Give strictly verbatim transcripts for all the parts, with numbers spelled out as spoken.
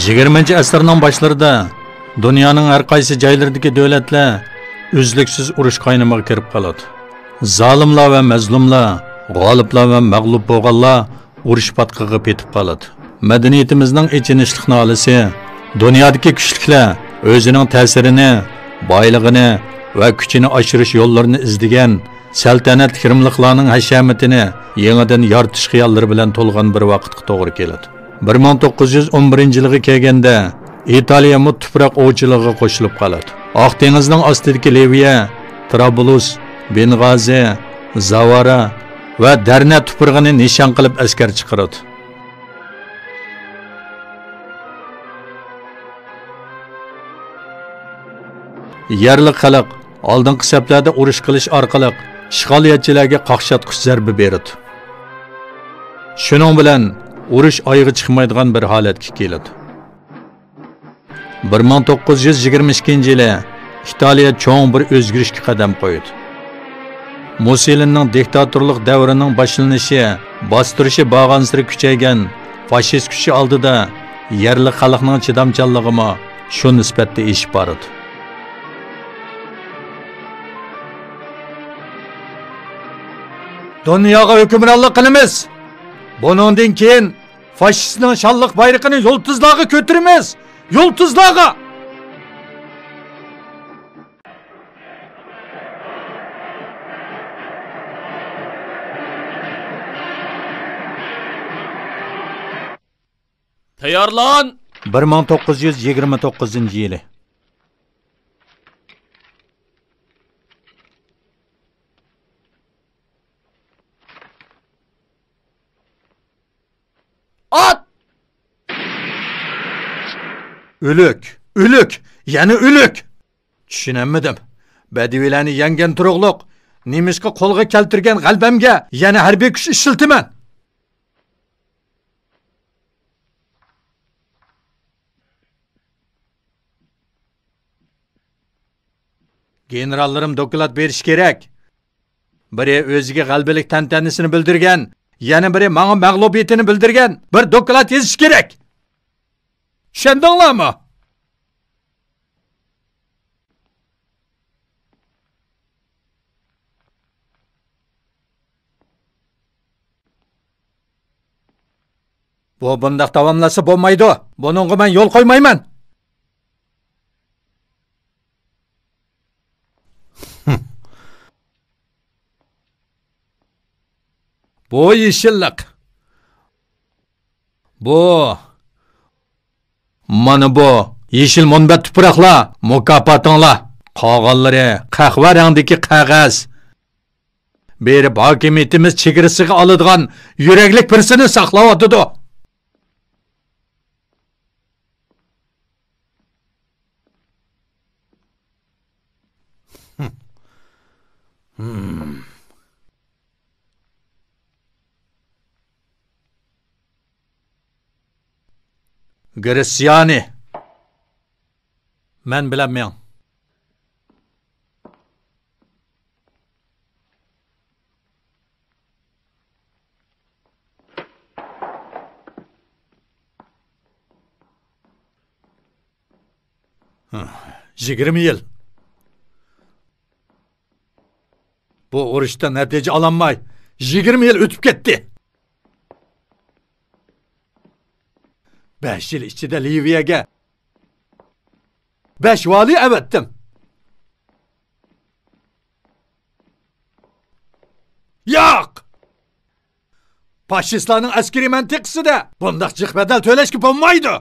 يىگىرمىنچى ئەسىرنىڭ باشلىرىدا دۇنيانىڭ ھەر قايسى جايلىرىدىكى دۆلەتلەر ئۈزلۈكسىز ئۇرۇش قاينىمىغا كىرىپ قالىدۇ. زالىملار ۋە مەزلۇملار، غالىبلار ۋە مەغلۇپ بولغانلار ئۇرۇش پاتقىقىغا پېتىپ قالىدۇ. مەدەنىيىتىمىزنىڭ ئېچىنىشلىق نالىسى، دۇنيادىكى كۈچلۈكلەر ئۆزىنىڭ تەسىرىنى، بايلىقىنى ۋە كۈچىنى ئاشۇرۇش يوللىرىنى ئىزدىگەن سەلتەنەتلىك رىملىقلارنىڭ ھەشەمىتىنى يېڭىدىن يارىتىش خىياللىرى بىلەن تولغان بىر ۋاقىتقا توغرا كېلىدۇ. بىر مىڭ توققۇز يۈز ئون بىرىنچى يىلىغا كەلگەندە، ئىتالىيەمۇ تۇپراق ئوۋچىلىقىغا قوشۇلۇپ قالىدۇ. ئاق دېڭىزنىڭ ئاستىدىكى لىۋىيە، ترابلۇس، بېنغازى، زاۋارا ۋە دەرنە تۇپرىقىنى نىشان قىلىپ ئەسكەر چىقىرىدۇ. يەرلىك خەلق ئالدىنقى سەپلەردە ئۇرۇش قىلىش ئارقىلىق ئىشغالىيەتچىلەرگە قاقشاتقۇچ زەربە بېرىدۇ. شۇنىڭ بىلەن ئۇرۇش ئايىغى چىقمايدىغان بىر ھالەتكە كېلىدۇ. بىر مىڭ توققۇز يۈز يىگىرمە ئىككىنچى يىلى ئىتالىيە چوڭ بىر ئۆزگىرىشكە قەدەم قويىدۇ. مۇسسولىنىنىڭ دىكتاتورلۇق دەۋرىنىڭ باشلىنىشى، باستۇرۇشى بارغانسېرى كۈچەيگەن فاشىست كۈچى ئالدىدا يەرلىك خەلقنىڭ چىدامچانلىقىمۇ شۇ نىسبەتتە ئېشىپ بارىدۇ. دۇنياغا ھۆكۈمرانلىق قىلىمىز. بۇنىڭدىن كېيىن فاشىستنىڭ شانلىق بايرىقىنى يۇلتۇزلارغا كۆتۈرىمىز! يۇلتۇزلارغا! تەييارلان! بىر مىڭ توققۇز يۈز يىگىرمە توققۇزىنچى يىلى. ئات! ئۆلۈك! ئۆلۈك! يەنە ئۆلۈك! چۈشىنەلمىدىم. بەدىۋىلەرنى يەڭگەن تۇرۇقلۇق، نېمىشقا قولغا كەلتۈرگەن غەلىبەمگە يەنە ھەربىي كۈچ ئىشلىتىمەن؟ گېنېراللىرىم دوكلات بېرىشى كېرەك. بىرى ئۆزىگە غەلىبىلىك تەنتەنىسىنى بىلدۈرگەن، يەنە بىرى ماڭا مەغلۇبىيىتىنى بىلدۈرگەن بىر دوكلات يېزىشى كېرەك. چۈشەندىڭلارمۇ؟ بۇ بۇنداق داۋاملاشسا بولمايدۇ. بۇنىڭغا مەن يول قويمايمەن. بۇ يېشىللىق. بۇ. مانا بۇ يېشىل مۇنبەت تۇپراقلار، مۇكاپاتىڭلار. قالغانلىرى قەھۋە رەڭدىكى قەغەز. بېرىپ ھاكىمىيىتىمىز چېگرىسىغا ئالىدىغان يۈرەكلىك بىرسىنى ساقلاۋاتىدۇ. گرېتسىيانى، مەن بىلەن مېڭ. يىگىرمە يىل. بۇ ئۇرۇشتا نەتىجە ئالالماي، يىگىرمە يىل ئۆتۈپ كەتتى. بەش يىل ئىچىدە لىۋىيەگە بەش ۋالىي ئەۋەتتىم. ياق! فاشىستلارنىڭ ئەسكىرىي مەنتىقىسىدە بۇنداق جىق بەدەل تۆلەشكە بولمايدۇ.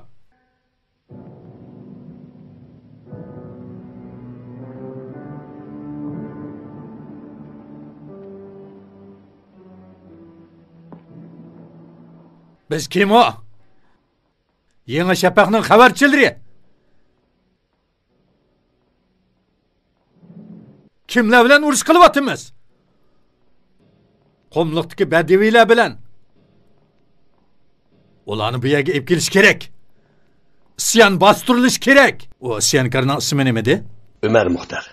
بىز كىم ئۇ؟ يېڭى شەپەقنىڭ خەۋەرچىلىرى. كىملەر بىلەن ئۇرۇش قىلىۋاتىمىز؟ قۇملۇقتىكى بەدىۋىيلەر بىلەن. ئۇلارنى بۇ يەرگە ئېلىپ كېلىش كېرەك. ئىسيان باستۇرۇلۇشى كېرەك. ئۇ ئىسيانكارنىڭ ئىسمى نېمىدى؟ ئۆمەر مۇختەر.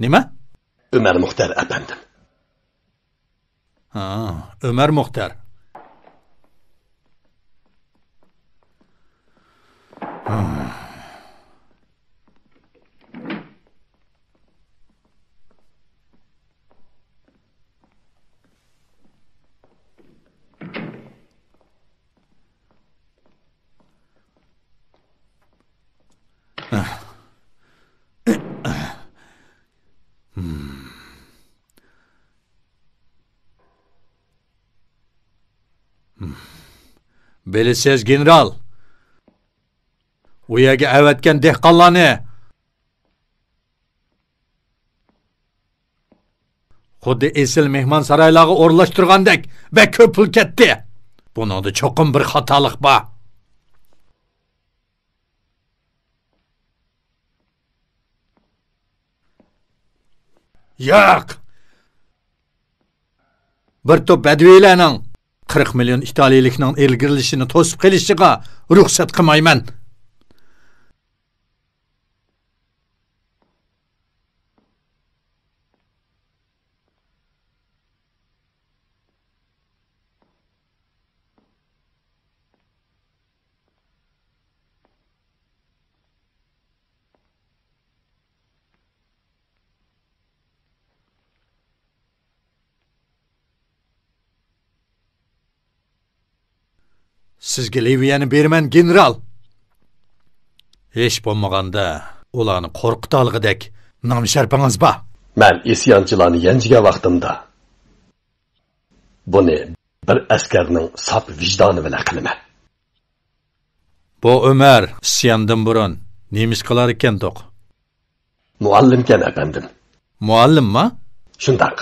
نېمە؟ ئۆمەر مۇختەر ئەپەندىم. ھا، ئۆمەر مۇختەر. بىلىسىز، گېنېرال، ئۇ يەرگە ئەۋەتكەن دېھقانلارنى خۇددى ئېسىل مېھمانسارايلارغا ئورۇنلاشتۇرغاندەك بەك كۆپ پۇل كەتتى. بۇنىڭدا چوقۇم بىر خاتالىق بار. ياق! بىر توپ بەدىۋىيلەرنىڭ قىرىق مىليون ئىتالىيىلىكنىڭ ئىلگىرىلىشىنى توسۇپ قېلىشىغا رۇخسەت قىلمايمەن. سىزگە لىۋىيەنى بېرىمەن، گېنېرال. ھېچ بولمىغاندا ئۇلارنى قورقۇتالىغۇدەك نام-شەرىپىڭىز بار. مەن ئىسيانچىلارنى يەنچىگەن ۋاقتىمدا بۇنى بىر ئەسكەرنىڭ ساپ ۋىجدانى بىلەن قىلىمەن. بۇ ئۆمەر ئىسياندىن بۇرۇن نېمە ئىش قىلار ئىكەندۇق؟ مۇئەللىمكەن، ئەپەندىم. مۇئەللىمما؟ شۇنداق.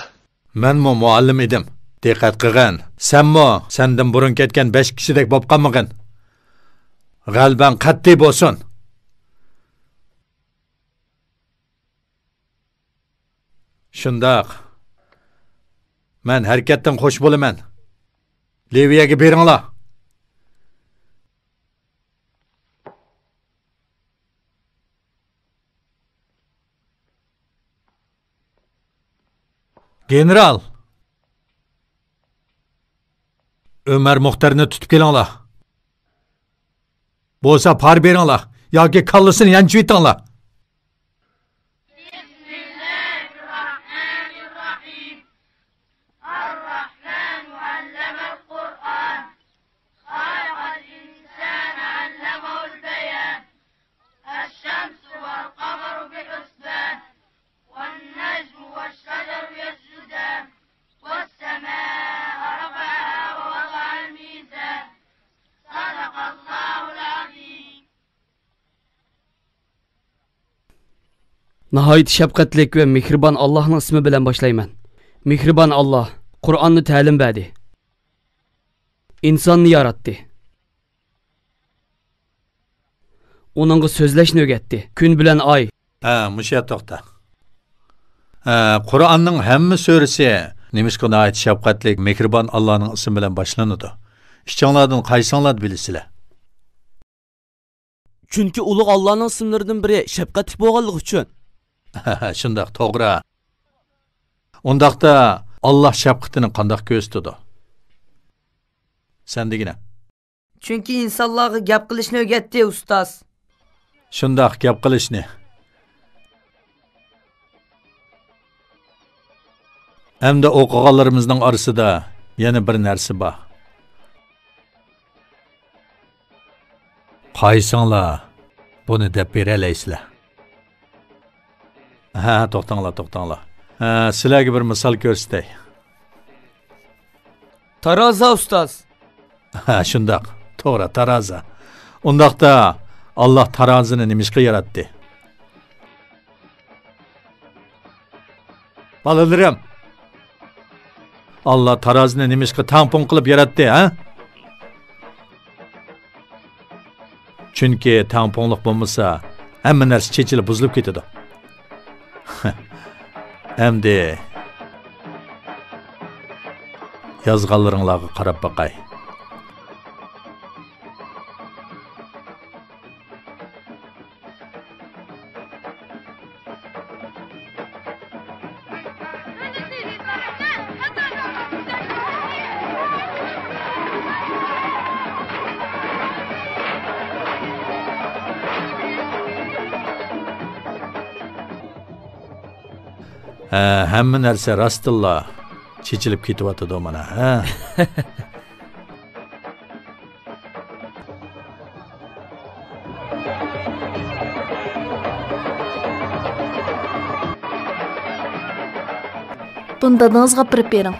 مەنمۇ مۇئەللىم ئىدىم. دىققەت قىلغىن، سەنمۇ سەندىن بۇرۇن كەتكەن بەش كىشىدەك بولۇپ قالمىغىن. غەلىبەڭ قەتئىي بولسۇن. شۇنداق. مەن ھەرىكەتتىن خوش بولىمەن. لىۋىيەگە بېرىڭلار. گېنېرال! ئۆمەر مۇختەرنى تۇتۇپ كېلىڭلار. بولسا پارا بېرىڭلار ياكى كاللىسىنى يانچۇۋېتىڭلار. بسم الله الرحمن الرحيم. الرحمن علم القرآن. خلق الإنسان علمه البيان. الشمس والقمر بحسبان. والنجم والشجر يسجدان. والسماء رفعها ووضع الميزان. صدق الله العظيم. ناھايىتى شەپقەتلىك ۋە مېھرىبان ئاللاھنىڭ ئىسمى بىلەن باشلايمەن. مېھرىبان ئاللاھ قۇرئاننى تەلىم بەردى. ئىنساننى ياراتتى. ئۇنىڭغا سۆزلەشنى ئۆگەتتى. كۈن بىلەن ئاي. ھە، مۇشۇ يەردە توختا. ھە، قۇرئاننىڭ ھەممە سۈرىسى نېمىشقا ناھايىتى شەپقەتلىك، مېھرىبان ئاللاھنىڭ ئىسمى بىلەن باشلىنىدۇ؟ ئىككىڭلاردىن قايسىڭلارنى بىلىسىلەر؟ چۈنكى ئۇلۇغ ئاللانىڭ ئىسىملىرىدىن بىرى شەپقەتلىك بولغانلىقى ئۈچۈن. شۇنداق، توغرا. ئۇنداقتا ئاللا شەپقىتىنى قانداق كۆرسىتىدۇ؟ سەن دېگىنە. چۈنكى ئىنسانلارغا گەپ قىلىشنى ئۆگەتتى، ئۇستاز. شۇنداق، گەپ قىلىشنى. ئەمدى ئوقۇغانلىرىمىزنىڭ ئارىسىدا يەنە بىر نەرسە بار. قايسىڭلار بۇنى دەپ بېرەلەيسىلەر؟ ھە، توختاڭلار، توختاڭلار. ھە، سىلەرگە بىر مىسال كۆرسىتەي. تارازا، ئۇستاز. ھە، شۇنداق. توغرا، تارازا. ئۇنداقتا، ئاللا تارازىنى نېمىشقا ياراتتى؟ بالىلىرىم، ئاللا تارازىنى نېمىشقا تەڭپۇڭ قىلىپ ياراتتى، ھە؟ چۈنكى تەڭپۇڭلۇق بولمىسا، ھەممە نەرسە چېچىلىپ بۇزۇلۇپ كېتىدۇ. ئەمدى يازغانلىرىڭلارغا قاراپ باقاي. ھە، ھەممە نەرسە راستتىنلا چېچىلىپ كېتىۋاتىدۇ مانا، ھە؟ بۇنى دادىڭىزغا ئاپىرىپ بېرىڭ.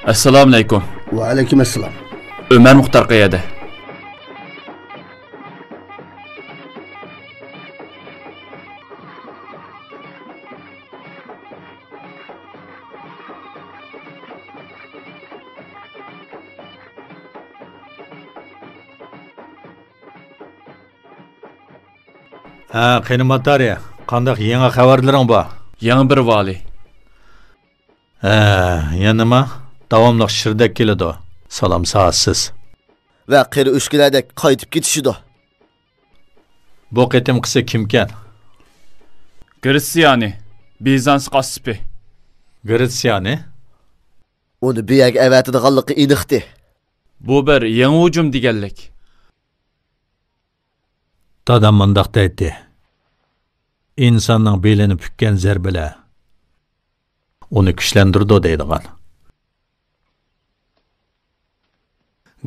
ئەسسالامۇئەلەيكۇم. ۋەئەلەيكۇم ئەسسالام. ئۆمەر مۇختار قەيەردە؟ ھە، قېنى ماتارى، قانداق يېڭى خەۋەرلىرىڭ بار؟ يېڭى بىر ۋالىي. ھە، يەنىما؟ داۋاملىق شىردەك كېلىدۇ. سالام سائەتسىز. ۋە قېرى ئۆچكىلەردەك قايتىپ كېتىشىدۇ. بۇ قېتىمقىسى كىمكەن؟ گرېتسىيانى، بىزانس قاسسىپى. گرېتسىيانى؟ ئۇنى بۇ يەرگە ئەۋەتىدىغانلىقى ئېنىقتى. بۇ بىر يېڭى ھۇجۇم دېگەنلىك. دادام مۇنداق دەيتتى، ئىنساننىڭ بېلىنى پۈككەن زەربىلەر ئۇنى كۈچلەندۈرىدۇ دەيدىغان.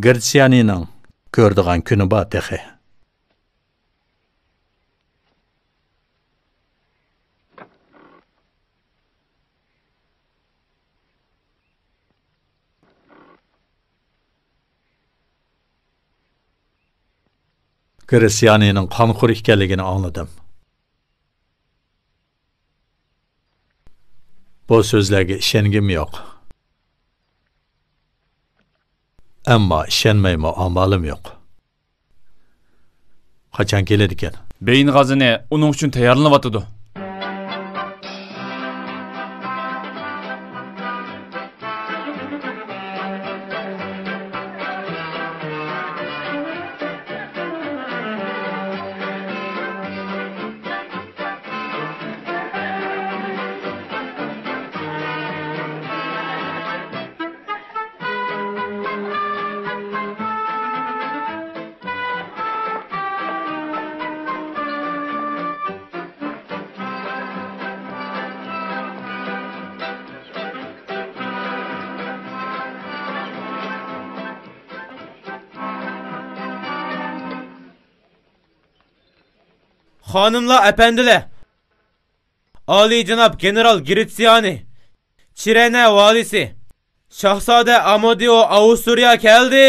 گرېتسىيانىنىڭ كۆرىدىغان كۈنى بار تېخى. گرېتسىيانىنىڭ قانخور ئىكەنلىكىنى ئاڭلىدىم. بۇ سۆزلەرگە ئىشەنگۈم يوق. ئەمما ئىشەنمەيمۇ ئامالىم يوق. قاچان كېلىدىكەن؟ بېيىن غازىنى ئۇنىڭ ئۈچۈن تەييارلىنىۋاتىدۇ. خانىملار، ئەپەندىلەر! ئالىيجاناب گېنېرال گرېتسىيانى، چىرېنە ۋالىسى، شاھزادە ئامودىئو ئاۋسترىيە كەلدى!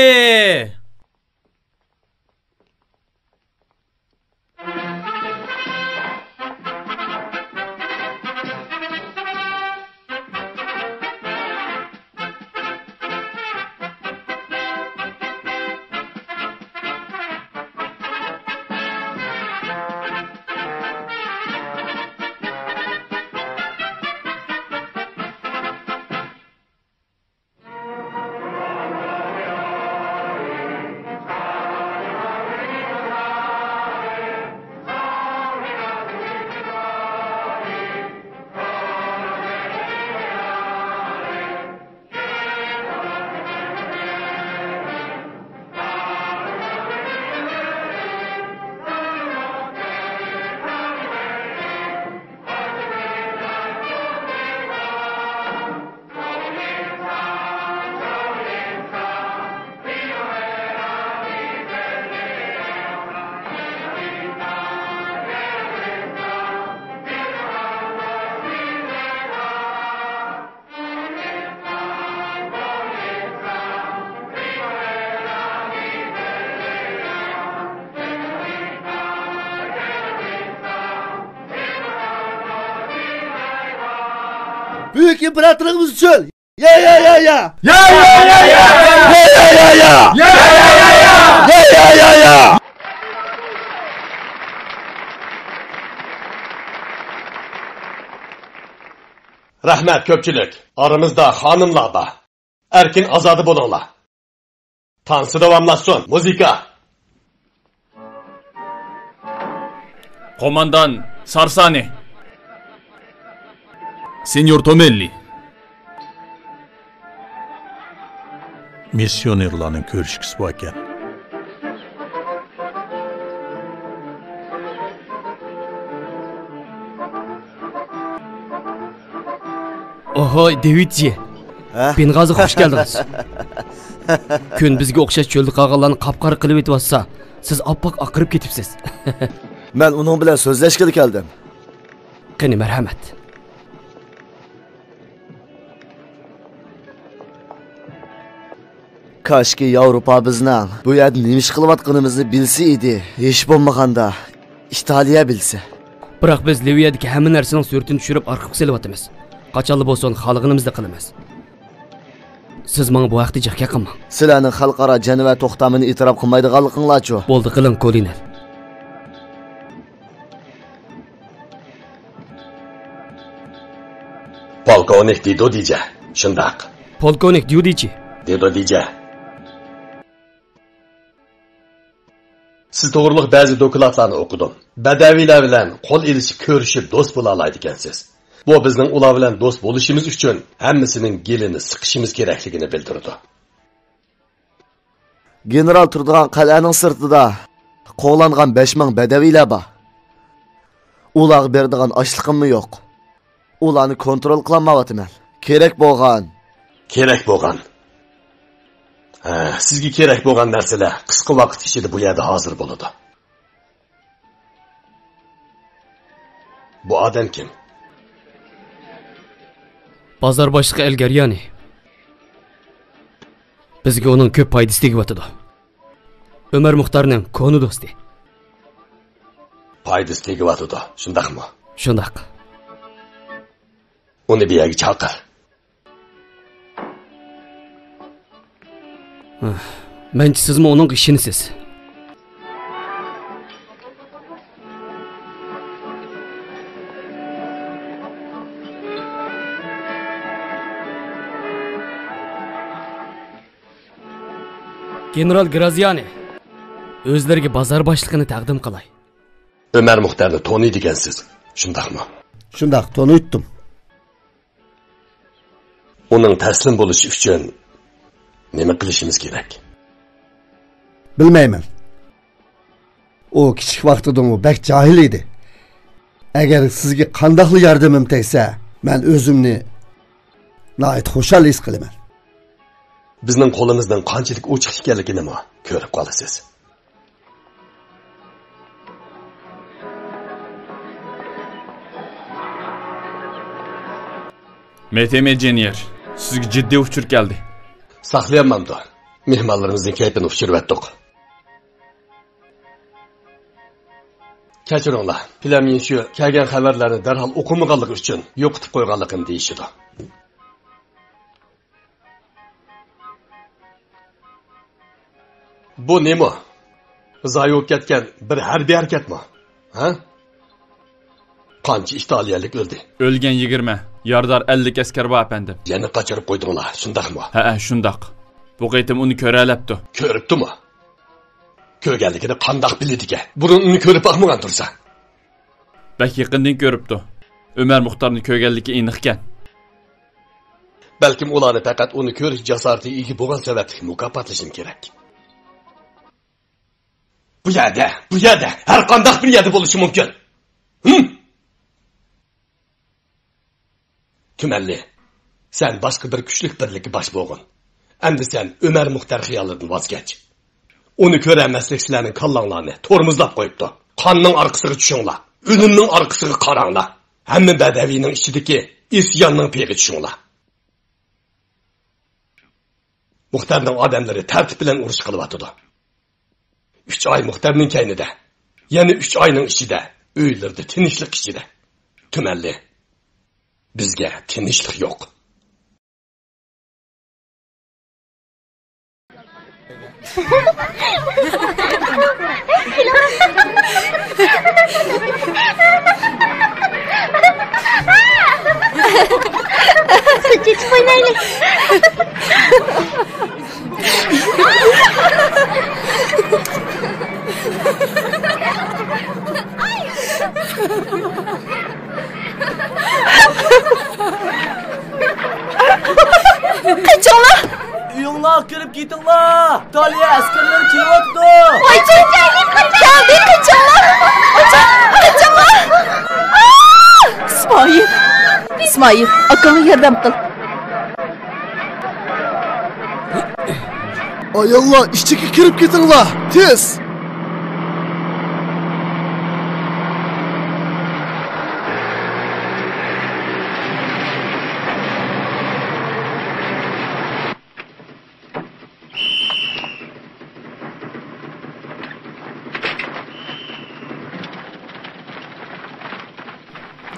بۈيۈك ئىمپېراتورىمىز ئۈچۈن! يا، يا، يا، يا! يا، يا، يا، يا! يا، يا، يا، يا! يا، يا، يا، يا! يا، يا، يا، يا! رەھمەت، كۆپچىلىك. ئارىمىزدا خانىملار بار. ئەركىن ئازادە بولۇڭلار. تانسا داۋاملاشسۇن. مۇزىكا. قوماندان سارسانى. سېنيور تومېللى. مىسسىيونېرلارنىڭ كۆرۈشكۈسى باركەن. ئوھوي، دېۋىدجى. ھە؟ بېنغازىغا خۇش كەلدىڭىز. كۈن بىزگە ئوخشاش چۆلدە قالغانلارنى قاپقارا قىلىۋېتىۋاتسا، سىز ئاپئاق ئاقىرىپ كېتىپسىز. مەن ئۇنىڭ بىلەن سۆزلەشكىلى كەلدىم. قېنى، مەرھەمەت. كاشكى ياۋروپا بىزنىڭ بۇ يەردە نېمە ئىش قىلىۋاتقىنىمىزنى بىلسە ئىدى. ھېچ بولمىغاندا ئىتالىيە بىلسە. بىراق بىز لىۋىيەدىكى ھەممە نەرسىنىڭ سۈرىتىنى چۈشۈرۈپ ئارخىپقا سېلىۋاتىمىز. قاچانلا بولسۇن خالىغىنىمىزنى قىلىمىز. سىز ماڭا بۇ ھەقتە جىق گەپ قىلماڭ. سىلەرنىڭ خەلقئارا جەنۋە توختامىنى ئېتىراپ قىلمايدىغانلىقىڭلارچۇ؟ بولدى، قىلىڭ، كولونېل. پولكوۋنىك دېدو دىجە. شۇنداق. پولكوۋنىك ديۇدىچى. دېدو دىجە. سىز توغرۇلۇق بەزى دوكلاتلارنى ئوقۇدۇم. بەدەۋىيلەر بىلەن قول ئېلىشىپ كۆرۈشۈپ دوست بولالايدىكەنسىز. بۇ بىزنىڭ ئۇلار بىلەن دوست بولۇشىمىز ئۈچۈن ھەممىسىنىڭ گېلىنى سىقىشىمىز كېرەكلىكىنى بىلدۈرىدۇ. گېنېرال تۇرىدىغان قەلئەنىڭ سىرتىدا قوغلانغان بەش مىڭ بەدەۋىيلەر بار. ئۇلارغا بېرىدىغان ئاشلىقىممۇ يوق. ئۇلارنى كونترول قىلالمايۋاتىمەن. كېرەك بولغان. كېرەك بولغان. ھە، سىزگە كېرەك بولغان نەرسىلەر قىسقا ۋاقىت ئىچىدە بۇ يەردە ھازىر بولىدۇ. بۇ ئادەم كىم؟ بازار باشلىقى ئەل گەريانى. بىزگە ئۇنىڭ كۆپ پايدىسى تېگىۋاتىدۇ. ئۆمەر مۇختارنىڭ كونا دوستى. پايدىسى تېگىۋاتىدۇ، شۇنداقمۇ؟ شۇنداق. ئۇنى بۇ يەرگە چاقىر. مەنچە سىزمۇ ئۇنىڭغا ئىشىنىسىز. گېنېرال گرازىيانى، ئۆزلىرىگە بازار باشلىقىنى تەقدىم قىلاي. ئۆمەر مۇختەرنى تونۇيدىكەنسىز، شۇنداقمۇ؟ شۇنداق، تونۇيتتۇم. ئۇنىڭ تەسلىم بولۇشى ئۈچۈن نېمە قىلىشىمىز كېرەك؟ بىلمەيمەن. ئۇ كىچىك ۋاقتىدىمۇ بەك جاھىل ئىدى. ئەگەر سىزگە قانداقلا ياردىمىم تەگسە، مەن ئۆزۈمنى ناھايىتى خۇشال ھېس قىلىمەن. بىزنىڭ قولىمىزنىڭ قانچىلىك ئوچۇق ئىكەنلىكىنىمۇ كۆرۈپ قالىسىز. مېتېمېجېنيېر، سىزگە جىددىي ئۇچۇر كەلدى. ساقلىيالمامدۇ؟ مېھمانلىرىمىزنىڭ كەيپىنى ئۇچۇرۇۋەتتۇق. كەچۈرۈڭلار، پلەميىن شۇ كەلگەن خەۋەرلەرنى دەرھال ئوقۇمىغانلىقى ئۈچۈن يوقىتىپ قويغانلىقىنى دېيىشىدۇ. بۇ نېمە؟ زايە بولۇپ كەتكەن بىر ھەربىي ھەرىكەتمۇ؟ ھە؟ قانچە ئىتالىيەلىك ئۆلدى؟ ئۆلگەن يىگىرمە، يارىدار ئەللىك ئەسكەر بار، ئەپەندىم. يەنە قاچۇرۇپ قويدۇڭلار، شۇنداقمۇ؟ ھەئە، شۇنداق. بۇ قېتىم ئۇنى كۆرەلەپتۇ. كۆرۈپتۇمۇ؟ كۆرگەنلىكىنى قانداق بىلىدىكەن؟ بۇرۇن ئۇنى كۆرۈپ باقمىغان تۇرسا. بەك يېقىندىن كۆرۈپتۇ. ئۆمەر مۇختارنى كۆرگەنلىكى ئېنىقكەن. بەلكىم ئۇلارنى پەقەت ئۇنى كۆرۈش جاسارىتىگە ئىگە بولغان سەۋەبلىك مۇكاپاتلىشىم كېرەك. بۇ يەردە، بۇ يەردە، ھەر قانداق بىر يەردە بولۇشى مۇمكىن. ھىم! تۈمەنلى، سەن باشقا بىر كۈچلۈك بىرلىككە باش بولغىن. ئەمدى سەن ئۆمەر مۇختەر خىيالىدىن ۋاز كەچ. ئۇنى كۆرەلمەسلىك سىلەرنىڭ كاللاڭلارنى تورمۇزلاپ قويۇپتۇ. قاننىڭ ئارقىسىغا چۈشۈڭلار. ئۆلۈمنىڭ ئارقىسىغا قاراڭلار. ھەممە بەدەۋىنىڭ ئىچىدىكى ئىسياننىڭ پېيىغا چۈشۈڭلار. مۇختەرنىڭ ئادەملىرى تەرتىپ بىلەن ئۇرۇش قىلىۋاتىدۇ. ئۈچ ئاي مۇختەرنىڭ كەينىدە، يەنە ئۈچ ئاينىڭ ئىچىدە ئۆيلىرىدە تىنچلىق ئىچىدە. تۈمەنلى. بىزگە تىنچلىق يوق. كېتىپ ئوينايلى. قېچىڭلار! ئۆيۈڭلارغا كىرىپ كېتىڭلار! ئىتالىيە ئەسكەرلىرى كېلىۋاتىدۇ! قېچىڭ! كەلدى، قېچىڭلار! قېچىڭ! قېچىڭلار! ئىسمائىل! ئىسمائىل، ئاكاڭغا ياردەم قىل! ئاياللار، ئىچىگە كىرىپ كېتىڭلار، تېز!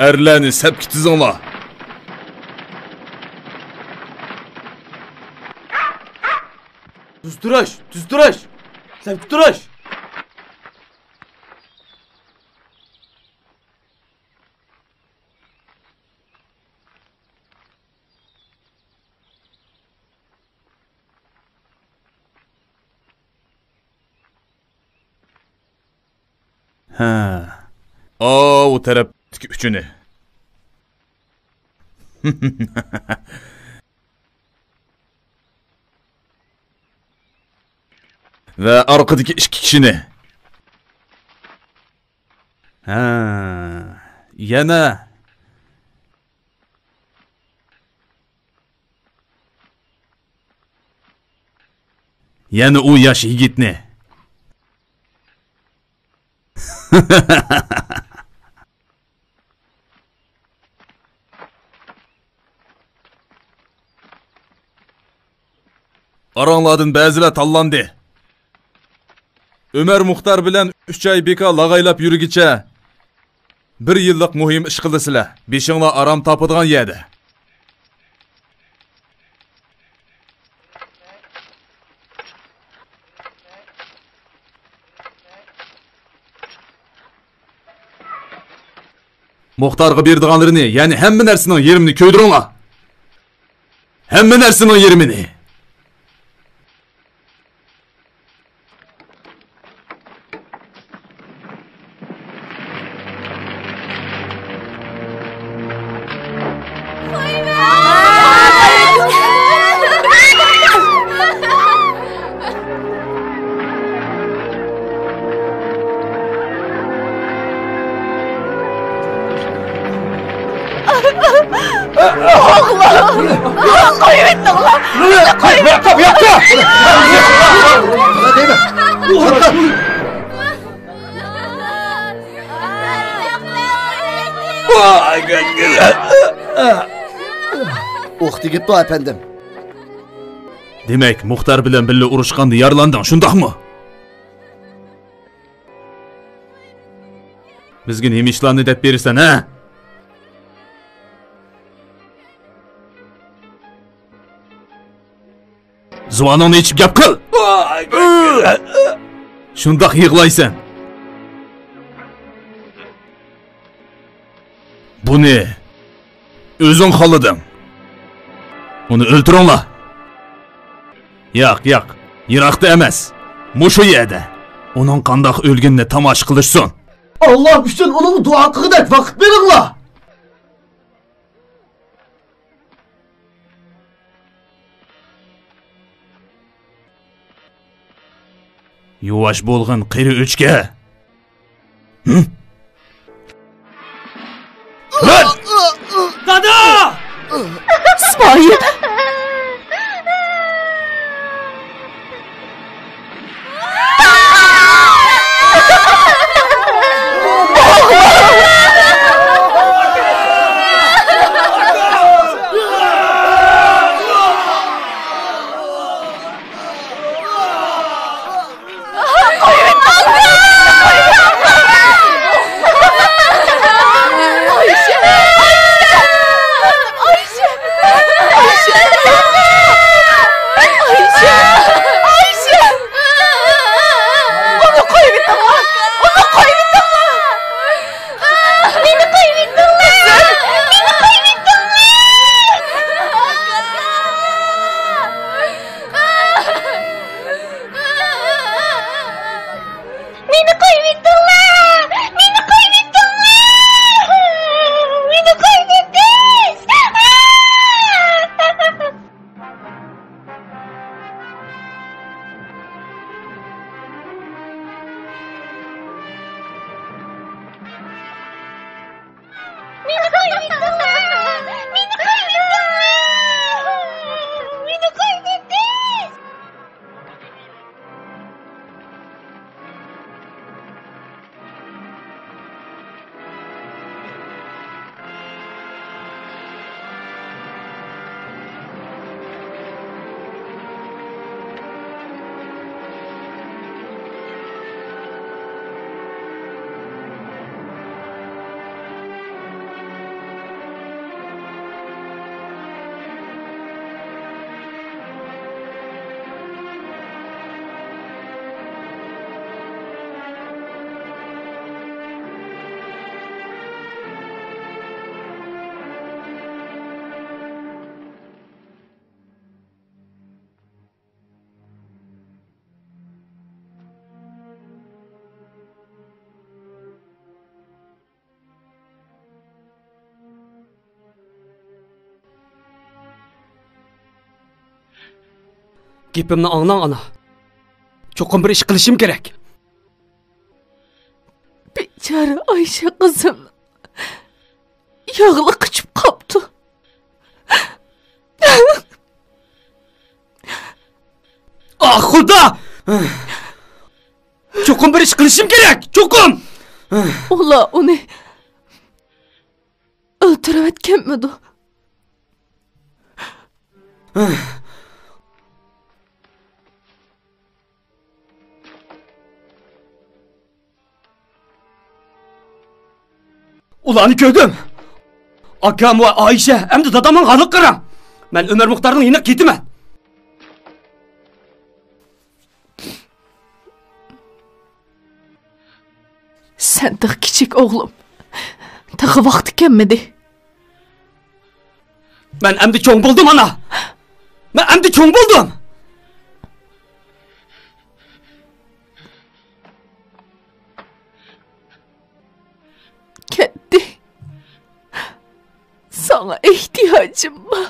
ئەرلەرنى سەپكە تىزىڭلار! تۈز تۇرۇش! تۈز تۇرۇش! سەپكە تۇرۇش! ھە. ئاۋۇ تەرەپتىكى ئۈچىنى. ۋە ئارقىدىكى ئىككى كىشىنى. ھە. يەنە. يەنە ئۇ ياش يىگىتنى. ئاراڭلاردىن بەزىلەر تاللاندى. ئۆمەر مۇختار بىلەن ئۈچ ئاي بىكار لاغايلاپ يۈرگىچە، بىر يىللىق مۇھىم ئىش قىلىسىلەر. بېشىڭلار ئارام تاپىدىغان يەردە. مۇختارغا بېرىدىغانلىرىنى، يەنى ھەممە نەرسىنىڭ يېرىمىنى كۆيدۈرۈڭلار. ھەممە نەرسىنىڭ يېرىمىنى. ئوغلۇم! قويۇۋېتىڭلار! قويۇۋېتىڭلار! ئوق تېگىپتۇ، ئەپەندىم. دېمەك، مۇختار بىلەن بىللە ئۇرۇشقاندا يارىلاندىڭ، شۇنداقمۇ؟ بىزگە نېمە ئىشلارنى دەپ بېرىسەن، ھە؟ زۇۋانىڭنى ئېچىپ گەپ قىل! شۇنداق يىغلايسەن. بۇنى ئۆزۈڭ خالىدىڭ. ئۇنى ئۆلتۈرۈڭلار. ياق، ياق، يىراقتا ئەمەس. مۇشۇ يەردە. ئۇنىڭ قانداق ئۆلگىنىنى تاماشا قىلىشسۇن. ئاللا ئۈچۈن ئۇنىڭغا دۇئا قىلغۇدەك ۋاقىت بېرىڭلار. يۇۋاش بولغىن، قېرى ئۆچكە. ھە؟ دادا! ئىسمائىل! قويۇۋېتىڭلار! مېنى قويۇۋېتىڭلار! مېنى قويۇۋېتىڭ! مېنى قويۇۋېتىڭلار! مېنى قويۇۋېتىڭلار! مېنى قويۇۋېتىڭ! گېپىمنى ئاڭلاڭ، ئانا. چوقۇم بىر ئىش قىلىشىم كېرەك. بىچارە ئايشە قىزىم ياغلىق قىچىپ قاپتۇ. ئاھ، خۇدا! چوقۇم بىر ئىش قىلىشىم كېرەك، چوقۇم! ئۇلار ئۇنى ئۆلتۈرۈۋەتكەنمىدۇ؟ ئۇلارنى كۆردۈم. ئاكام ۋە ئايشە، ئەمدى دادامنىڭ ھالىغا قاراڭ. مەن ئۆمەر مۇختارنىڭ يېنىغا كېتىمەن. سەن تېخى كىچىك ئوغلۇم. تېخى ۋاقتى كەلمىدى. مەن ئەمدى چوڭ بولدۇم، ئانا. مەن ئەمدى چوڭ بولدۇم. كەتتى. ساڭا ئېھتىياجىم بار.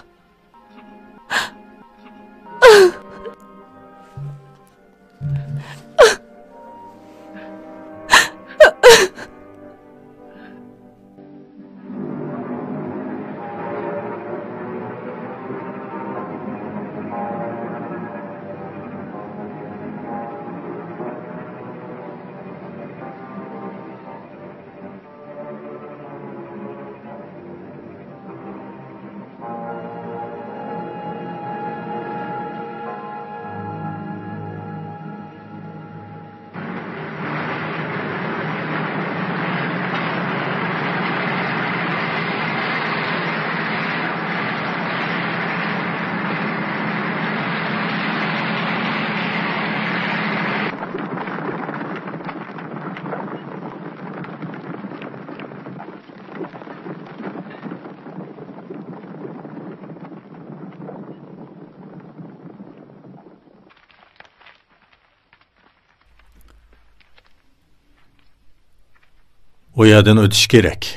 ئۇ يەردىن ئۆتۈش كېرەك.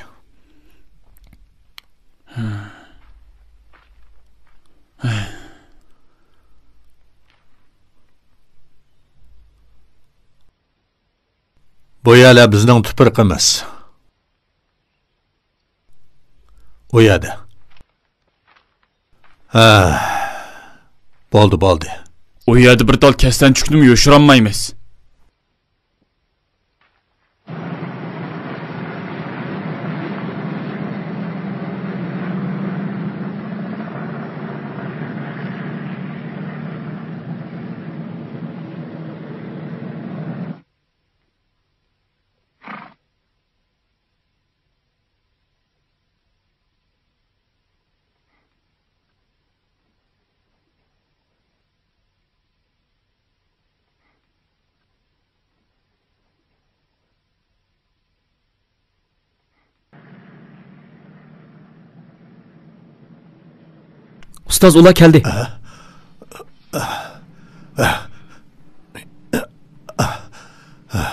بۇ يەرلەر بىزنىڭ تۇپرىقىمىز. ئۇ يەردە. ھە، بولدى، بولدى. ئۇ يەردە بىر تال كەسلەنچۈكنىمۇ يوشۇرالمايمىز. ئۇستاز، ئۇلار كەلدى. ئە؟ ئە؟ ئە؟ ئە؟ ئە؟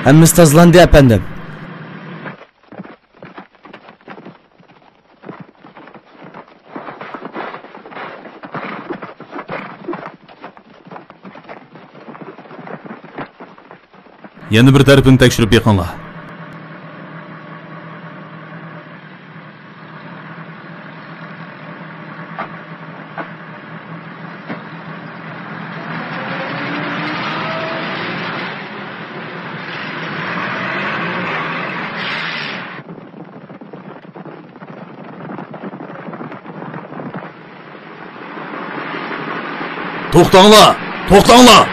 ھەممىسى تازىلاندى، ئەپەندىم. يەنە بىر تەرىپىنى تەكشۈرۈپ بېقىڭلار. توختاڭلار! توختاڭلار!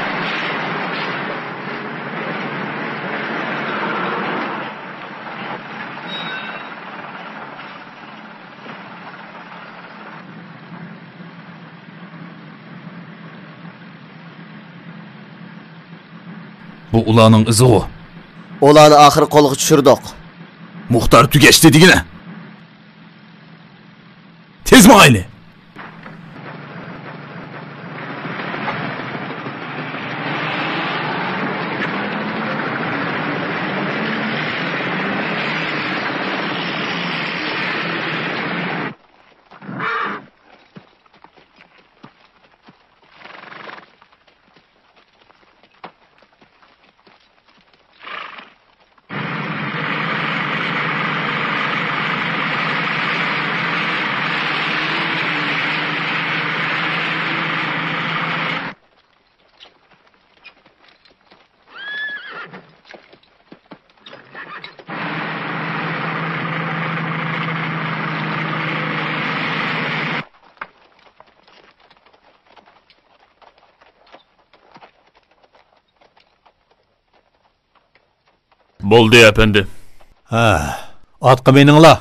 بۇ ئۇلارنىڭ ئىزىغۇ. ئۇلارنى ئاخىرى قولغا چۈشۈردۇق. مۇختار تۈگەشتى دېگىنە. تېز ماڭايلى! بولدى، ئەپەندى. ھە، ئاتقا مېنىڭلار.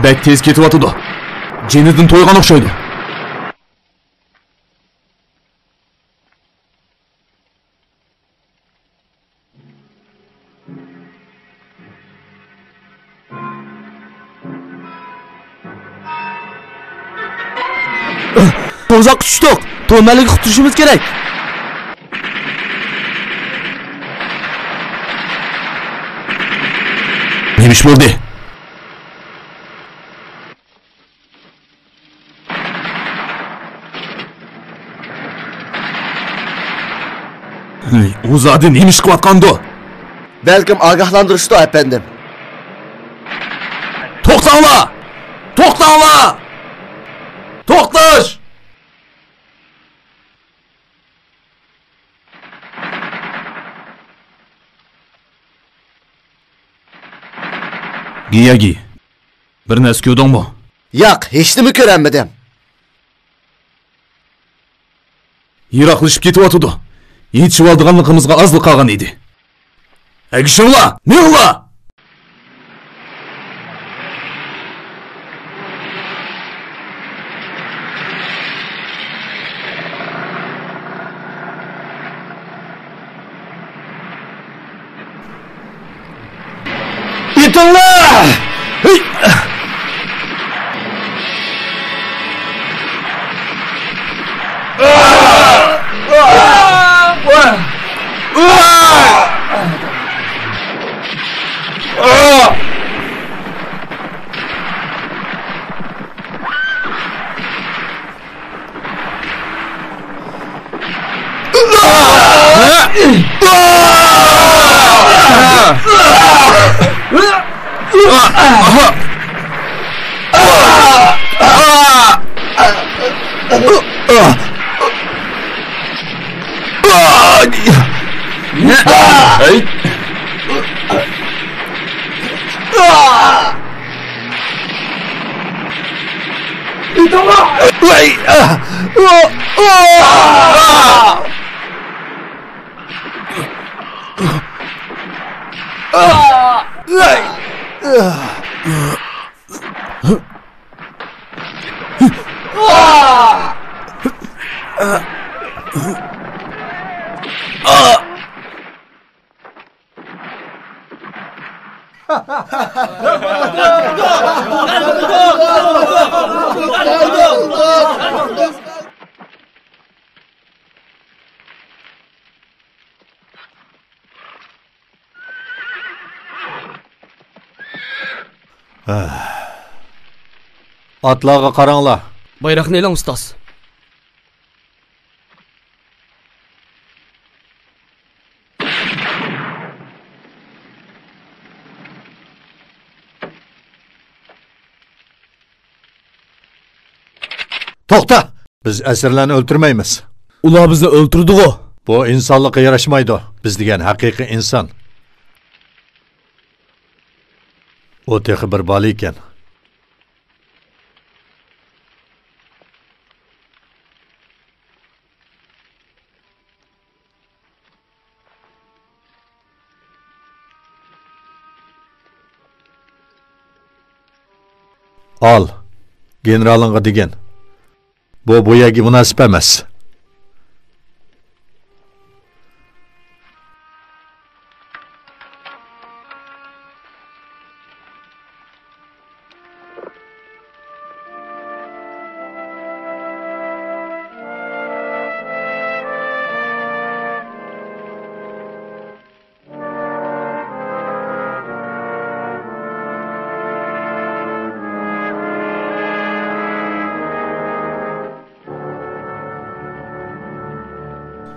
بەك تېز كېتىۋاتىدۇ. جېنىدىن تويغان ئوخشايدۇ. توزاققا چۈشتۇق. تۆمەلگە قۇتۇلۇشىمىز كېرەك. نېمە ئىش بولدى؟ ئۇ زادى نېمە ئىش قىلىۋاتقاندۇ؟ بەلكىم ئاگاھلاندۇرۇشتۇ، ئەپەندىم. توختاڭلار! توختاڭلار! توختاش! گىياگى، بىر نەرسە كۆردۈڭمۇ؟ ياق، ھېچنېمە كۆرەلمىدىم. يىراقلىشىپ كېتىۋاتىدۇ. يېتىشىۋالىدىغانلىقىمىزغا ئازلا قالغان ئىدى. ئەگىشىڭلار، مېڭىڭلار! يېتىڭلار! ھېي! ئاتلارغا قاراڭلار. بايراقنى ئېلىڭ، ئۇستاز. توختا! بىز ئەسىرلەرنى ئۆلتۈرمەيمىز. ئۇلار بىزنى ئۆلتۈردىغۇ. بۇ ئىنسانلىققا ياراشمايدۇ. بىز دېگەن ھەقىقىي ئىنسان. ئۇ تېخى بىر بالا ئىكەن. ئال، گېنېرالىڭغا دېگىن. بۇ، بۇ يەرگە مۇناسىپ ئەمەس.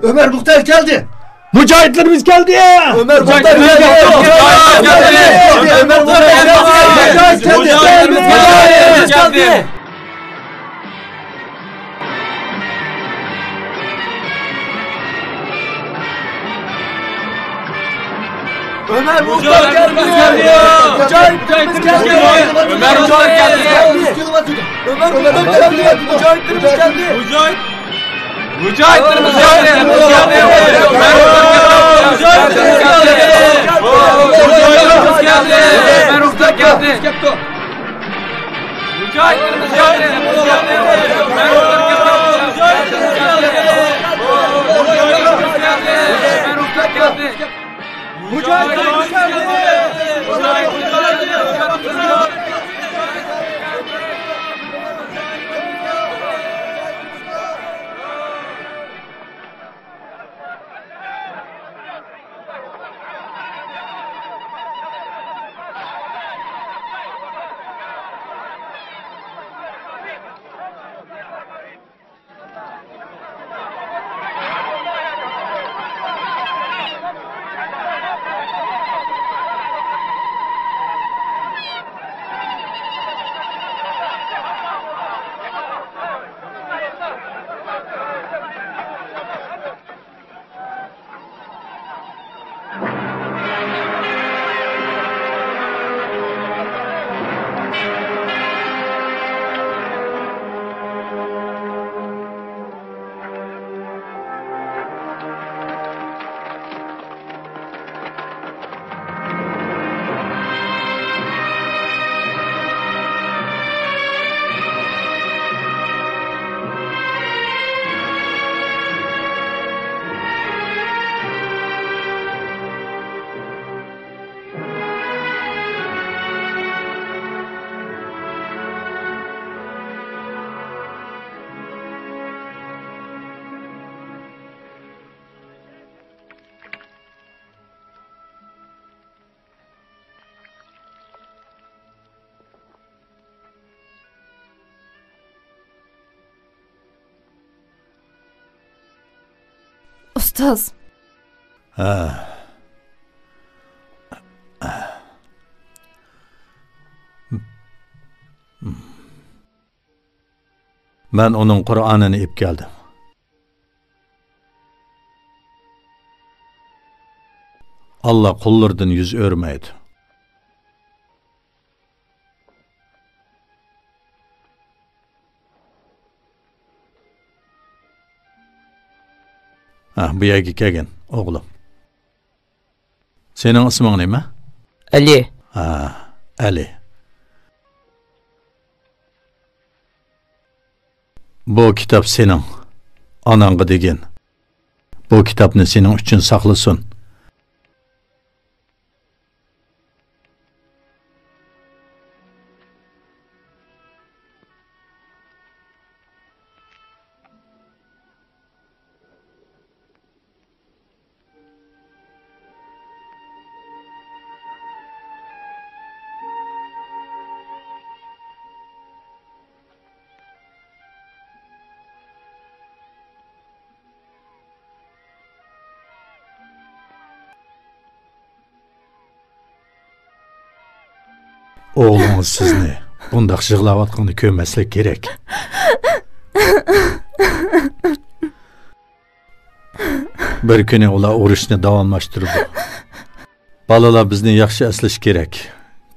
ئۆمەر مۇختار كەلدى! مۇجاھىدلىرىمىز كەلدى! ئۆمەر مۇختار كەلدى! مۇجاھىدلىرىمىز كەلدى! مۇجاھىدلىرىمىز كەلدى! ئۆمەر مۇختار كەلدى! مۇجاھىدلىرىمىز كەلدى! ئۆمەر مۇختار كەلدى! ئۆمەر مۇختار كەلدى! مۇجاھىدلىرىمىز كەلدى! مۇجاھىدلىرىمىز كەلدى! مۇجاھىدلىرىمىز كەلدى! ئۆمەر مۇختار كەلدى! مۇجاھىدلىرىمىز كەلدى! ئۇستاز. ھە. مەن ئۇنىڭ قۇرئانىنى ئېلىپ كەلدىم. ئاللا قۇللىرىدىن يۈز ئۆرۈمەيدۇ. ھە، بۇ يەرگە كەلگىن، ئوغلۇم. سېنىڭ ئىسمىڭ نېمە؟ ئەلى. ھە، ئەلى. بۇ كىتاب سېنىڭ. ئاناڭغا دېگىن. بۇ كىتابنى سېنىڭ ئۈچۈن ساقلىسۇن. ئوغلىڭىز سىزنى بۇنداق يىغلاۋاتقىنىنى كۆرمەسلىك كېرەك. بىر كۈنى ئۇلار ئۇرۇشنى داۋاملاشتۇرىدۇ. بالىلار بىزنى ياخشى ئەسلىشى كېرەك.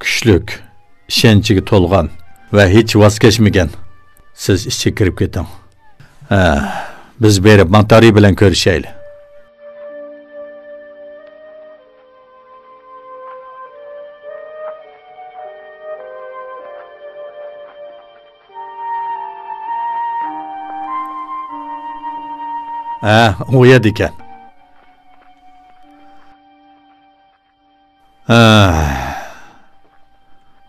كۈچلۈك، ئىشەنچىگە تولغان ۋە ھېچ ۋاز كەچمىگەن. سىز ئىچىگە كىرىپ كېتىڭ. ھە، بىز بېرىپ ماتارى بىلەن كۆرۈشەيلى. ھە، ئۇ يەردىكەن. ھە.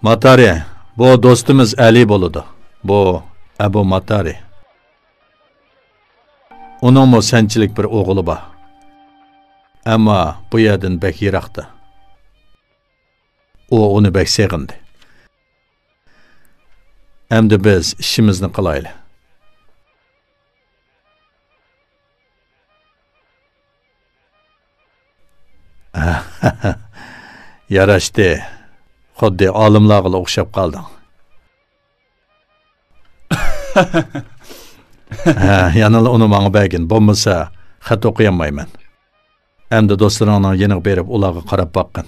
ماتارى، بۇ دوستىمىز ئەلى بولىدۇ. بۇ ئەبۇ ماتارى. ئۇنىڭمۇ سەنچىلىك بىر ئوغلى بار. ئەمما بۇ يەردىن بەك يىراقتا. ئۇ ئۇنى بەك سېغىندى. ئەمدى بىز ئىشىمىزنى قىلايلى. ياراشتى. خۇددى ئالىملارغىلا ئوخشاپ قالدىڭ. ھە، يەنىلا ئۇنى ماڭا بەرگىن، بولمىسا خەت ئوقۇيالمايمەن. ئەمدى دوستلىرىڭنىڭ يېنىغا بېرىپ، ئۇلارغا قاراپ باققىن.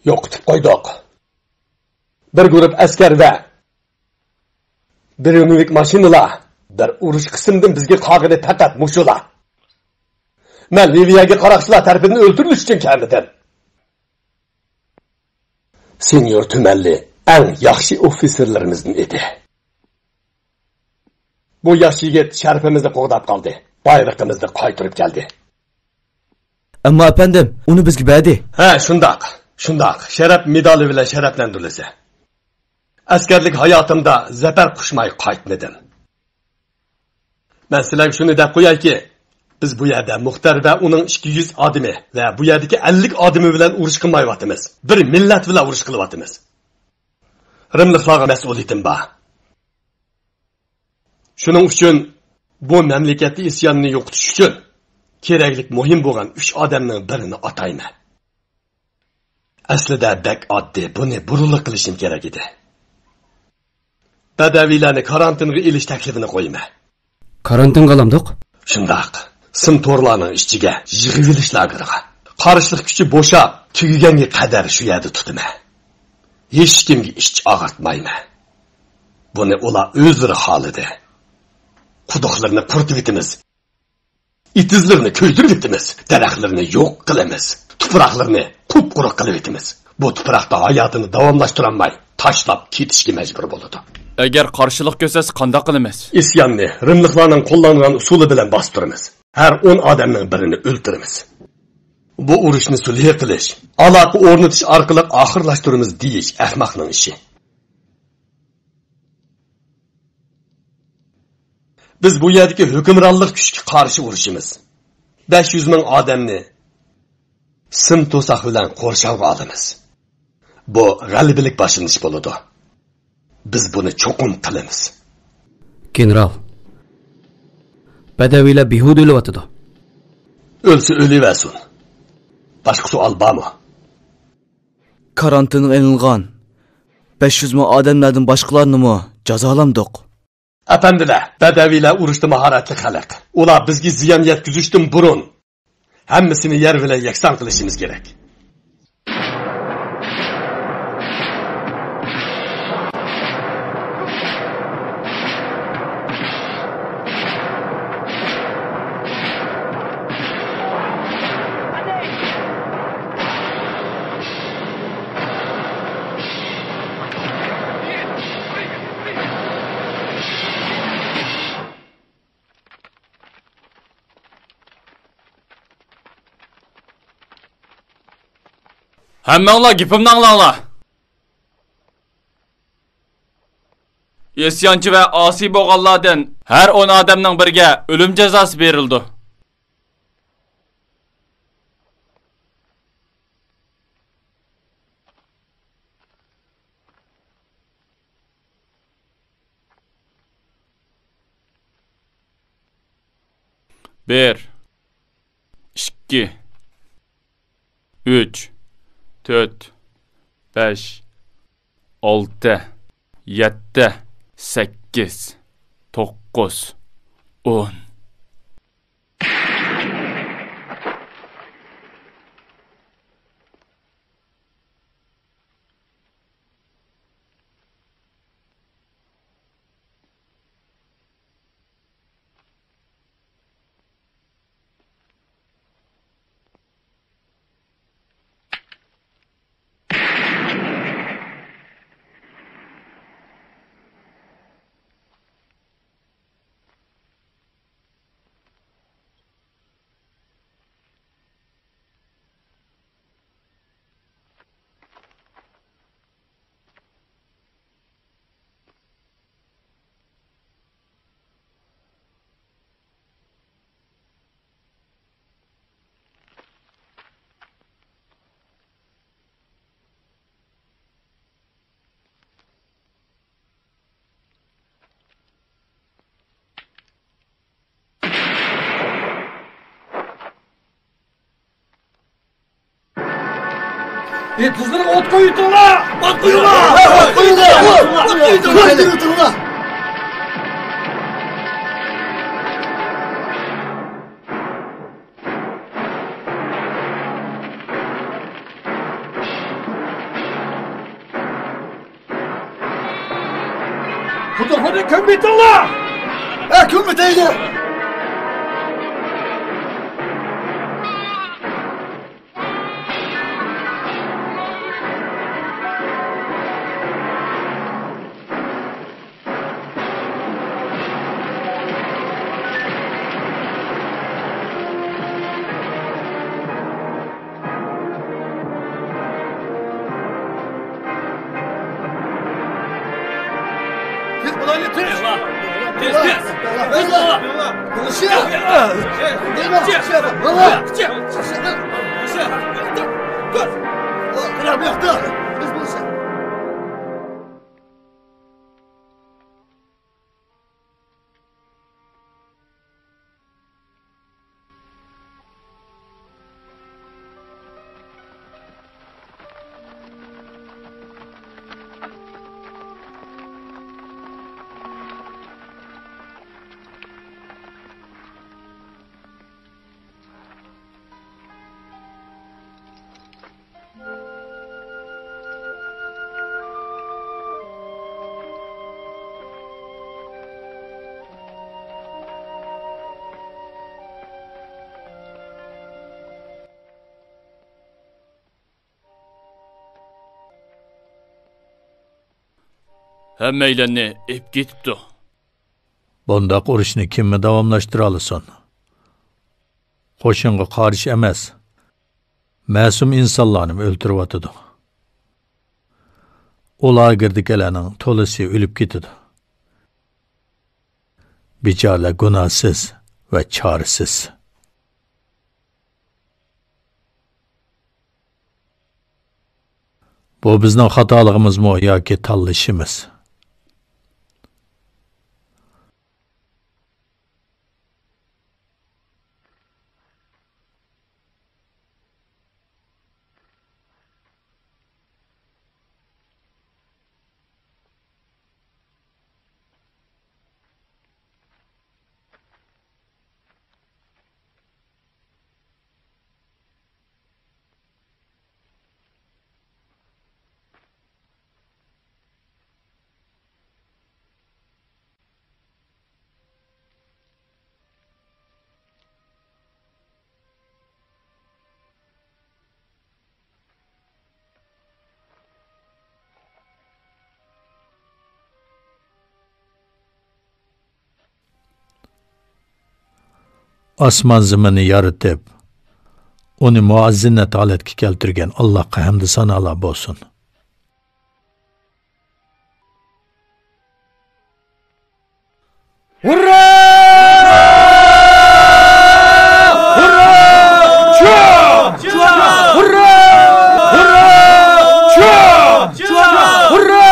يوقىتىپ قويدۇق. بىر گۇرۇپ ئەسكەر ۋە بىر يۈنلۈك ماشىنىلار، بىر ئۇرۇش قىسمىدىن بىزگە قالغىنى پەقەت مۇشۇلار. مەن لىۋىيەگە قاراقچىلار تەرىپىدىن ئۆلتۈرۈلۈش ئۈچۈن كەلمىدىم. سېنيور تۈمەنلى ئەڭ ياخشى ئوفىتسېرلىرىمىزدىن ئىدى. بۇ ياش يىگىت شەرىپىمىزنى قوغداپ قالدى، بايرىقىمىزنى قايتۇرۇپ كەلدى. ئەمما ئەپەندىم، ئۇنى بىزگە بەردى. ھە، شۇنداق، شۇنداق. شەرەپ مېدالى بىلەن شەرەپلەندۈرۈلسە. ئەسكەرلىك ھاياتىمدا زەپەر قۇچماي قايتمىدىم. مەن سىلەرگە شۇنى دەپ قويايكى، بىز بۇ يەردە مۇختەر ۋە ئۇنىڭ ئىككى يۈز ئادىمى ۋە بۇ يەردىكى ئەللىك ئادىمى بىلەن ئۇرۇش قىلمايۋاتىمىز. بىر مىللەت بىلەن ئۇرۇش قىلىۋاتىمىز. رىملىقلارغا مەسئۇلىيىتىم بار. شۇنىڭ ئۈچۈن بۇ مەملىكەتتە ئىسياننى يوقىتىش ئۈچۈن كېرەكلىك مۇھىم بولغان ئۈچ ئادەمنىڭ بىرىنى ئاتايمەن. ئەسلىدە بەك ئاددىي، بۇنى بۇرۇنلا قىلىشىم كېرەك ئىدى. بەدەۋىيلەرنى كارانتىنغا ئېلىش تەكلىپىنى قويىمەن. كارانتىنغا ئالامدۇق؟ شۇنداق. سىم تورلارنىڭ ئىچىگە، يىغىۋېلىش لاگېرىغا. قارشىلىق كۈچى بوشاپ تۈگىگەنگە قەدەر شۇ يەردە تۇتىمەن. ھېچكىمگە ئىچ ئاغارتمايمەن. بۇنى ئۇلار ئۆزلىرى خالىدى. قۇدۇقلىرىنى قۇرۇتۇۋېتىمىز. ئېتىزلىرىنى كۆيدۈرۈۋېتىمىز. دەرەخلىرىنى يوق قىلىمىز. تۇپراقلىرىنى قۇپقۇرۇق قىلىۋېتىمىز. بۇ تۇپراقتا ھاياتىنى داۋاملاشتۇرالماي، تاشلاپ كېتىشكە مەجبۇر بولىدۇ. ئەگەر قارشىلىق كۆرسەتسە، قانداق قىلىمىز؟ ئىسياننى رىملىقلارنىڭ قوللانغان ئۇسۇلى بىلەن باستۇرىمىز. ھەر ئون ئادەمنىڭ بىرىنى ئۆلتۈرىمىز. بۇ ئۇرۇشنى سۈلھى قىلىش، ئالاقە ئورنىتىش ئارقىلىق ئاخىرلاشتۇرىمىز دېيىش ئەخمەقنىڭ ئىشى. بىز بۇ يەردىكى ھۆكۈمرانلىق كۈچكە قارشى ئۇرۇشىمىز. بەش يۈز مىڭ ئادەمنى سىم توساق بىلەن قورشاۋغا ئالىمىز. بۇ غەلىبىلىك باشلىنىش بولىدۇ. بىز بۇنى چوقۇم قىلىمىز. گېنېرال، بەدەۋىيلەر بىھۇدە ئۆلۈۋاتىدۇ. ئۆلسە ئۆلۈۋەرسۇن. باشقا سوئال بارمۇ؟ كارانتىنغا ئېلىنغان بەش يۈز مىڭ ئادەملەردىن باشقىلارنىمۇ جازالامدۇق؟ ئەپەندىلەر، بەدەۋىيلەر ئۇرۇشتا ماھارەتلىك خەلق. ئۇلار بىزگە زىيان يەتكۈزۈشتىن بۇرۇن ھەممىسىنى يەر بىلەن يەكسان قىلىشىمىز كېرەك. ھەممىڭلار گېپىمنى ئاڭلاڭلار. ئىسيانچى ۋە ئاسىي بولغانلاردىن ھەر ئون ئادەمنىڭ بىرىگە ئۆلۈم جازاسى بېرىلىدۇ. بىر، ئىككى، ئۈچ، تۆت، بەش، ئالتە، يەتتە، سەككىز، توققۇز، ئون. ئېتىزلىرىغا ئوت قويۇۋېتىڭلار! ئوت قويۇڭلار! ئوت قويۇڭلار! ئوت قويۇۋېتىڭلار! خوتۇنلارنى كۆمۈۋېتىڭلار! ھە، كۆمۈۋېتەيلى! تېز بولايلى، تېز! تېز، تېز! تېز بول! ھەممەيلەننى ئېلىپ كېتىپتۇ. بۇنداق ئۇرۇشنى كىممۇ داۋاملاشتۇرالىسۇن؟ قوشۇنغا قارشى ئەمەس، مەسۇم ئىنسانلارنىمۇ ئۆلتۈرۈۋاتىدۇ. ئۇ لاگېردىكىلەرنىڭ تولىسى ئۆلۈپ كېتىدۇ. بىچارىلەر گۇناھسىز ۋە چارىسىز. بۇ بىزنىڭ خاتالىقىمىزمۇ ياكى تاللىشىمىز؟ ئاسمان زېمىننى يارىتىپ، ئۇنى مۇئەززىنەت ھالەتكە كەلتۈرگەن ئاللاھقا ھەمدۇ سانالار بولسۇن. ھۇررا! ھۇررا! چۇۋا! ھۇررا! ھۇررا! چۇۋا! ھۇررا!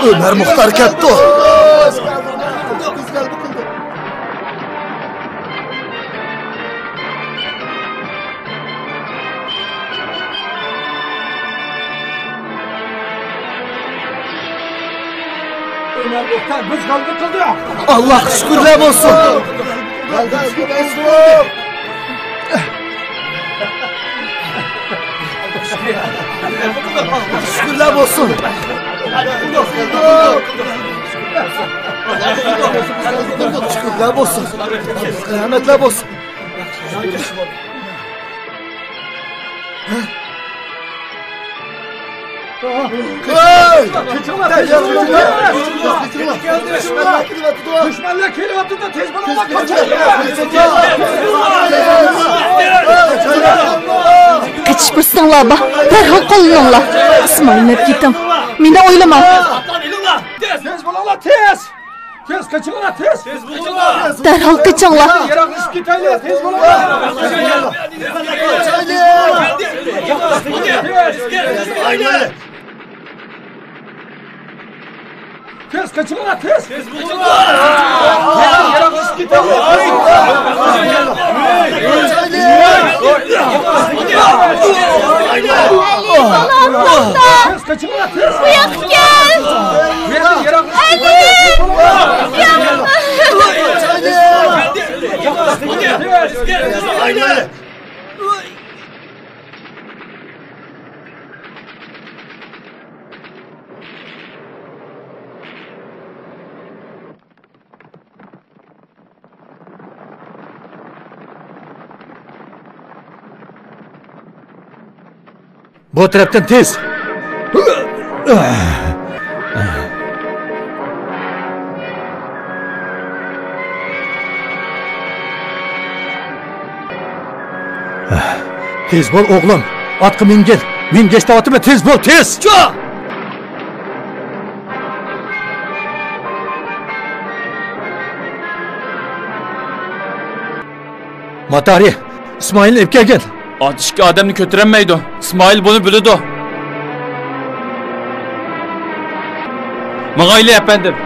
ئۆمەر مۇختار كەپتۇ. ئۆمەر مۇختار، بىز غەلىبە قىلدۇق. ئاللاھقا شۈكۈرلەر بولسۇن. شۈكۈرلەر بولسۇن. شۈكۈرلەر بولسۇن. رەھمەتلەر بولسۇن. دۈشمەنلەر كېلىۋاتىدۇ، تېز بولۇڭلار، قېچىڭلار. قېچىش پۇرسىتىڭلار بار، دەرھال قوللىنىڭلار. ئىسمائىلنى ئېلىپ كېتىڭ، مېنى ئويلىماڭ. تېز بولۇڭلار، تېز! تېز قېچىڭلار، تېز! تېز بولۇڭلار! دەرھال قېچىڭلار! يىراقلىشىپ كېتەيلى، تېز بولۇڭلار! تېز قېچىڭلار، تېز! تېز بولۇڭلار! يىراقلىشىپ كېتەيلى، تېز! تېز قېچىڭلار، تېز! بۇ ياققا كەل! ئەلى! بۇ تەرەپتىن تېز! تېز بول، ئوغلۇم! ئاتقا مىنگىن! مىنگەچ دەۋاتىمەن، تېز بول، تېز! ماتارى، ئىسمائىلنى ئېلىپ كەلگىن. ئات ئىككى ئادەمنى كۆتۈرەلمەيدۇ. ئىسمائىل بۇنى بىلىدۇ. ماڭايلى، ئەپەندىم.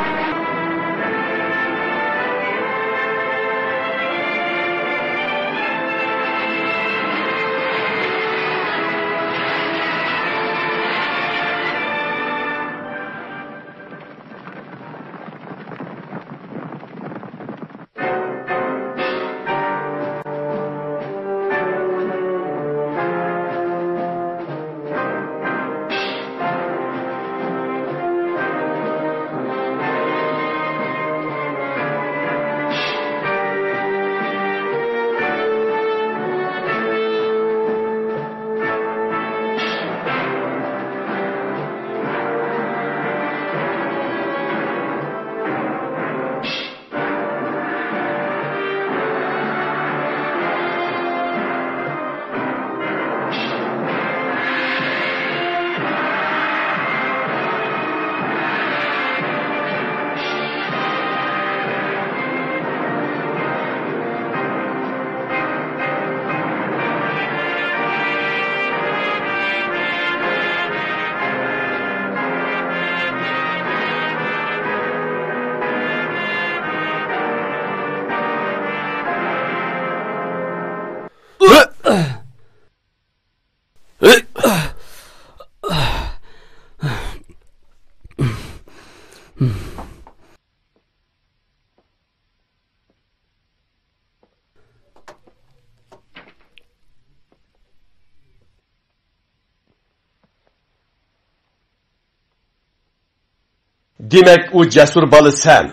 دېمەك، ئۇ جەسۇر بالا سەن.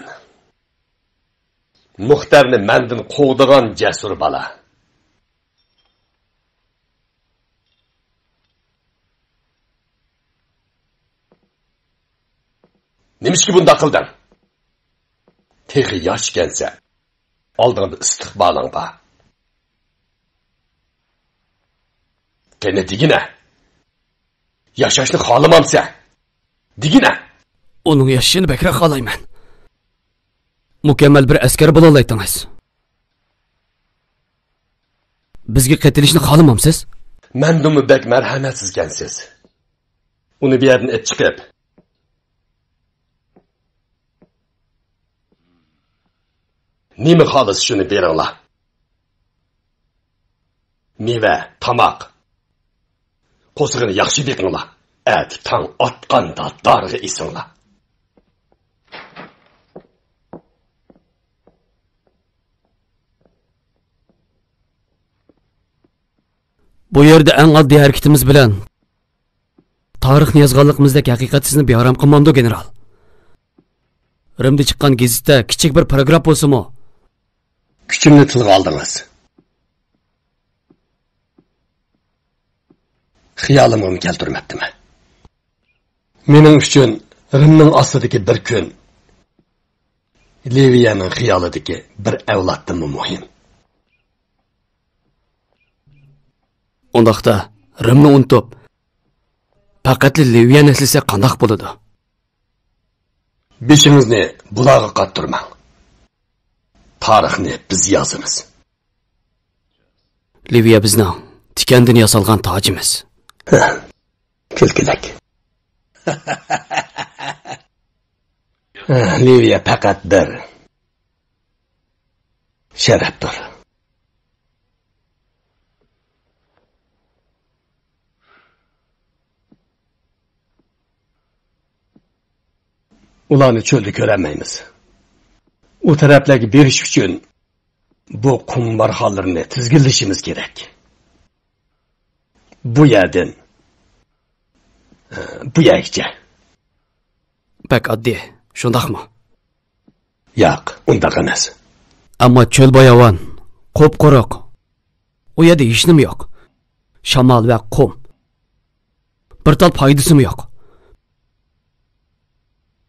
مۇختەرنى مەندىن قوغدىغان جەسۇر بالا. نېمىشقا بۇنداق قىلدىڭ؟ تېخى ياش ئىكەنسەن. ئالدىڭدا ئىستىقبالىڭ بار. قېنى دېگىنە. ياشاشنى خالىمامسەن؟ دېگىنە. ئۇنىڭ ياشىشىنى بەكرەك خالايمەن. مۇكەممەل بىر ئەسكەر بولالايتىڭىز. بىزگە قېتىلىشنى خالىمامسىز؟ مەندىنمۇ بەك مەرھەمەتسىزكەنسىز. ئۇنى بۇ يەردىن ئېلىپ چىقىپ، نېمە خالىسا شۇنى بېرىڭلار. مېۋە، تاماق. قورسىقىنى ياخشى بېقىڭلار. ئەتە تاڭ ئاتقاندا دارغا ئېسىڭلار. بۇ يەردە ئەڭ ئاددىي ھەرىكىتىمىز بىلەن تارىخنى يازغانلىقىمىزدەك ھەقىقەت سىزنى بىئارام قىلمامدۇ، گېنېرال؟ رىمدا چىققان گېزىتتە كىچىك بىر پاراگراف بولسىمۇ. كۈچۈمنى تىلغا ئالدىڭىز. خىيالىمغىمۇ كەلتۈرمەپتىمەن. مېنىڭ ئۈچۈن رىمنىڭ ئاستىدىكى بىر كۈن لىۋىيەنىڭ خىيالىدىكى بىر ئەۋلادتىنمۇ مۇھىم. ئۇنداقتا، رىمنى ئۇنتۇپ، پەقەتلا لىۋىيەنى ئەسلىسەك قانداق بولىدۇ؟ بېشىڭىزنى بۇلارغا قاتتۇرماڭ. تارىخنى بىز يازىمىز. لىۋىيە بىزنىڭ تىكەندىن ياسالغان تاجىمىز. كۈلكىلىك. لىۋىيە پەقەت بىر شەرەپتۇر. ئۇلارنى چۆلدە كۆرەلمەيمىز. ئۇ تەرەپلەرگە بېرىش ئۈچۈن بۇ قۇم بارخانلىرىنى تىزگىنلىشىمىز كېرەك. بۇ يەردىن، ئە، بۇ يەرگىچە. بەك ئاددىي، شۇنداقمۇ؟ ياق، ئۇنداق ئەمەس. ئەمما چۆل باياۋان، قۇپقۇرۇق. ئۇ يەردە ھېچنېمە يوق. شامال ۋە قۇم. بىر تال پايدىسىمۇ يوق.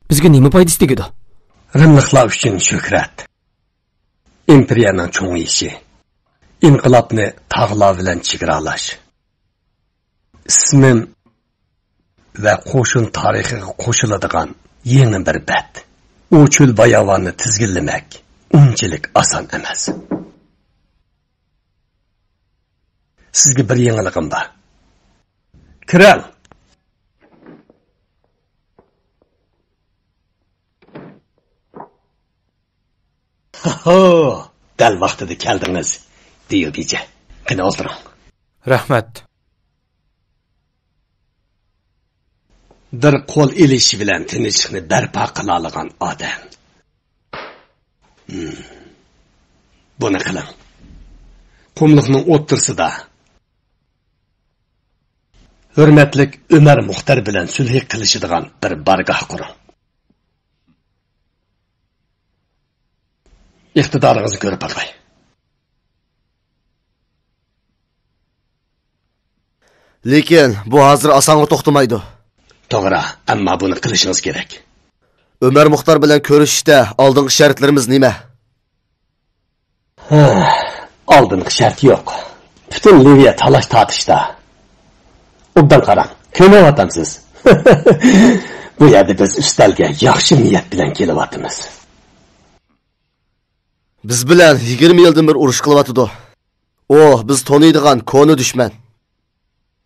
بىزگە نېمە پايدىسى تېگىدۇ؟ رىملىقلار ئۈچۈن شۆھرەت. ئىمپېرىيەنىڭ چوڭىيىشى. ئىنقىلابنى تاغلار بىلەن چېگرالاش. ئىسمىم ۋە قوشۇن تارىخىغا قوشۇلىدىغان يېڭى بىر بەت. ئۇ چۆل باياۋاننى تىزگىنلىمەك ئۇنچىلىك ئاسان ئەمەس. سىزگە بىر يېڭىلىقىم بار. كىرىڭ! ھو، دەل ۋاقتىدا كەلدىڭىز، دىيۇ بىجە. قېنى ئولتۇرۇڭ. رەھمەت. بىر قول ئېلىش بىلەن تىنچلىقنى بەرپا قىلالىغان ئادەم. ھىم. بۇنى قىلىڭ. قۇملۇقنىڭ ئوتتۇرىسىدا ھۆرمەتلىك ئۆمەر مۇختەر بىلەن سۈلھى قىلىشىدىغان بىر بارگاھ قۇرۇڭ. ئىقتىدارىڭىزنى كۆرۈپ باقاي. لېكىن بۇ ھازىر ئاسانغا توختىمايدۇ. توغرا، ئەمما بۇنى قىلىشىڭىز كېرەك. ئۆمەر مۇختار بىلەن كۆرۈشۈشتە ئالدىنقى شەرتلىرىمىز نېمە؟ ھە، ئالدىنقى شەرت يوق. پۈتۈن لىۋىيە تالاش-تارتىشتا. ئوبدان قاراڭ، كۆنۈۋاتامسىز؟ بۇ يەردە بىز ئۈستەلگە ياخشى نىيەت بىلەن كېلىۋاتىمىز. بىز بىلەن يىگىرمە يىلدىن بېرى ئۇرۇش قىلىۋاتىدۇ. ئۇ بىز تونۇيدىغان كونا دۈشمەن.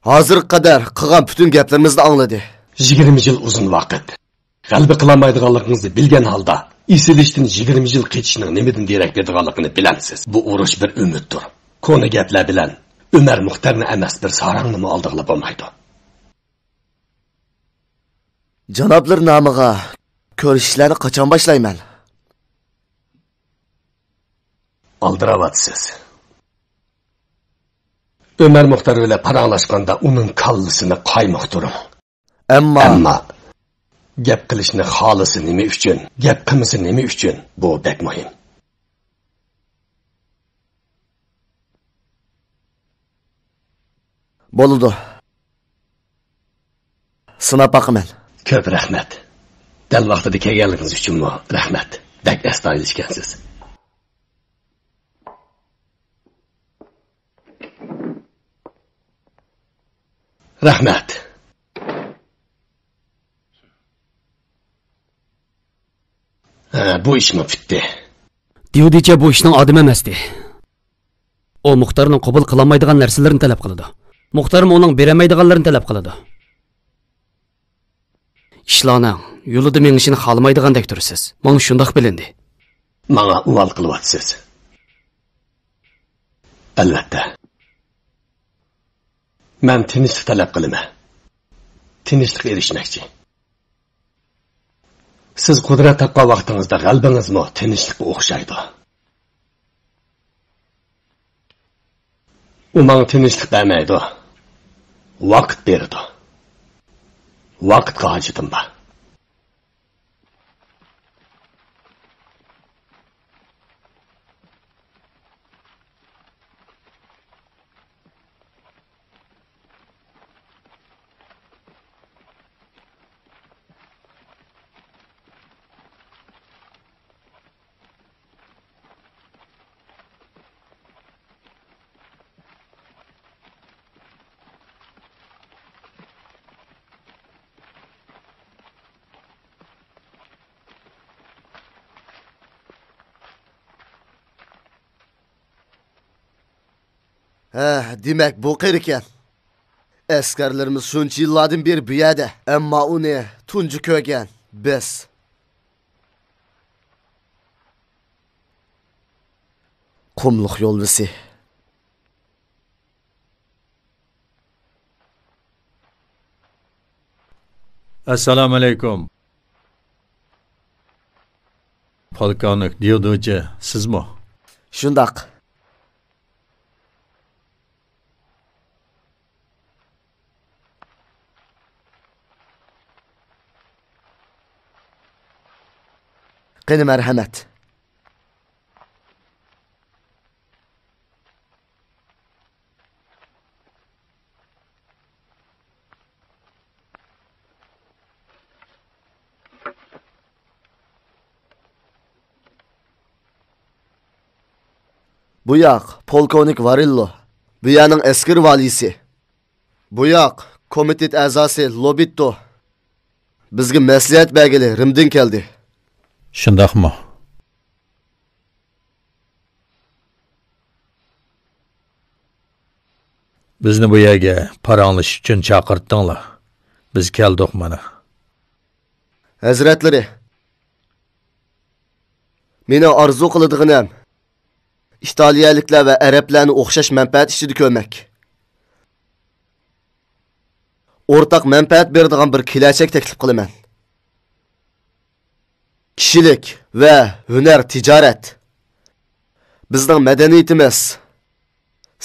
ھازىرغا قەدەر قىلغان پۈتۈن گەپلىرىمىزنى ئاڭلىدى. يىگىرمە يىل ئۇزۇن ۋاقىت. غەلىبە قىلالمايدىغانلىقىڭىزنى بىلگەن ھالدا، ئېسىلىشتىن يىگىرمە يىل قېچىشنىڭ نېمىدىن دېرەك بېرىدىغانلىقىنى بىلەمسىز. بۇ ئۇرۇش بىر ئۈمىدتۇر. كونا گەپلەر بىلەن ئۆمەر مۇختەرنى ئەمەس، بىر ساراڭنىمۇ ئالدىغىلى بولمايدۇ. جانابلىرى نامىغا كۆرۈشۈشلەرنى قاچان باشلايمەن؟ ئالدىراۋاتىسىز. ئۆمەر مۇختەر بىلەن پاراڭلاشقاندا ئۇنىڭ كاللىسىنى قايمۇقتۇرۇڭ. ئەمما ئەمما گەپ قىلىشنى خالىسا نېمە ئۈچۈن، گەپ قىلمىسا نېمە ئۈچۈن؟ بۇ بەك مۇھىم. بولىدۇ. سىناپ باقىمەن. كۆپ رەھمەت. دەل ۋاقتىدا كەلگەنلىكىڭىز ئۈچۈنمۇ رەھمەت. بەك ئەستايىدىل ئىكەنسىز. رەھمەت. ھە، بۇ ئىشمۇ پۈتتى. ديۇدىچە بۇ ئىشنىڭ ئادىمى ئەمەستى. ئۇ مۇختارنىڭ قوبۇل قىلالمايدىغان نەرسىلىرىنى تەلەپ قىلىدۇ. مۇختارمۇ ئۇنىڭ بېرەلمەيدىغانلىرىنى تەلەپ قىلىدۇ. ئىشلارنىڭ يولىدا مېڭىشىنى خالىمايدىغاندەك تۇرىسىز. ماڭا شۇنداق بىلىندى. ماڭا ئۇۋال قىلىۋاتىسىز. ئەلۋەتتە. مەن تىنچلىق تەلەپ قىلىمەن. تىنچلىققا ئېرىشمەكچى. سىز قۇدرەت تاپقان ۋاقتىڭىزدا غەلىبىڭىزمۇ تىنچلىققا ئوخشايدۇ. ئۇ ماڭا تىنچلىق بەرمەيدۇ. ۋاقىت بېرىدۇ. ۋاقىتقا ھاجىتىم بار. ھە، دېمەك، بۇ قېرى ئىكەن. ئەسكەرلىرىمىز شۇنچە يىللاردىن بېرى بۇ يەردە، ئەمما ئۇنى تۇنجى كۆرگەن بىز. قۇملۇق يولۋىسى. ئەسسالامۇئەلەيكۇم. پولكوۋنىك ديۇدۇچى، سىزمۇ؟ شۇنداق. قېنى، مەرھەمەت. بۇ ياق، پولكوۋنىك ۋارىللو. بۇ يەرنىڭ ئەسكىرى ۋالىيسى. بۇ ياق، كومىتېت ئەزاسى لوبىتتو. بىزگە مەسلىھەت بەرگىلى رىمدىن كەلدى. شۇنداقمۇ؟ بىزنى بۇ يەرگە پاراڭلىشىش ئۈچۈن چاقىرتتىڭلار. بىز كەلدۇق مانا. ھەزرەتلىرى، مېنىڭ ئارزۇ قىلىدىغىنىم، ئىتالىيەلىكلەر ۋە ئەرەبلەرنى ئوخشاش مەنپەئەت ئىچىدە كۆرمەك. ئورتاق مەنپەئەت بېرىدىغان بىر كېلەچەك تەكلىپ قىلىمەن. كىشىلىك ۋە ھۈنەر تىجارەت. بىزنىڭ مەدەنىيىتىمىز،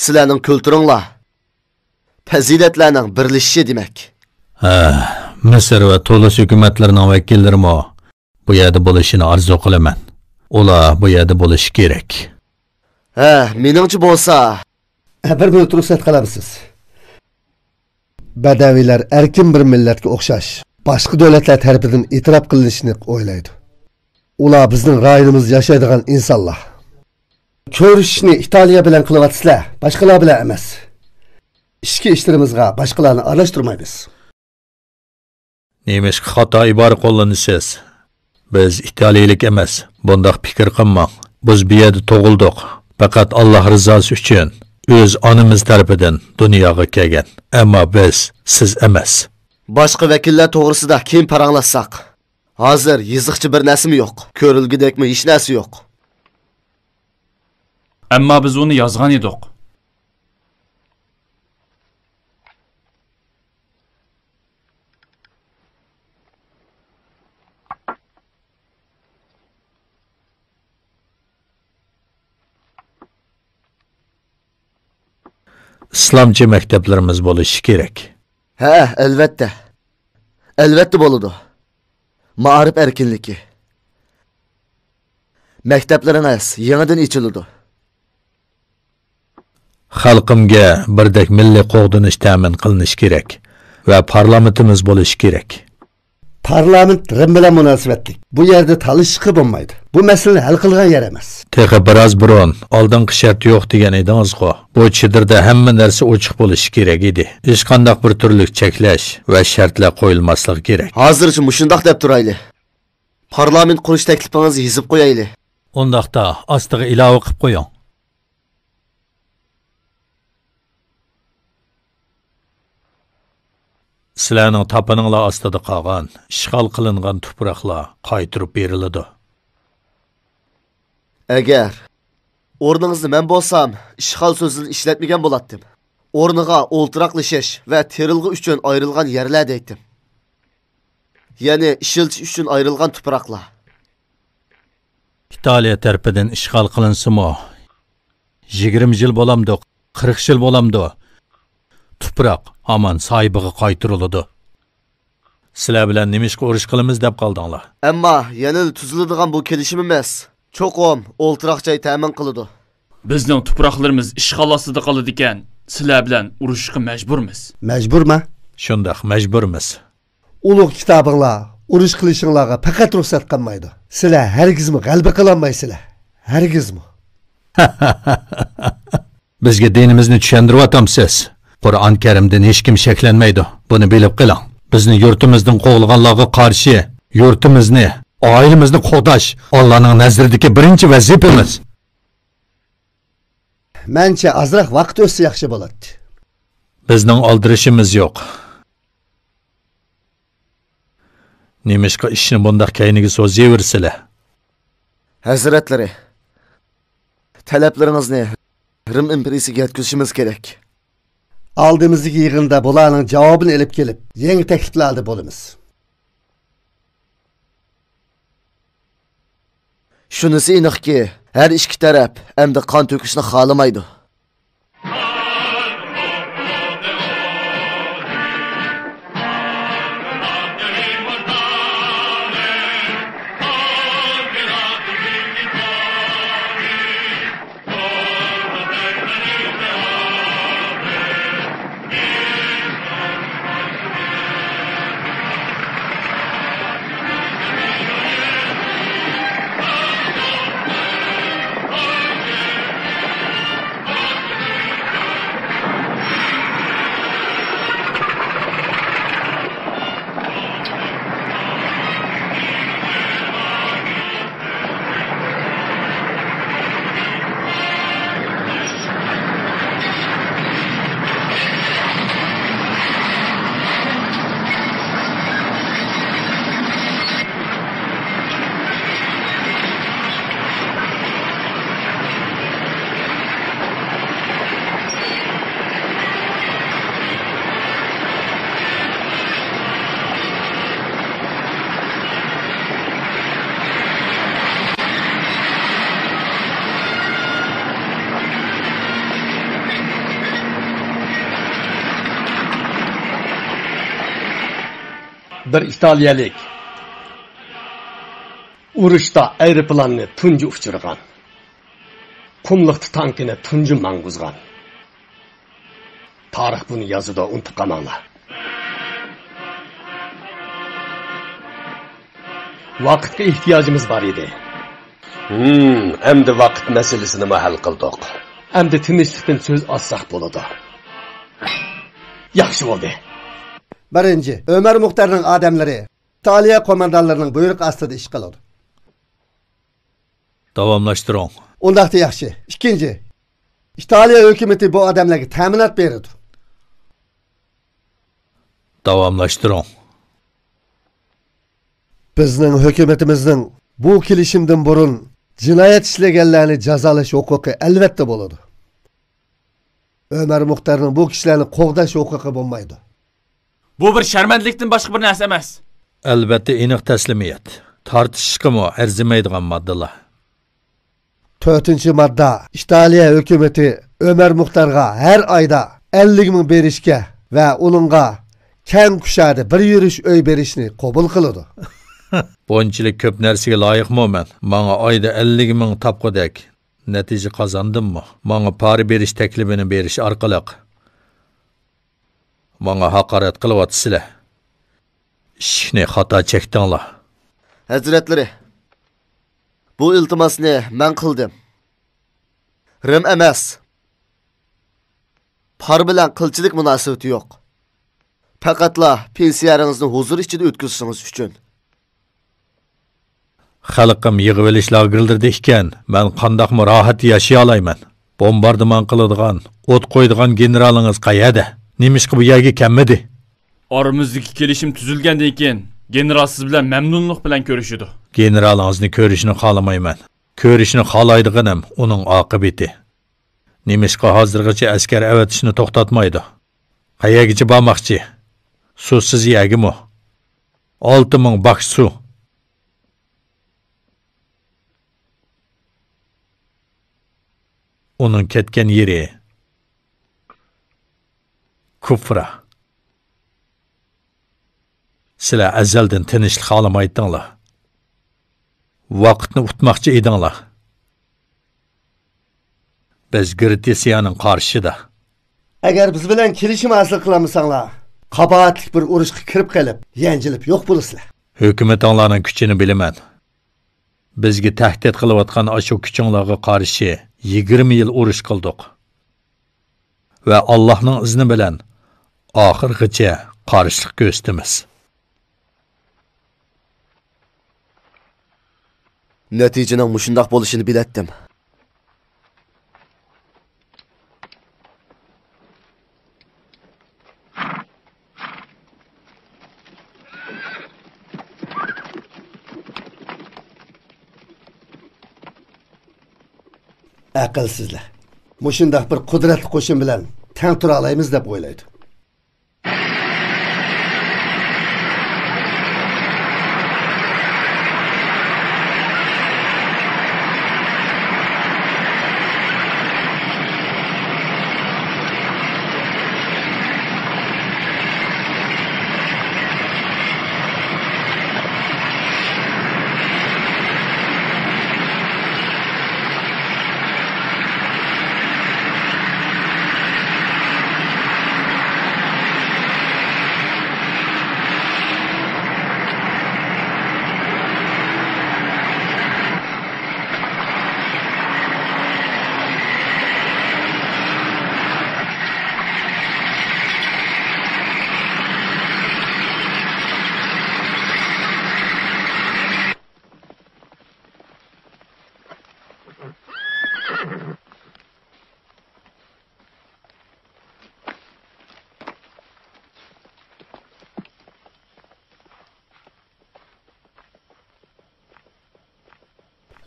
سىلەرنىڭ كۈلتۈرۈڭلار، پەزىلەتلەرنىڭ بىرلىشىشى دېمەك. ھە، مىسىر ۋە تۇنىس ھۆكۈمەتلىرىنىڭ ۋەكىللىرىمۇ بۇ يەردە بولۇشىنى ئارزۇ قىلىمەن. ئۇلار بۇ يەردە بولۇشى كېرەك. ھە، مېنىڭچە بولسا. ھە، بىر مىنۇت رۇخسەت قىلامسىز؟ بەدەۋىيلەر ئەركىن بىر مىللەتكە ئوخشاش، باشقا دۆلەتلەر تەرىپىدىن ئېتىراپ قىلىنىشىنى ئويلايدۇ. ئۇلار بىزنىڭ رايونىمىزدا ياشايدىغان ئىنسانلار. كۆرۈشۈشنى ئىتالىيە بىلەن قىلىۋاتىسىلەر، باشقىلار بىلەن ئەمەس. ئىچكى ئىشلىرىمىزغا باشقىلارنى ئارىلاشتۇرمايمىز. نېمىشقا خاتا ئىبارە قوللىنىسىز؟ بىز ئىتالىيىلىك ئەمەس، بۇنداق پىكىر قىلماڭ. بىز بۇ يەردە تۇغۇلدۇق. پەقەت ئاللاھ رىزاسى ئۈچۈن ئۆز ئانىمىز تەرىپىدىن دۇنياغا كەلگەن. ئەمما بىز سىز ئەمەس. باشقا ۋەكىللەر توغرىسىدا كېيىن پاراڭلاشساق. ھازىر يېزىقچە بىر نەرسىمۇ يوق. كۆرۈلگۈدەكمۇ ھېچ نەرسە يوق. ئەمما بىز ئۇنى يازغان ئىدۇق. ئىسلامچە مەكتەپلىرىمىز بولۇشى كېرەك. ھە، ئەلۋەتتە. ئەلۋەتتە بولىدۇ. مائارىپ ئەركىنلىكى. مەكتەپلىرىڭىز يېڭىدىن ئېچىلىدۇ. خەلقىمگە بىردەك مىللىي قوغدىنىش تەمىن قىلىنىشى كېرەك ۋە پارلامېنتىمىز بولۇشى كېرەك. پارلامېنت رىم بىلەن مۇناسىۋەتلىك. بۇ يەردە تالىشىشقا بولمايدۇ. بۇ مەسىلىنى ھەل قىلغان يەر ئەمەس. تېخى بىراز بۇرۇن، ئالدىنقى شەرت يوق دېگەن ئىدىڭىزغۇ؟ بۇ چېدىردا ھەممە نەرسە ئوچۇق بولۇشى كېرەك ئىدى. ھېچقانداق بىر تۈرلۈك چەكلەش ۋە شەرتلەر قويۇلماسلىقى كېرەك. ھازىرچە مۇشۇنداق دەپ تۇرايلى. پارلامېنت قۇرۇش تەكلىپىڭىزنى يېزىپ قويايلى. ئۇنداقتا ئاستىغا ئىلاۋە قىلىپ قويۇڭ. سىلەرنىڭ تاپىنىڭلار ئاستىدا قالغان، ئىشغال قىلىنغان تۇپراقلار قايتۇرۇپ بېرىلىدۇ. ئەگەر ئورنىڭىزنى مەن بولسام ئىشغال سۆزىنى ئىشلەتمىگەن بولاتتىم. ئورنىغا ئولتۇراقلىشىش ۋە تېرىلغۇ ئۈچۈن ئايرىلغان يەرلەر دەيتتىم. يەنى ئىشلىتىش ئۈچۈن ئايرىلغان تۇپراقلار. ئىتالىيە تەرىپىدىن ئىشغال قىلىنسىمۇ، يىگىرمە يىل بولامدۇ، قىرىق يىل بولامدۇ، تۇپراق ھامان ساھىبىغا قايتۇرۇلىدۇ. سىلەر بىلەن نېمىشقا ئۇرۇش قىلىمىز دەپ قالدىڭلار؟ ئەمما يەنىلا تۈزۈلىدىغان بۇ كېلىشىمىمىز چوقۇم ئولتۇراق جاي تەمىن قىلىدۇ. بىزنىڭ تۇپراقلىرىمىز ئىشغال ئاستىدا قالىدىكەن، سىلەر بىلەن ئۇرۇشۇشقا مەجبۇرمىز. مەجبۇرما؟ شۇنداق، مەجبۇرمىز. ئۇلۇغ كىتابىڭلار، ئۇرۇش قىلىشىڭلارغا پەقەت رۇخسەت قىلمايدۇ. سىلەر ھەرگىزمۇ غەلىبە قىلالمايسىلەر. ھەرگىزمۇ. بىزگە دىنىمىزنى چۈشەندۈرۈۋاتامسىز؟ قۇرئان كەرىمدىن ھېچكىم شەكلەنمەيدۇ. بۇنى بىلىپ قېلىڭ. بىزنى يۇرتىمىزدىن قوغلىغانلارغا قارشى يۇرتىمىزنى، ئائىلىمىزنى قوغداش ئاللانىڭ نەزىرىدىكى بىرىنچى ۋەزىپىمىز. مەنچە ئازراق ۋاقىت ئۆتسە ياخشى بولاتتى. بىزنىڭ ئالدىرىشىمىز يوق. نېمىشقا ئىشنى بۇنداق كەينىگە سوزۇۋېرىسىلەر؟ ھەزرەتلىرى، تەلەپلىرىڭىزنى رىم ئىمپېرىيىسىگە يەتكۈزۈشىمىز كېرەك. ئالدىمىزدىكى يىغىندا بۇلارنىڭ جاۋابىنى ئېلىپ كېلىپ، يېڭى تەكلىپلەردە بولىمىز. شۇنىسى ئېنىقكى، ھەر ئىككى تەرەپ ئەمدى قان تۆكۈشنى خالىمايدۇ. بىر ئىتالىيەلىك ئۇرۇشتا ئايروپىلاننى تۇنجى ئۇچۇرغان، قۇملۇقتا تانكىنى تۇنجى ماڭغۇزغان. تارىخ بۇنى يازىدۇ، ئۇنتۇپ قالماڭلار. ۋاقىتقا ئېھتىياجىمىز بار ئىدى. ھىم، ئەمدى ۋاقىت مەسىلىسىنىمۇ ھەل قىلدۇق. ئەمدى تىنچلىقتىن سۆز ئاچساق بولىدۇ. ياخشى بولدى. بىرىنچى، ئۆمەر مۇختەرنىڭ ئادەملىرى ئىتالىيە قوماندانلىرىنىڭ بۇيرۇقى ئاستىدا ئىش قىلىدۇ. داۋاملاشتۇرۇڭ. ئۇنداقتا ياخشى. ئىككىنچى، ئىتالىيە ھۆكۈمىتى بۇ ئادەملەرگە تەمىنات بېرىدۇ. داۋاملاشتۇرۇڭ. بىزنىڭ ھۆكۈمىتىمىزنىڭ بۇ كېلىشىمدىن بۇرۇن جىنايەت ئىشلىگەنلەرنى جازالاش ھوقۇقى ئەلۋەتتە بولىدۇ. ئۆمەر مۇختەرنىڭ بۇ كىشىلەرنى قوغداش ھوقۇقى بولمايدۇ. بۇ بىر شەرمەندىلىكتىن باشقا بىر نەرسە ئەمەس. ئەلۋەتتە، ئېنىق تەسلىمىيەت. تارتىشىشقىمۇ ئەرزىمەيدىغان ماددىلار. تۆتىنچى ماددا، ئىتالىيە ھۆكۈمىتى ئۆمەر مۇختەرغا ھەر ئايدا ئەللىك مىڭ بېرىشكە ۋە ئۇنىڭغا كەڭ كۇشادە بىر يۈرۈش ئۆي بېرىشنى قوبۇل قىلىدۇ. بۇنچىلىك كۆپ نەرسىگە لايىقمۇ مەن؟ ماڭا ئايدا ئەللىك مىڭ تاپقۇدەك نەتىجە قازاندىممۇ؟ ماڭا پارا بېرىش تەكلىپىنى بېرىش ئارقىلىق ماڭا ھاقارەت قىلىۋاتىسىلەر. ئىشىكنى خاتا چەكتىڭلار. ھەزرەتلىرى، بۇ ئىلتىماسنى مەن قىلدىم. رىم ئەمەس. پار بىلەن قىلچىلىك مۇناسىۋىتى يوق. پەقەتلا پېنسىيەرىڭىزنى ھۇزۇر ئىچىدە ئۆتكۈزۈشىڭىز ئۈچۈن. خەلقىم يىغىۋېلىش لاگېرلىرىدا ئىكەن، مەن قانداقمۇ راھەت ياشىيالايمەن؟ بومباردىمان قىلىدىغان، ئوت قويىدىغان گېنېرالىڭىز قەيەردە؟ نېمىشقا بۇ يەرگە كەلمىدى؟ ئارىمىزدىكى كېلىشىم تۈزۈلگەندىن كېيىن، گېنېرال سىز بىلەن مەمنۇنلۇق بىلەن كۆرۈشىدۇ. گېنېرالىڭىزنى كۆرۈشنى خالىمايمەن. كۆرۈشنى خالايدىغىنىم ئۇنىڭ ئاقىۋىتى. نېمىشقا ھازىرغىچە ئەسكەر ئەۋەتىشنى توختاتمايدۇ؟ قەيەرگىچە بارماقچى؟ سۇسىز يەرگىمۇ؟ ئالتە مىڭ باك سۇ. ئۇنىڭ كەتكەن يېرى كۇفرا. سىلەر ئەزەلدىن تىنچلىق خالىمايتتىڭلار. ۋاقىتنى ئۇتماقچى ئىدىڭلار. بىز گرېتسىيەنىڭ قارشىدا. ئەگەر بىز بىلەن كېلىشىم ھاسىل قىلالمىساڭلار، قاباھەتلىك بىر ئۇرۇشقا كىرىپ قېلىپ، يەنجىلىپ يوق بولىسىلەر. ھۆكۈمىتىڭلارنىڭ كۈچىنى بىلىمەن. بىزگە تەھدىت قىلىۋاتقان ئاشۇ كۈچۈڭلارغا قارشى يىگىرمە يىل ئۇرۇش قىلدۇق. ۋە ئاللاھنىڭ ئىزنى بىلەن ئاخىرغىچە قارشىلىق كۆرسىتىمىز. نەتىجىنىڭ مۇشۇنداق بولۇشىنى بىلەتتىم. ئەقىلسىزلەر مۇشۇنداق بىر قۇدرەتلىك قوشۇن بىلەن تەڭ تۇرالايمىز دەپ ئويلايدۇ.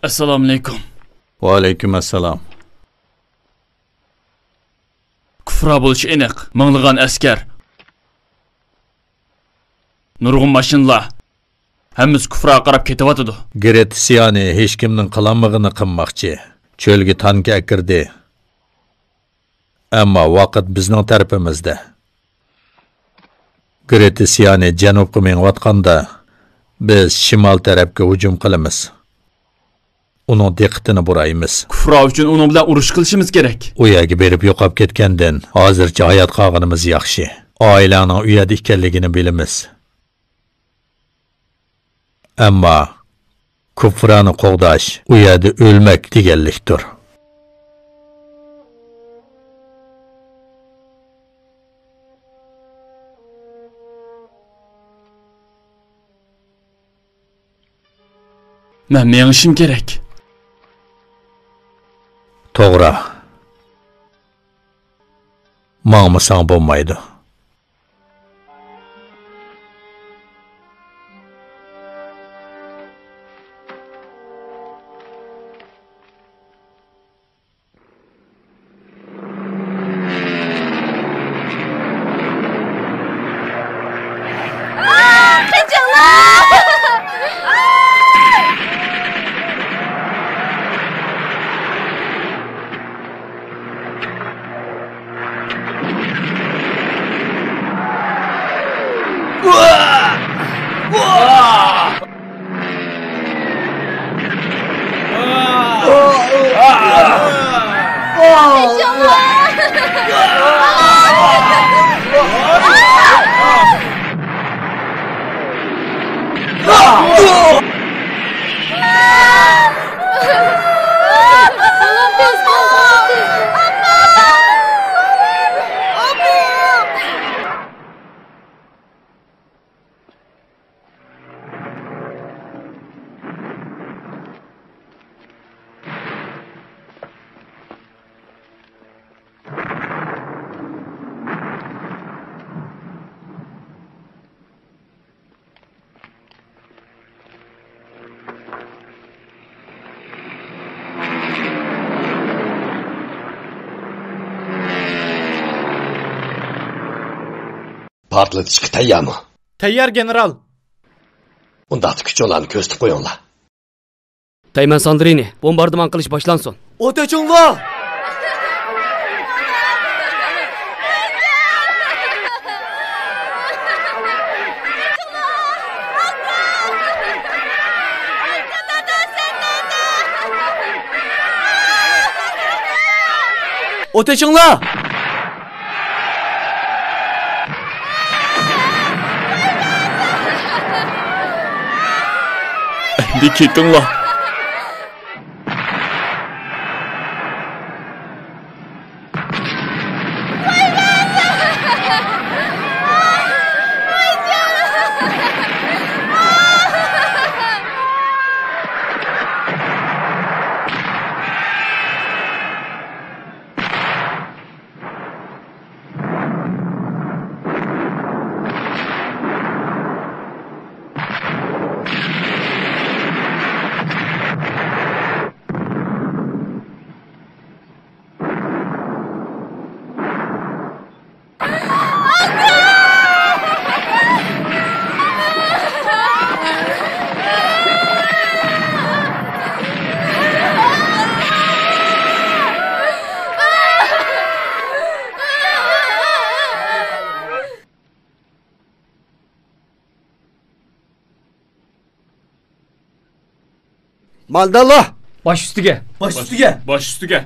ئەسسالامۇئەلەيكۇم. ۋەئەلەيكۇم ئەسسالام. كۇفرا بولۇشى ئېنىق. مىڭلىغان ئەسكەر، نۇرغۇن ماشىنىلار، ھەممىسى كۇفراغا قاراپ كېتىۋاتىدۇ. گرېتسىيانى ھېچكىمنىڭ قىلالمىغىنىنى قىلماقچى. چۆلگە تانكا ئەكىردى. ئەمما ۋاقىت بىزنىڭ تەرىپىمىزدە. گرېتسىيانى جەنۇبقا مېڭىۋاتقاندا، بىز شىمال تەرەپكە ھۇجۇم قىلىمىز. ئۇنىڭ دىققىتىنى بۇرايمىز. كۇفرا ئۈچۈن ئۇنىڭ بىلەن ئۇرۇش قىلىشىمىز كېرەك. ئۇ يەرگە بېرىپ يوقاپ كەتكەندىن ھازىرچە ھايات قالغىنىمىز ياخشى. ئائىلەڭنىڭ ئۇ يەردە ئىكەنلىكىنى بىلىمىز. ئەمما كۇفرانى قوغداش ئۇ يەردە ئۆلمەك دېگەنلىكتۇر. مەن مېڭىشىم كېرەك. توغرا. ماڭمىساڭ بولمايدۇ. پارتلىتىشقا تەييارمۇ؟ تەييار، گېنېرال. ئۇنداقتا كۈچۈڭلارنى كۆرسىتىپ قويۇڭلار. تەيمەن ساندرىنى، بومباردىمان قىلىش باشلانسۇن. ئوت ئېچىڭلار! ئوت ئېچىڭلار! ئەمدى كېتىڭلار. مانداللا! باش ئۈستىگە! باش ئۈستىگە! باش ئۈستىگە!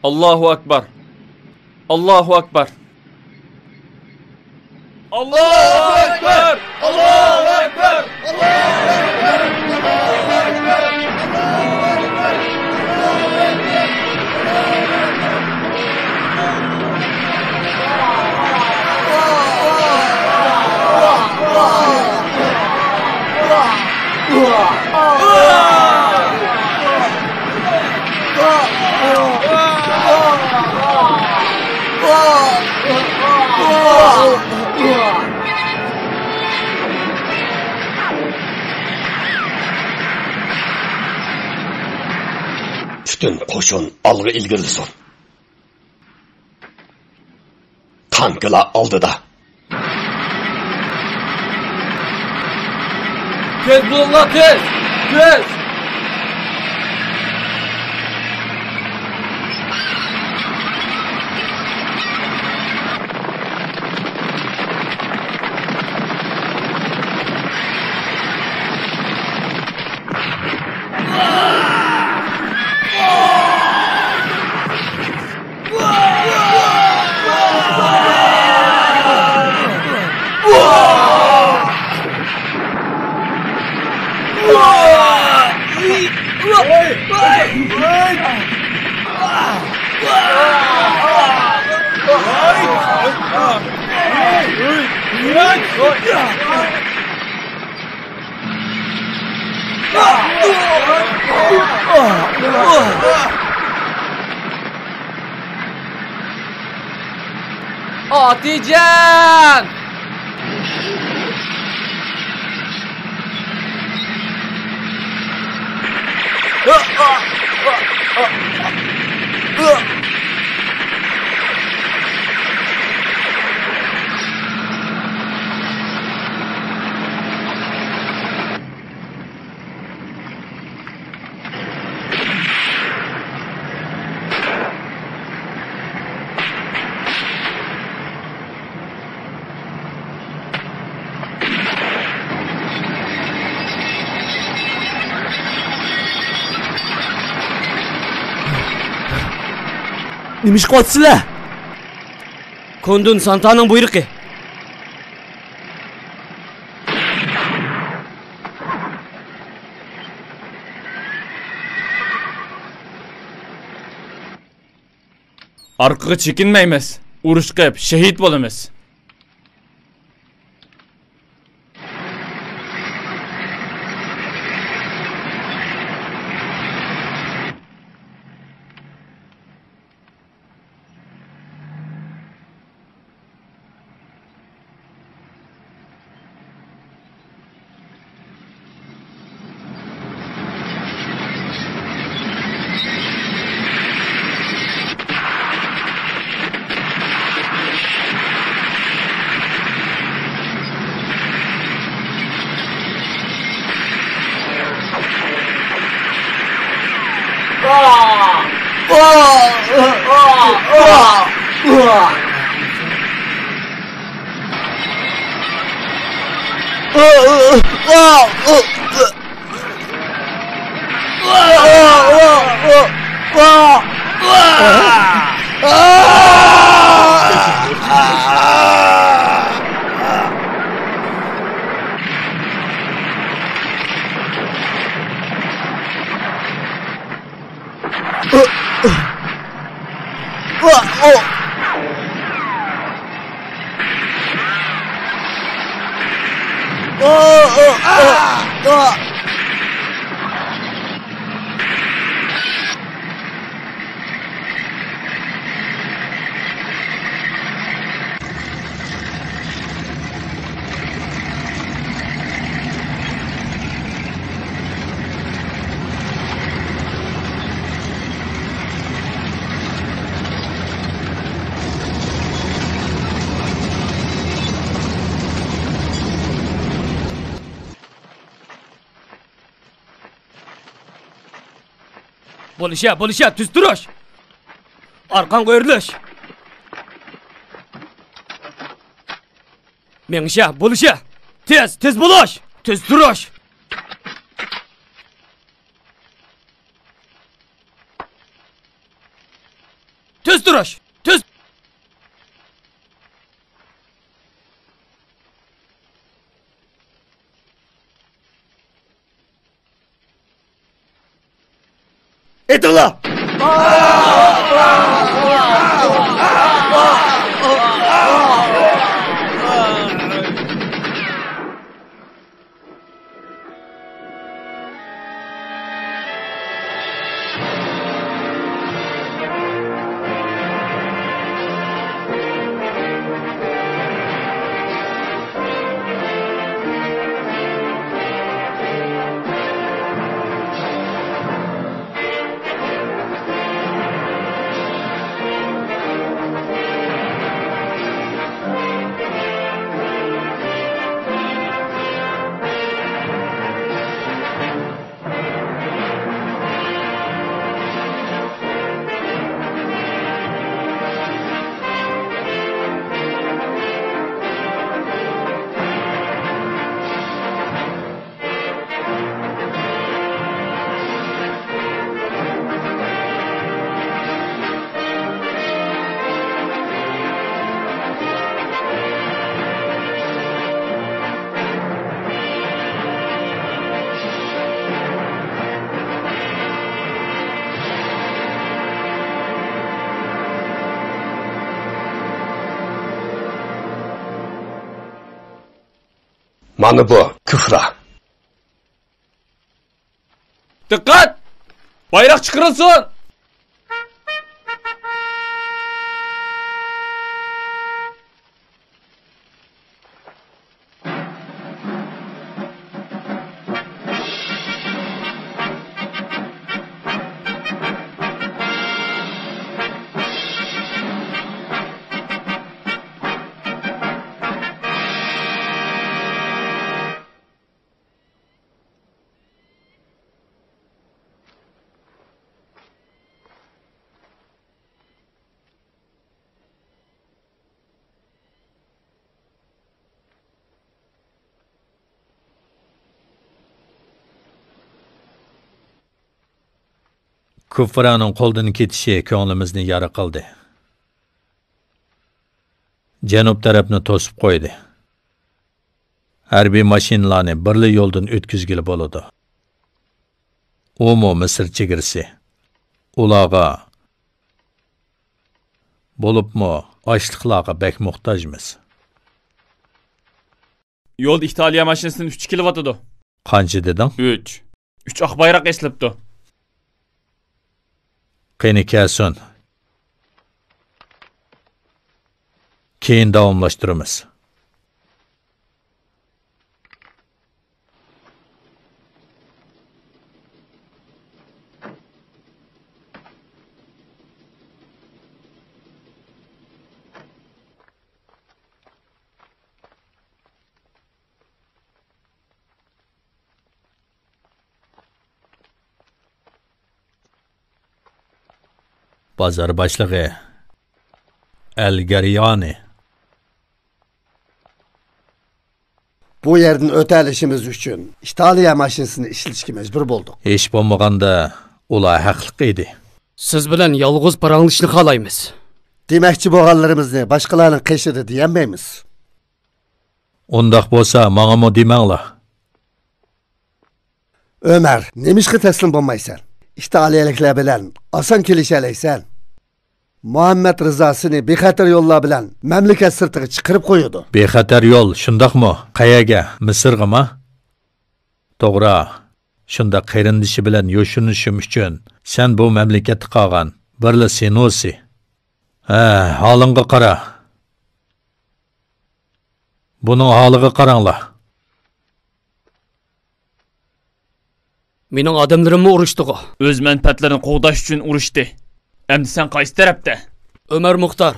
ئاللاھۇ ئەكبەر! ئاللاھۇ ئەكبەر! ئاللاھۇ ئەكبەر! ئاللاھۇ ئەكبەر! پۈتۈن قوشۇن ئالغا ئىلگىرىلىسۇن. تانكىلار ئالدىدا. تېز بولۇڭلار، تېز! تېز! ئاتىجان! نېمە ئىش قىلىۋاتىسىلەر؟ كوندۇن سانتانىڭ بۇيرۇقى. ئارقىغا چېكىنمەيمىز. ئۇرۇش قىلىپ شېھىت بولىمىز. بولۇشە، بولۇشە، تۈز تۇرۇش! ئارقاڭغا ئۆرۈلۈش! مېڭىشە، بولۇشە! تېز، تېز بولۇش! تۈز تۇرۇش! تۈز تۇرۇش! تۈز! ئېتىڭلار! مانا بۇ كۇفرا. دىققەت! بايراق چىقىرىلسۇن! كۇففارنىڭ قولدىن كېتىشى كۆڭلىمىزنى يارا قىلدى. جەنۇب تەرەپنى توسۇپ قويدى. ھەربىي ماشىنىلارنى بىرلا يولدىن ئۆتكۈزگىلى بولىدۇ. ئۇمۇ مىسىر چېگرىسى. ئۇلارغا، بولۇپمۇ ئاشلىقلارغا بەك موھتاجمىز. يولدا ئىتالىيە ماشىنىسىدىن ئۈچ كېلىۋاتىدۇ. قانچە دېدىڭ؟ ئۈچ. ئۈچ ئاق بايراق ئېسىلىپتۇ. قېنى كەلسۇن. كېيىن داۋاملاشتۇرىمىز. بازار باشلىقى ئەل گەريانى. بۇ يەردىن ئۆتەلىشىمىز ئۈچۈن ئىتالىيە ماشىنىسىنى ئىشلىتىشكە مەجبۇر بولدۇق. ھېچ بولمىغاندا ئۇلار ھەقلىق ئىدى. سىز بىلەن يالغۇز پاراڭلىشىشنى خالايمىز. دېمەكچى بولغانلىرىمىزنى باشقىلارنىڭ قېشىدا دېيەلمەيمىز. ئۇنداق بولسا ماڭىمۇ دېمەڭلار. ئۆمەر، نېمىشقا تەسلىم بولمايسەن؟ ئىتالىيەلىكلەر بىلەن ئاسان كېلىشەلەيسەن. مۇھەممەد رىزا سېنى بىخەتەر يوللار بىلەن مەملىكەت سىرتىغا چىقىرىپ قويىدۇ. بىخەتەر يول، شۇنداقمۇ؟ قەيەرگە؟ مىسىرغىمۇ؟ توغرا. شۇنداق قېرىندىشى بىلەن يوشۇرۇنۇشۇم ئۈچۈن سەن بۇ مەملىكەتتە قالغان بىرلا سېنۇسى. ھە، ھالىڭغا قارا. بۇنىڭ ھالىغا قاراڭلار. مېنىڭ ئادەملىرىممۇ ئۇرۇشتىغۇ. ئۆز مەنپەئەتلىرىنى قوغداش ئۈچۈن ئۇرۇشتى. ئەمدى سەن قايسى تەرەپتە؟ ئۆمەر مۇختار.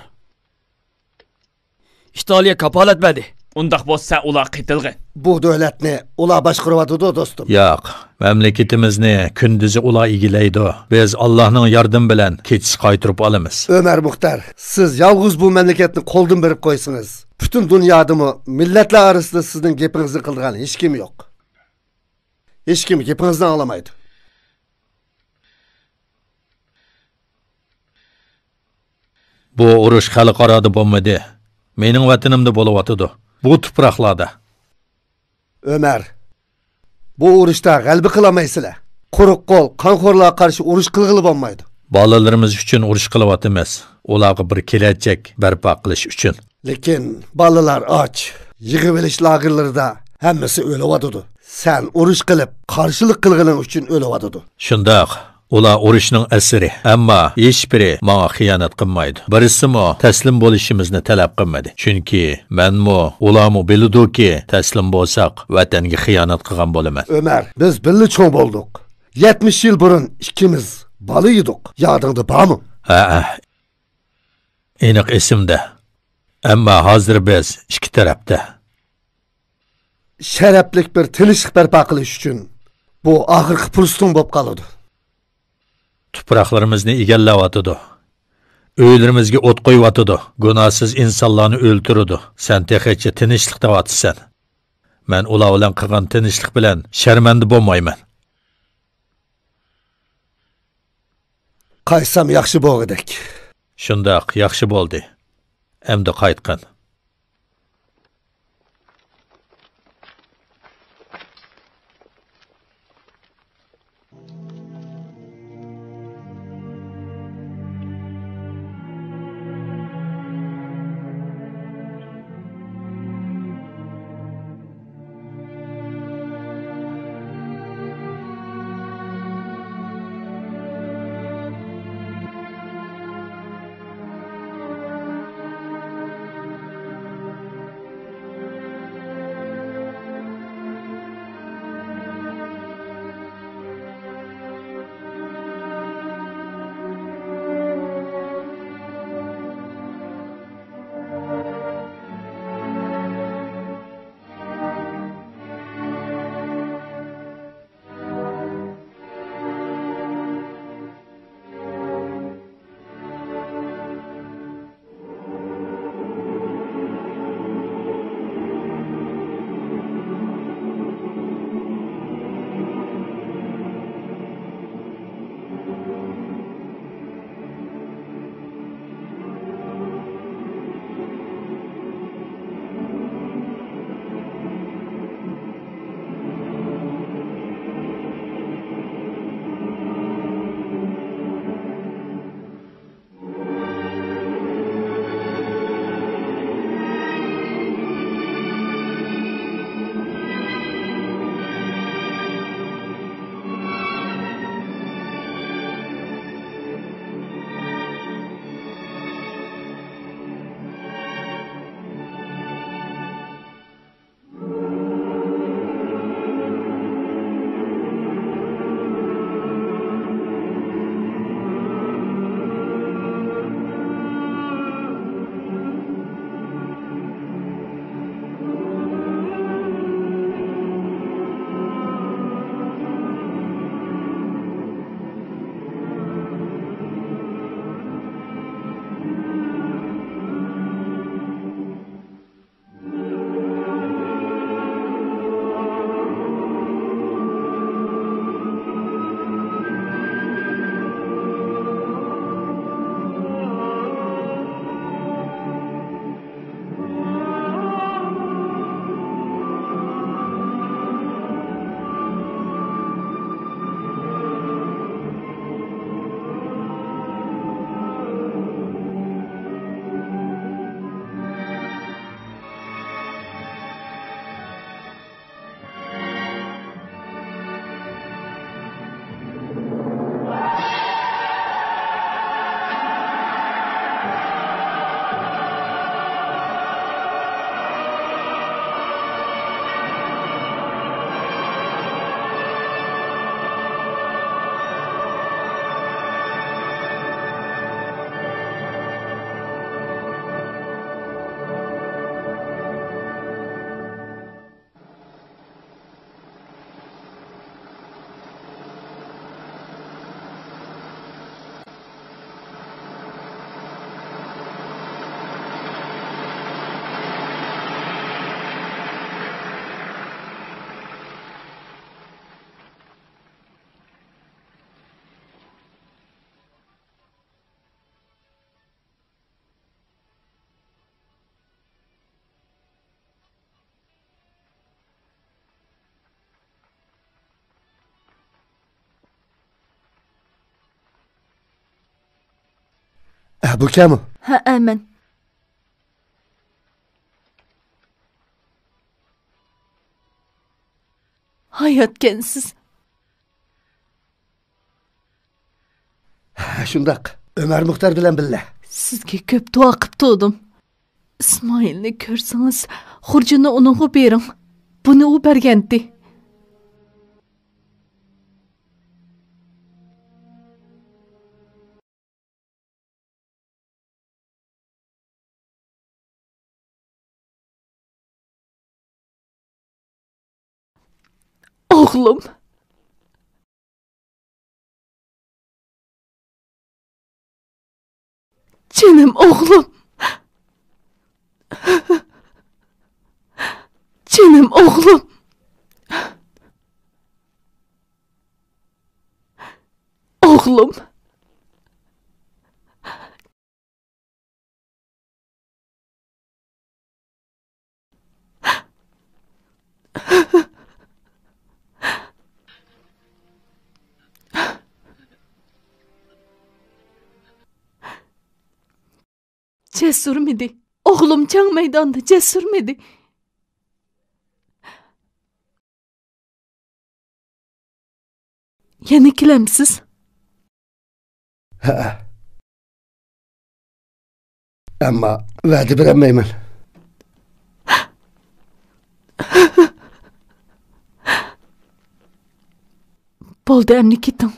ئىتالىيە كاپالەت بەردى. ئۇنداق بولسا سەن ئۇلارغا قېتىلغىن. بۇ دۆلەتنى ئۇلار باشقۇرۇۋاتىدۇ، دوستۇم. ياق، مەملىكىتىمىزنى كۈندۈزى ئۇلار ئىگىلەيدۇ. بىز ئاللاھنىڭ ياردىمى بىلەن كېچىسى قايتۇرۇپ ئالىمىز. ئۆمەر مۇختار، سىز يالغۇز بۇ مەملىكەتنى قولدىن بېرىپ قويسىڭىز، پۈتۈن دۇنيادىمۇ مىللەتلەر ئارىسىدا سىزنىڭ گېپىڭىزنى قىلىدىغان ھېچكىم يوق. ھېچكىم گېپىڭىزنى ئاڭلىمايدۇ. بۇ ئۇرۇش خەلقئارادا بولمىدى. مېنىڭ ۋەتىنىمدە بولۇۋاتىدۇ. بۇ تۇپراقلاردا. ئۆمەر، بۇ ئۇرۇشتا غەلىبە قىلالمايسىلەر. قۇرۇق قول، قانخورلارغا قارشى ئۇرۇش قىلغىلى بولمايدۇ. بالىلىرىمىز ئۈچۈن ئۇرۇش قىلىۋاتىمىز. ئۇلارغا بىر كېلەچەك بەرپا قىلىش ئۈچۈن. لېكىن بالىلار ئاچ. يىغىۋېلىش لاگېرلىرىدا ھەممىسى ئۆلۈۋاتىدۇ. سەن ئۇرۇش قىلىپ، قارشىلىق قىلغىنىڭ ئۈچۈن ئۆلۈۋاتىدۇ. شۇنداق. ئۇلار ئۇرۇشنىڭ ئەسىرى. ئەمما ھېچبىرى ماڭا خىيانەت قىلمايدۇ. بىرسىمۇ تەسلىم بولۇشىمىزنى تەلەپ قىلمىدى. چۈنكى مەنمۇ، ئۇلارمۇ بىلىدۇكى، تەسلىم بولساق، ۋەتەنگە خىيانەت قىلغان بولىمەن. ئۆمەر، بىز بىللە چوڭ بولدۇق. يەتمىش يىل بۇرۇن ئىككىمىز بالا ئىدۇق. يادىڭدا بارمۇ؟ ھەئە. ئېنىق ئېسىمدە. ئەمما ھازىر بىز ئىككى تەرەپتە. شەرەپلىك بىر تىنچلىق بەرپا قىلىش ئۈچۈن بۇ ئاخىرقى پۇرسىتىڭ بولۇپ قالىدۇ. تۇپراقلىرىمىزنى ئىگىلەۋاتىدۇ. ئۆيلىرىمىزگە ئوت قويۇۋاتىدۇ. گۇناھسىز ئىنسانلارنى ئۆلتۈرىدۇ. سەن تېخىچە تىنچلىق دەۋاتىسەن. مەن ئۇلار بىلەن قىلغان تىنچلىق بىلەن شەرمەندە بولمايمەن. قايتسام ياخشى بولغۇدەك. شۇنداق، ياخشى بولدى. ئەمدى قايتقىن. بۇ كەمۇ؟ ھەئە، مەن. ھاياتكەنسىز. شۇنداق، ئۆمەر مۇختار بىلەن بىللە. سىزگە كۆپ دۇئا قىپ تۇردۇم. ئىسمائىلنى كۆرسىڭىز، خۇرجۇننى ئۇنىڭغا بېرىڭ. بۇنى ئۇ بەرگەنتى. ئوغلۇم. جېنىم ئوغلۇم. جېنىم ئوغلۇم. ئوغلۇم. جەسۇرمىدى. ئوغلۇم جەڭ مەيدانىدا جەسۇرمىدى. يەنە كېلەمسىز؟ ھەئە. ئەمما ۋەدە بېرەلمەيمەن. بولدى، ئەمدى كېتىڭ.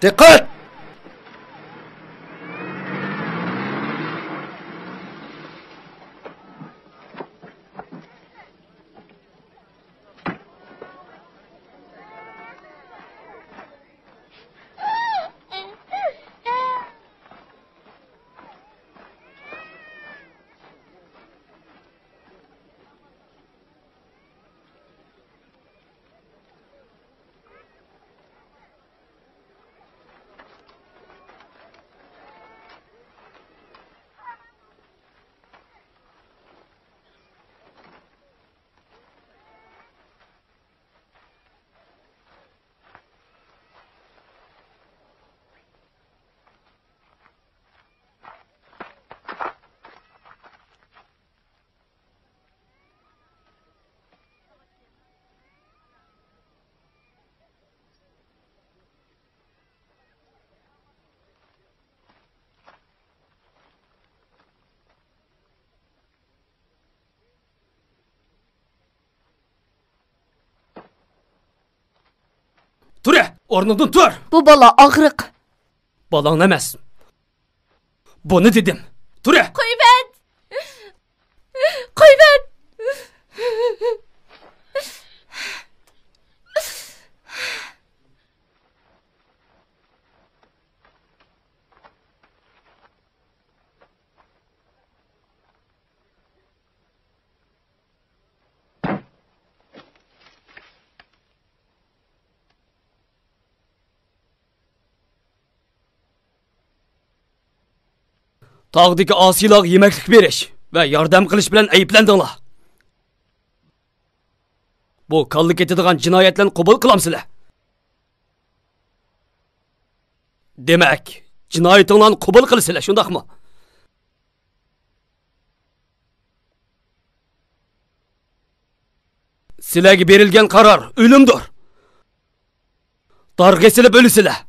دىققەت! تۇرە! ئورنۇڭدىن تۇر! بۇ بالا ئاغرىق. بالاڭنى ئەمەس. بۇنى دېدىم. تۇرە! قويۇۋەت! قويۇۋەت! تاغدىكى ئاسىيلارغا يېمەكلىك بېرىش ۋە ياردەم قىلىش بىلەن ئەيىبلەندىڭلار. بۇ كاللا كېتىدىغان جىنايەتلەرنى قوبۇل قىلامسىلەر؟ دېمەك، جىنايىتىڭلارنى قوبۇل قىلىسىلەر، شۇنداقمۇ؟ سىلەرگە بېرىلگەن قارار ئۆلۈمدۇر. دارغا ئېسىلىپ ئۆلىسىلەر.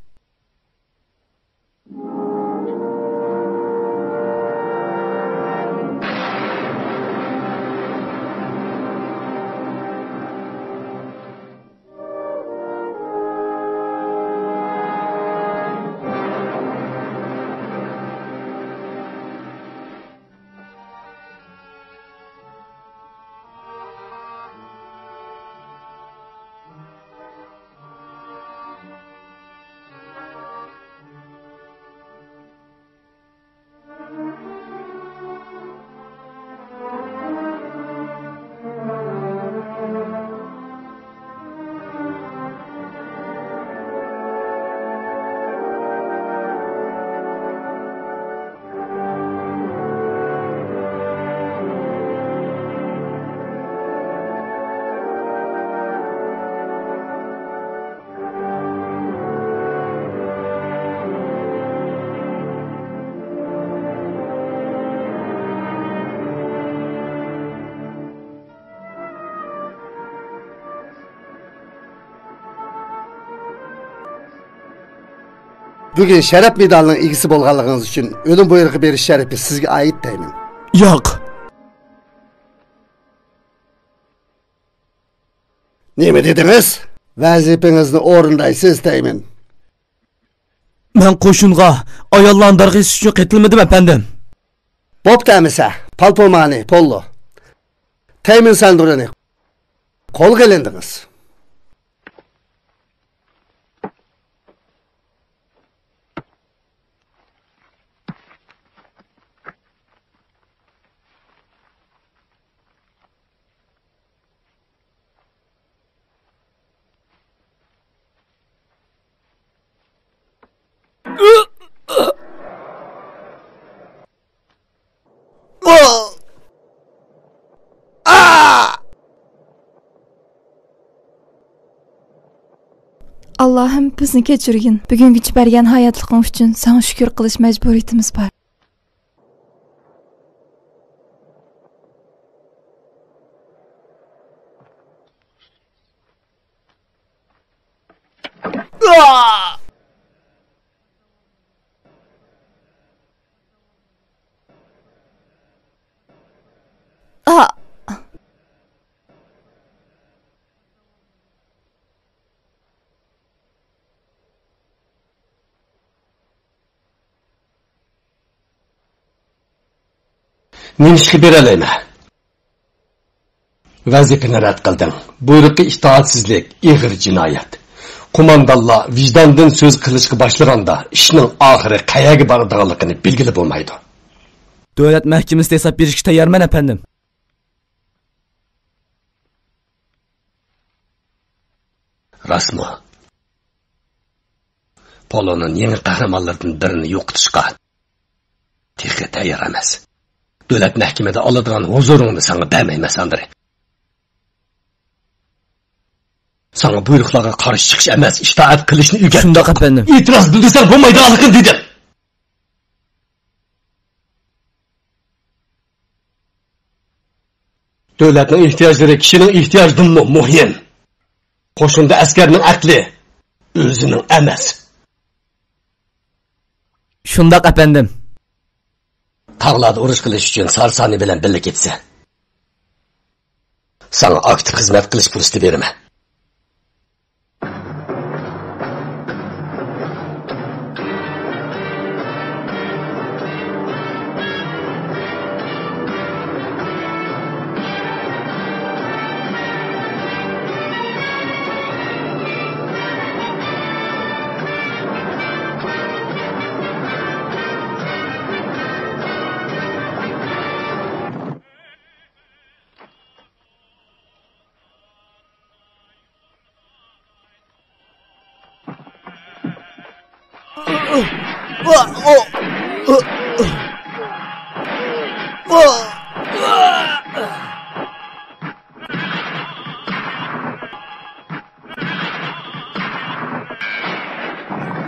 بۈگۈن شەرەپ مېدالىنىڭ ئىگىسى بولغانلىقىڭىز ئۈچۈن ئۆلۈم بۇيرۇقى بېرىش شەرىپى سىزگە ئائىت دەيمەن. ياق. نېمە دېدىڭىز؟ ۋەزىپىڭىزنى ئورۇندايسىز دەيمەن. مەن قوشۇنغا ئاياللارنى دارغا ئېسىش ئۈچۈن قېتىلمىدىم، ئەپەندىم. بوپتۇ ئەمىسە، پالپومانى، پوللو، تەيمىن سەندۇرىنى قولغا ئېلىندىڭىز. ئاللاھىم، بىزنى كەچۈرگىن. بۈگۈنگىچە بەرگەن ھاياتلىقىڭ ئۈچۈن ساڭا شۈكۈر قىلىش مەجبۇرىيىتىمىز بار. نېمە ئىشقا بېرەلەيمەن؟ ۋەزىپىنى رەت قىلدىڭ. بۇيرۇققا ئىتائەتسىزلىك ئېغىر جىنايەت. قوماندانلار ۋىجداندىن سۆز قىلىشقا باشلىغاندا، ئىشنىڭ ئاخىرى قەيەرگە بارىدىغانلىقىنى بىلگىلى بولمايدۇ. دۆلەت مەھكىمىسىدە ھېساب بېرىشكە تەييارمەن، ئەپەندىم. راستمۇ؟ پولونىڭ يېڭى قەھرىمانلىرىدىن بىرىنى يوقىتىشقا تېخى تەييار ئەمەس. دۆلەت مەھكىمىدە ئالىدىغان ھۇزۇرۇڭنى ساڭا بەرمەيمەن، ساندرى. ساڭا بۇيرۇقلارغا قارشى چىقىش ئەمەس، ئىتائەت قىلىشنى ئۆگەتتۇق. شۇنداق، ئەپەندىم. ئېتىراز بىلدۈرسەڭ بولمايدىغانلىقىنى دېدىم. دۆلەتنىڭ ئېھتىياجلىرى كىشىنىڭ ئېھتىياجىدىنمۇ مۇھىم. قوشۇندا ئەسكەرنىڭ ئەقلى ئۆزىنىڭ ئەمەس. شۇنداق، ئەپەندىم. تاغلاردا ئۇرۇش قىلىش ئۈچۈن سارسانى بىلەن بىللە كېتىسەن. ساڭا ئاكتىپ خىزمەت قىلىش پۇرسىتى بېرىمەن.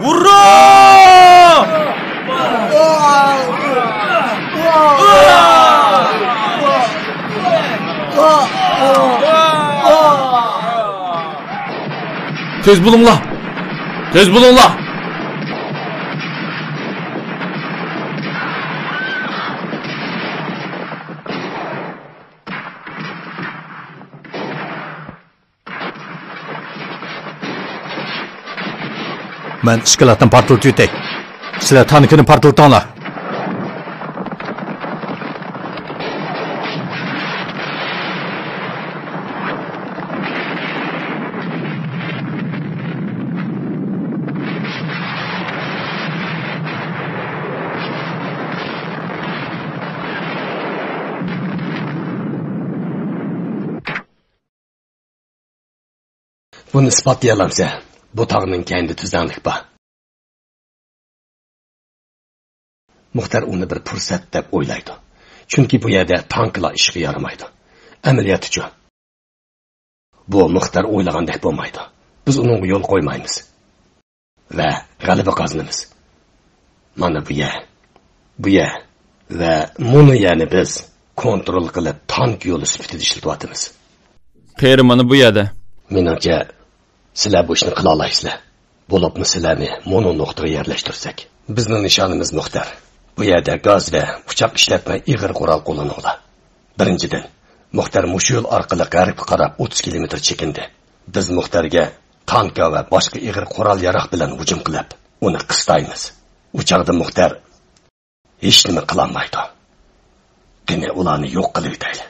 ئۇررا! تېز بولۇڭلار! تېز بولۇڭلار! مەن ئىشكىلاتنى پارتلىتىۋېتەي. سىلەر تانكىنى پارتلىتىڭلار. بۇنى ئىسپاتلىيالامسەن؟ بۇ تاغنىڭ كەينىدە تۈزلەڭلىك بار. مۇختەر ئۇنى بىر پۇرسەت دەپ ئويلايدۇ. چۈنكى بۇ يەردە تانكىلار ئىشقا يارىمايدۇ. ئەمەلىيەتتىچۇ؟ بۇ مۇختەر ئويلىغاندەك بولمايدۇ. بىز ئۇنىڭغا يول قويمايمىز. ۋە غەلىبە قازىنىمىز. مانا بۇ يەر. بۇ يەر. ۋە مۇنۇ يەرنى بىز كونترول قىلىپ تانك يولى سۈپىتىدە ئىشلىتىۋاتىمىز. قېرى مانا بۇ يەردە. مېنىڭچە، سىلەر بۇ ئىشنى قىلالايسىلەر. بولۇپمۇ سىلەرنى مۇنۇ نۇقتىغا يەرلەشتۈرسەك. بىزنىڭ نىشانىمىز مۇختەر. بۇ يەردە گاز ۋە ئۇچاق ئىشلەتمەي ئېغىر قورال قوللىنىڭلار. بىرىنچىدىن، مۇختەر مۇشۇ يول ئارقىلىق غەربكە قاراپ ئوتتۇز كىلومېتىر چېكىندى. بىز مۇختەرگە تانكا ۋە باشقا ئېغىر قورال ياراق بىلەن ھۇجۇم قىلىپ، ئۇنى قىستايمىز. ئۇ چاغدا مۇختەر ھېچنېمە قىلالمايدۇ. قېنى ئۇلارنى يوق قىلىۋېتەيلى.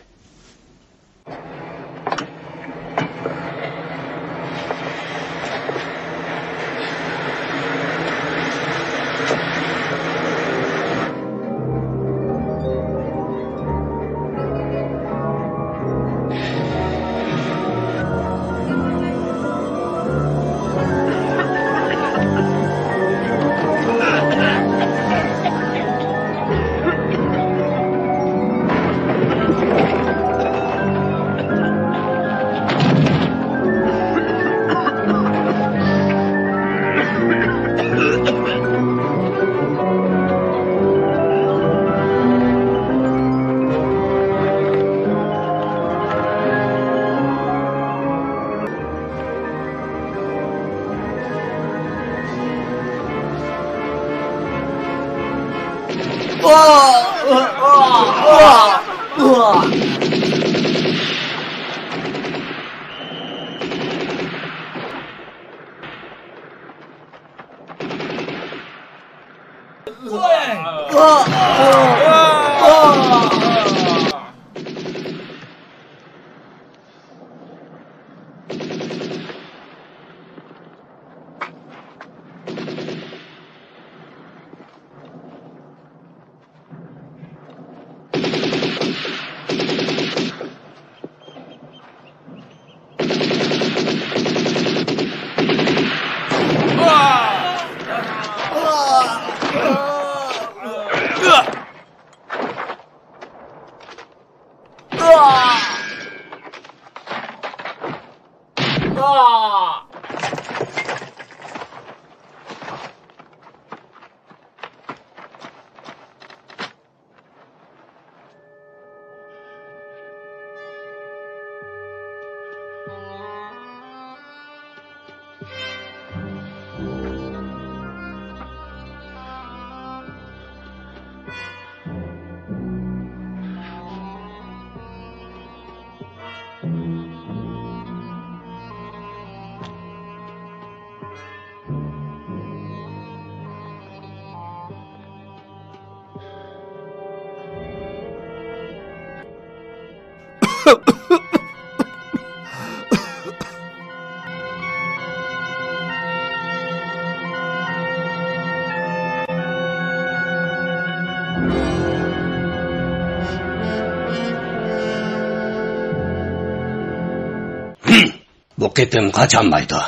بۇ قېتىم قاچالمايدۇ.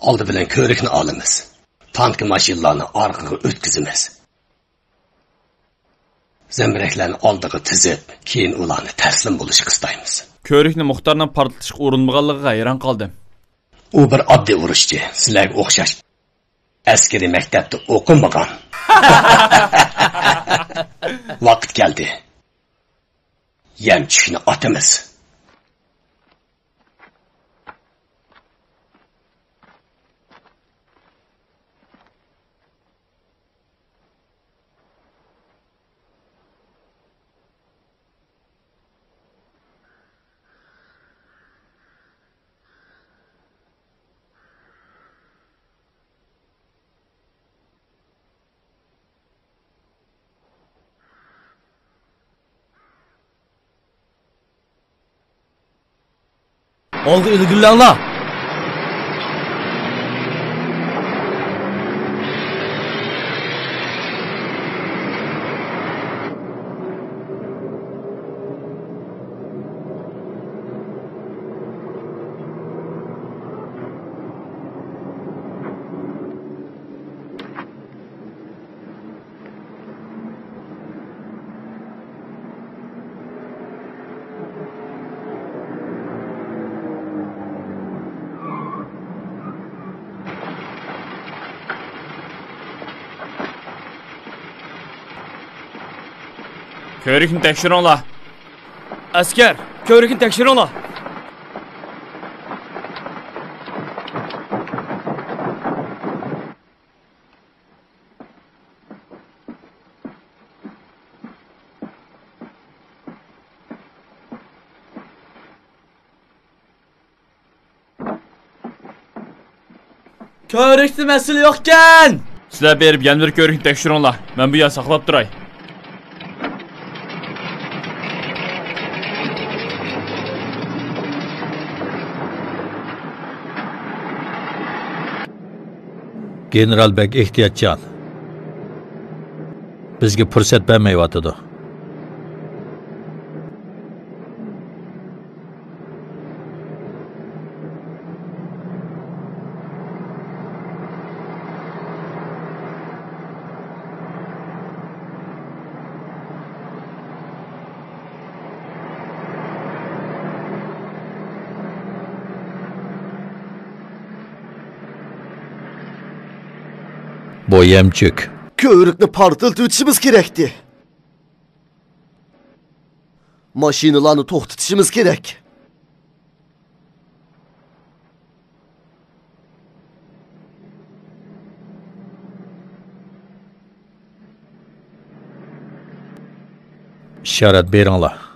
ئالدى بىلەن كۆۋرۈكنى ئالىمىز. تانكا ماشىنىلارنى ئارقىغا ئۆتكۈزىمىز. زەمبىرەكلەرنى ئالدىغا تىزىپ، كېيىن ئۇلارنى تەسلىم بولۇشقا ئىستايمىز. كۆۋرۈكنى مۇختارنىڭ پارتلىتىشقا ئۇرۇنمىغانلىقىغا ھەيران قالدىم. ئۇ بىر ئاددىي ئۇرۇشچى، سىلەرگە ئوخشاش ئەسكىرىي مەكتەپتە ئوقۇمىغان. ۋاقىت كەلدى. يەم چۈشۈكنى ئاتىمىز. ئالغا ئىلگىرىلەڭلار! كۆۋرۈكنى تەكشۈرۈڭلار. ئەسكەر، كۆۋرۈكنى تەكشۈرۈڭلار. كۆۋرۈكتە مەسىلە يوقكەن! سىلەر بېرىپ يەنە بىر كۆۋرۈكنى تەكشۈرۈڭلار. مەن بۇ يەردە ساقلاپ تۇراي. گېنېرال بەك ئېھتىياتچان. بىزگە پۇرسەت بەرمەيۋاتىدۇ. بۇ يەمچۈك. كۆۋرۈكنى پارتلىتىۋېتىشىمىز كېرەكتى. ماشىنىلارنى توختىتىشىمىز كېرەك. ئىشارەت بېرىڭلار.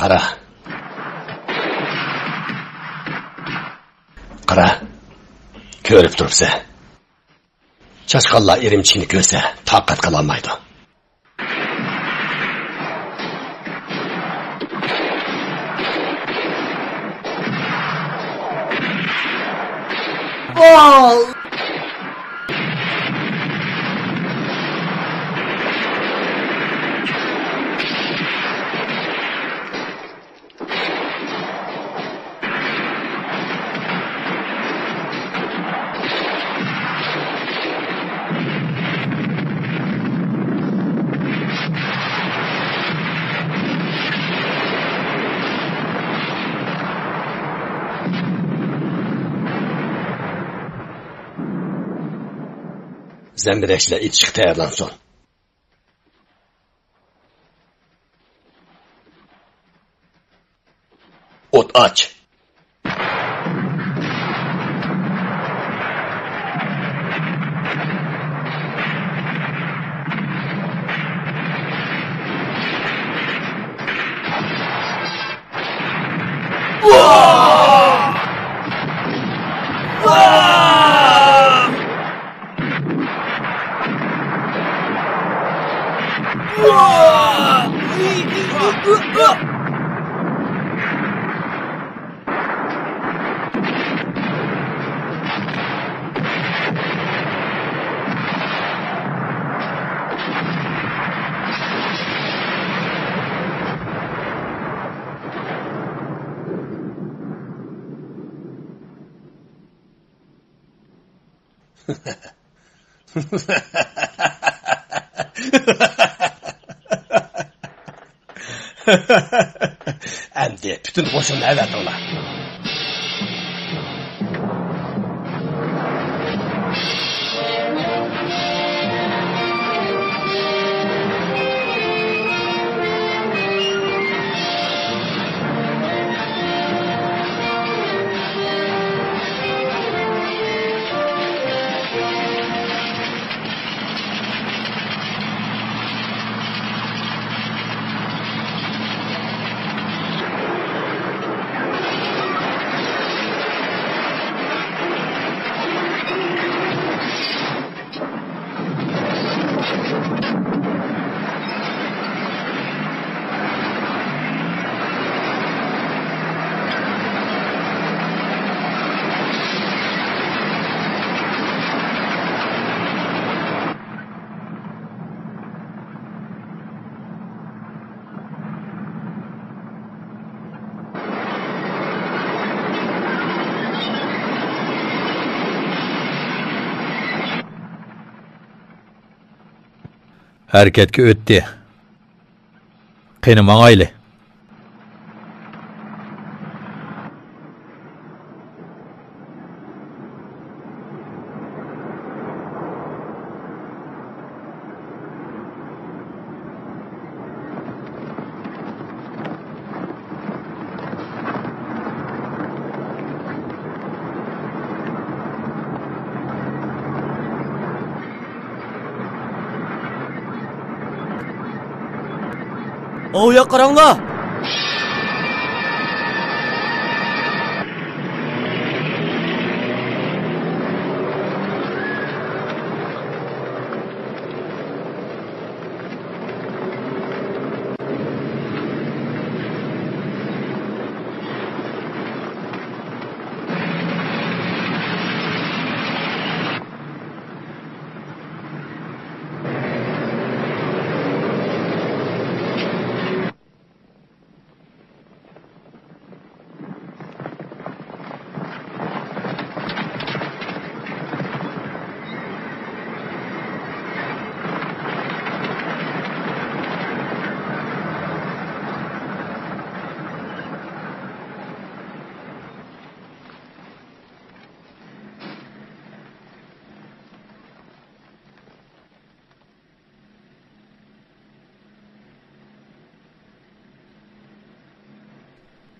قارا. قارا. كۆرۈپ تۇرۇپسەن. چاشقانلار ئىرىمچىكنى كۆرسە، تاقەت قىلالمايدۇ. زەمبىرەكچىلەر ئېتىشقا تەييارلانسۇن. ئوت ئاچ. ئەمدى پۈتۈن قوشۇننى ئەۋەتىڭلار. ھەرىكەتكە ئۆتتى. قېنى، ماڭايلى. ئاۋۇ ياققا قاراڭلار!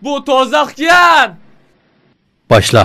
بۇ توزاقكەن! باشلا.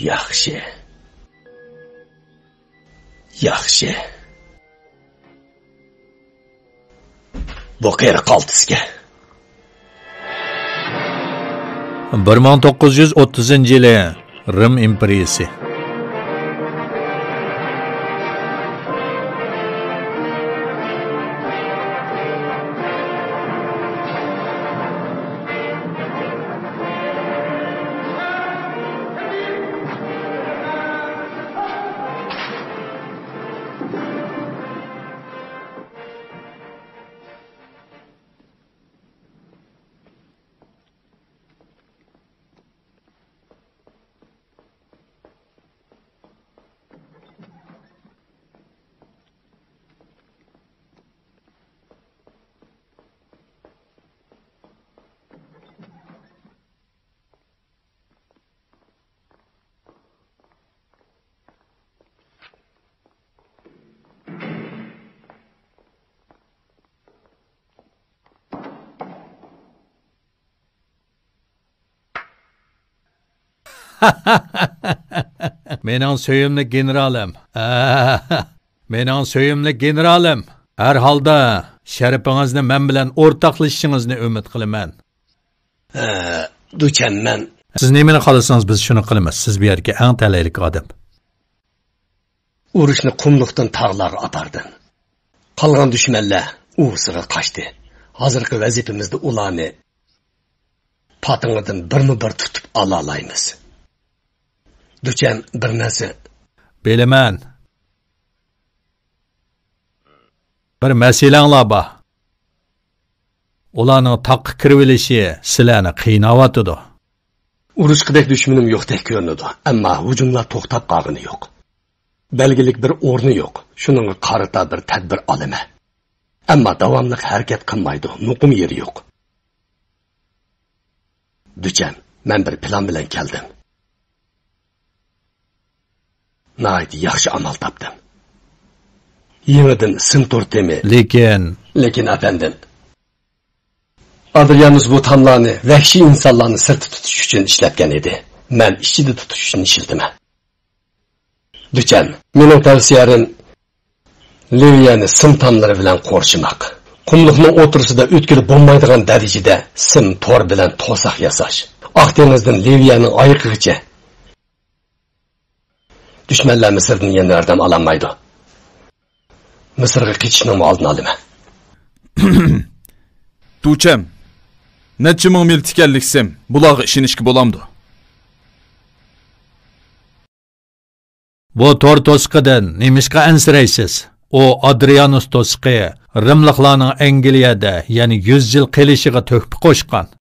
ياخشى. ياخشى. بۇ قېرى قالتىسكەن. بىر مىڭ توققۇز يۈز ئوتتۇزىنچى يىلى رىم ئىمپېرىيىسى. مېنىڭ سۆيۈملۈك گېنېرالىم. مېنىڭ سۆيۈملۈك گېنېرالىم. ھەر ھالدا شەرىپىڭىزنى مەن بىلەن ئورتاقلىشىشىڭىزنى ئۈمىد قىلىمەن. ھە، دۇچەن، مەن. سىز نېمىنى خالىسىڭىز، بىز شۇنى قىلىمىز. سىز بۇ يەردىكى ئەڭ تەلەيلىك ئادەم. ئۇرۇشنى قۇملۇقتىن تاغلارغا ئاپاردىم. قالغان دۈشمەنلەر ئۇۋىسىغا قاچتى. ھازىرقى ۋەزىپىمىزدە ئۇلارنى پاتىڭىدىن بىرمۇ بىر تۇتۇپ ئالالايمىز. دۇچەن، بىر نەرسە. بىلىمەن. بىر مەسىلەڭلار بار. ئۇلارنىڭ تاغقا كىرىۋېلىشى سىلەرنى قىيناۋاتىدۇ. ئۇرۇشقىدەك دۈشمىنىم يوقتەك كۆرۈنىدۇ، ئەمما ھۇجۇملار توختاپ قالغىنى يوق. بەلگىلىك بىر ئورنى يوق، شۇنىڭغا قارىتا بىر تەدبىر ئالىمەن. ئەمما داۋاملىق ھەرىكەت قىلمايدۇ، مۇقىم يېرى يوق. دۈچەن، مەن بىر پىلان بىلەن كەلدىم. ناھايىتى ياخشى ئامال تاپتىم. يېڭىدىن سىم تورتىمى. لېكىن. لېكىن، ئەپەندىم. ئادرىيانۇس بۇ تاملارنى ۋەھشىي ئىنسانلارنى سىرتتا تۇتۇش ئۈچۈن ئىشلەتكەن ئىدى. مەن ئىچىدە تۇتۇش ئۈچۈن ئىشلىتىمەن. دۈچەن، مېنىڭ تەۋسىيەم، لىۋىيەنى سىم تاملىرى بىلەن قورشىماق. قۇملۇقنىڭ ئوتتۇرىسىدا ئۆتكىلى بولمايدىغان دەرىجىدە سىم تور بىلەن توساق ياساش. ئاق دېڭىزدىن لىۋىيەنىڭ ئايىغىغىچە. دۈشمەنلەر مىسىردىن يەنە ياردەم ئالالمايدۇ. مىسىرغا قېچىشنىڭمۇ ئالدىنى ئالىمەن. دۇچەن، نەچچە مىڭ مىل تىكەنلىك سىم، بۇلارغا ئىشىنىشكە بولامدۇ؟ بۇ تور توسۇقىدىن نېمىشقا ئەنسىرەيسىز؟ ئۇ ئادرىيانۇس توسۇقى رىملىقلارنىڭ ئەنگلىيەدە يەنە يۈز يىل قېلىشىغا تۆھپە قوشقان.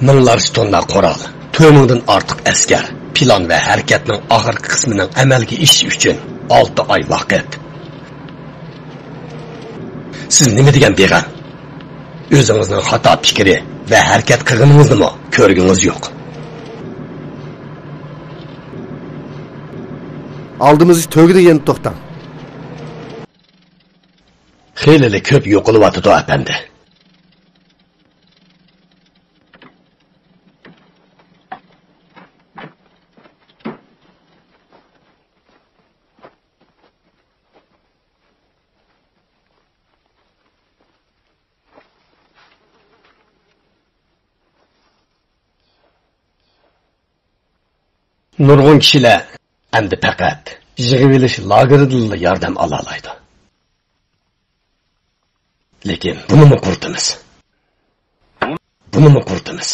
مىڭلارچە توننا قورال، تۆت مىڭدىن ئارتۇق ئەسكەر، پىلان ۋە ھەرىكەتنىڭ ئاخىرقى قىسمىنىڭ ئەمەلگە ئېشىشى ئۈچۈن ئالتە ئاي ۋاقىت. سىز نېمە دېگەن بىغەم؟ ئۆزىڭىزنىڭ خاتا پىكرى ۋە ھەرىكەت قىلغىنىڭىزنىمۇ كۆرگۈڭىز يوق. ئالدىمىزدىكى تۆگىدە يەنە توختاڭ. خېلىلا كۆپ يوقىلىۋاتىدۇ، ئەپەندى. نۇرغۇن كىشىلەر ئەمدى پەقەت يىغىۋېلىش لاگېرىدىنلا ياردەم ئالالايدۇ. لېكىن بۇنىمۇ قۇرۇتىمىز. بۇنىمۇ قۇرۇتىمىز.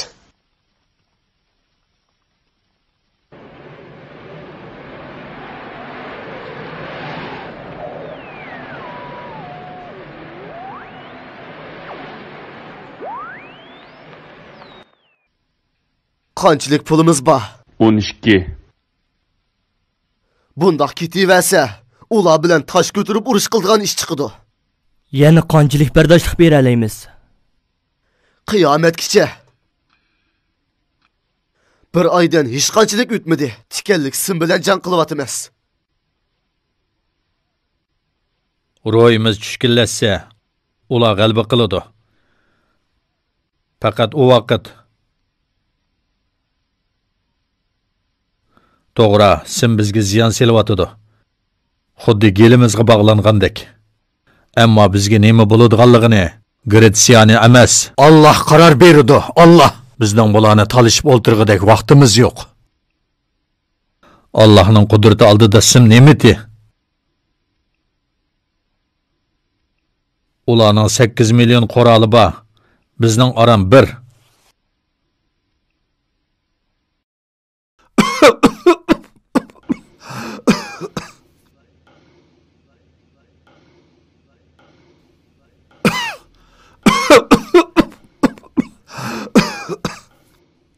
قانچىلىك پۇلىمىز بار؟ ئون ئىككى. بۇنداق كېتىۋەرسە، ئۇلار بىلەن تاش كۆتۈرۈپ ئۇرۇش قىلىدىغان ئىش چىقىدۇ. يەنە قانچىلىك بەرداشلىق بېرەلەيمىز؟ قىيامەتكىچە. بىر ئايدىن ھېچقانچىلىك ئۆتمىدى. تىكەنلىك سىم بىلەن جەڭ قىلىۋاتىمىز. روھىمىز چۈشكۈنلەشسە، ئۇلار غەلىبە قىلىدۇ. پەقەت ئۇ ۋاقىت. توغرا، سىم بىزگە زىيان سېلىۋاتىدۇ. خۇددى گېلىمىزغا باغلانغاندەك. ئەمما بىزگە نېمە بولىدىغانلىقىنى گرېتسىيانى ئەمەس، ئاللاھ قارار بېرىدۇ، ئاللاھ! بىزنىڭ بۇلارنى تالىشىپ ئولتۇرغۇدەك ۋاقتىمىز يوق. ئاللاھنىڭ قۇدرىتى ئالدىدا سىم نېمىتى؟ ئۇلارنىڭ سەككىز مىليون قورالى بار، بىزنىڭ ئاران بىر.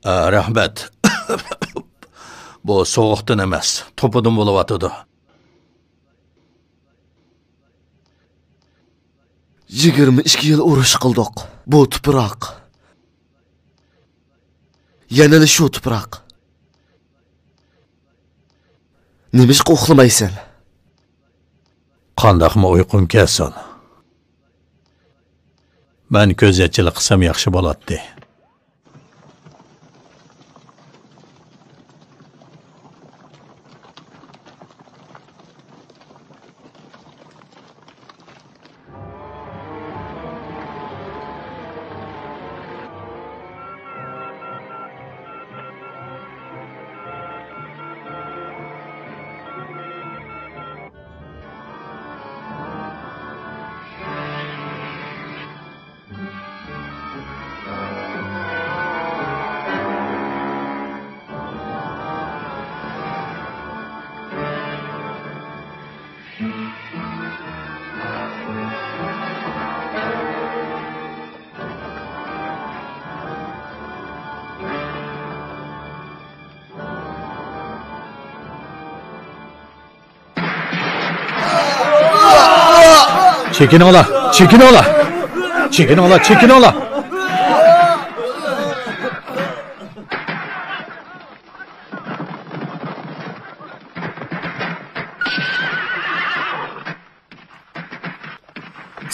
ئە، رەھمەت. بۇ سوغۇقتىن ئەمەس، توپىدىن بولۇۋاتىدۇ. يىگىرمە ئىككى يىل ئۇرۇش قىلدۇق. بۇ تۇپراق. يەنىلا شۇ تۇپراق. نېمىشقا ئۇخلىمايسەن؟ قانداقمۇ ئۇيقۇم كەلسۇن؟ مەن كۆزەتچىلىك قىلسام ياخشى بولاتتى. چېكىنىڭلار! چېكىنىڭلار! چېكىنىڭلار! چېكىنىڭلار!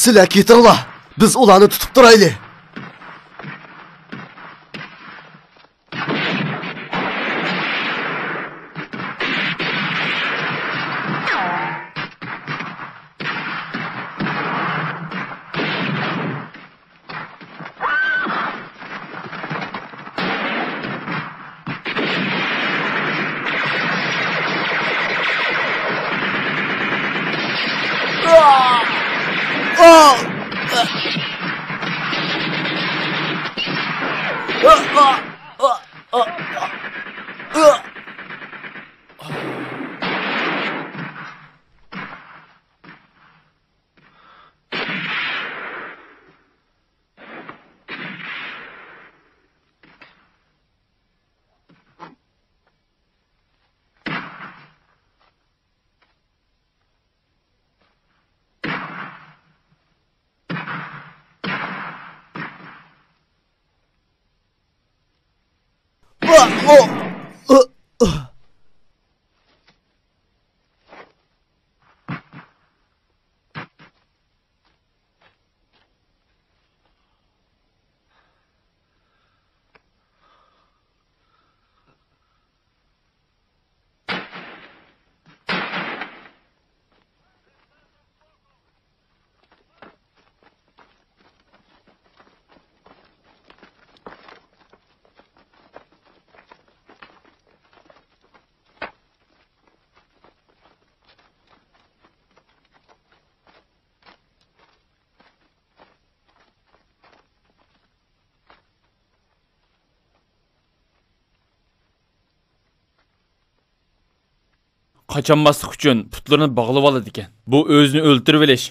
سىلەر كېتىڭلار، بىز ئۇلارنى تۇتۇپ تۇرايلى. قاچالماسلىق ئۈچۈن پۇتلىرىنى باغلىۋالىدىكەن. بۇ ئۆزىنى ئۆلتۈرۈۋېلىش.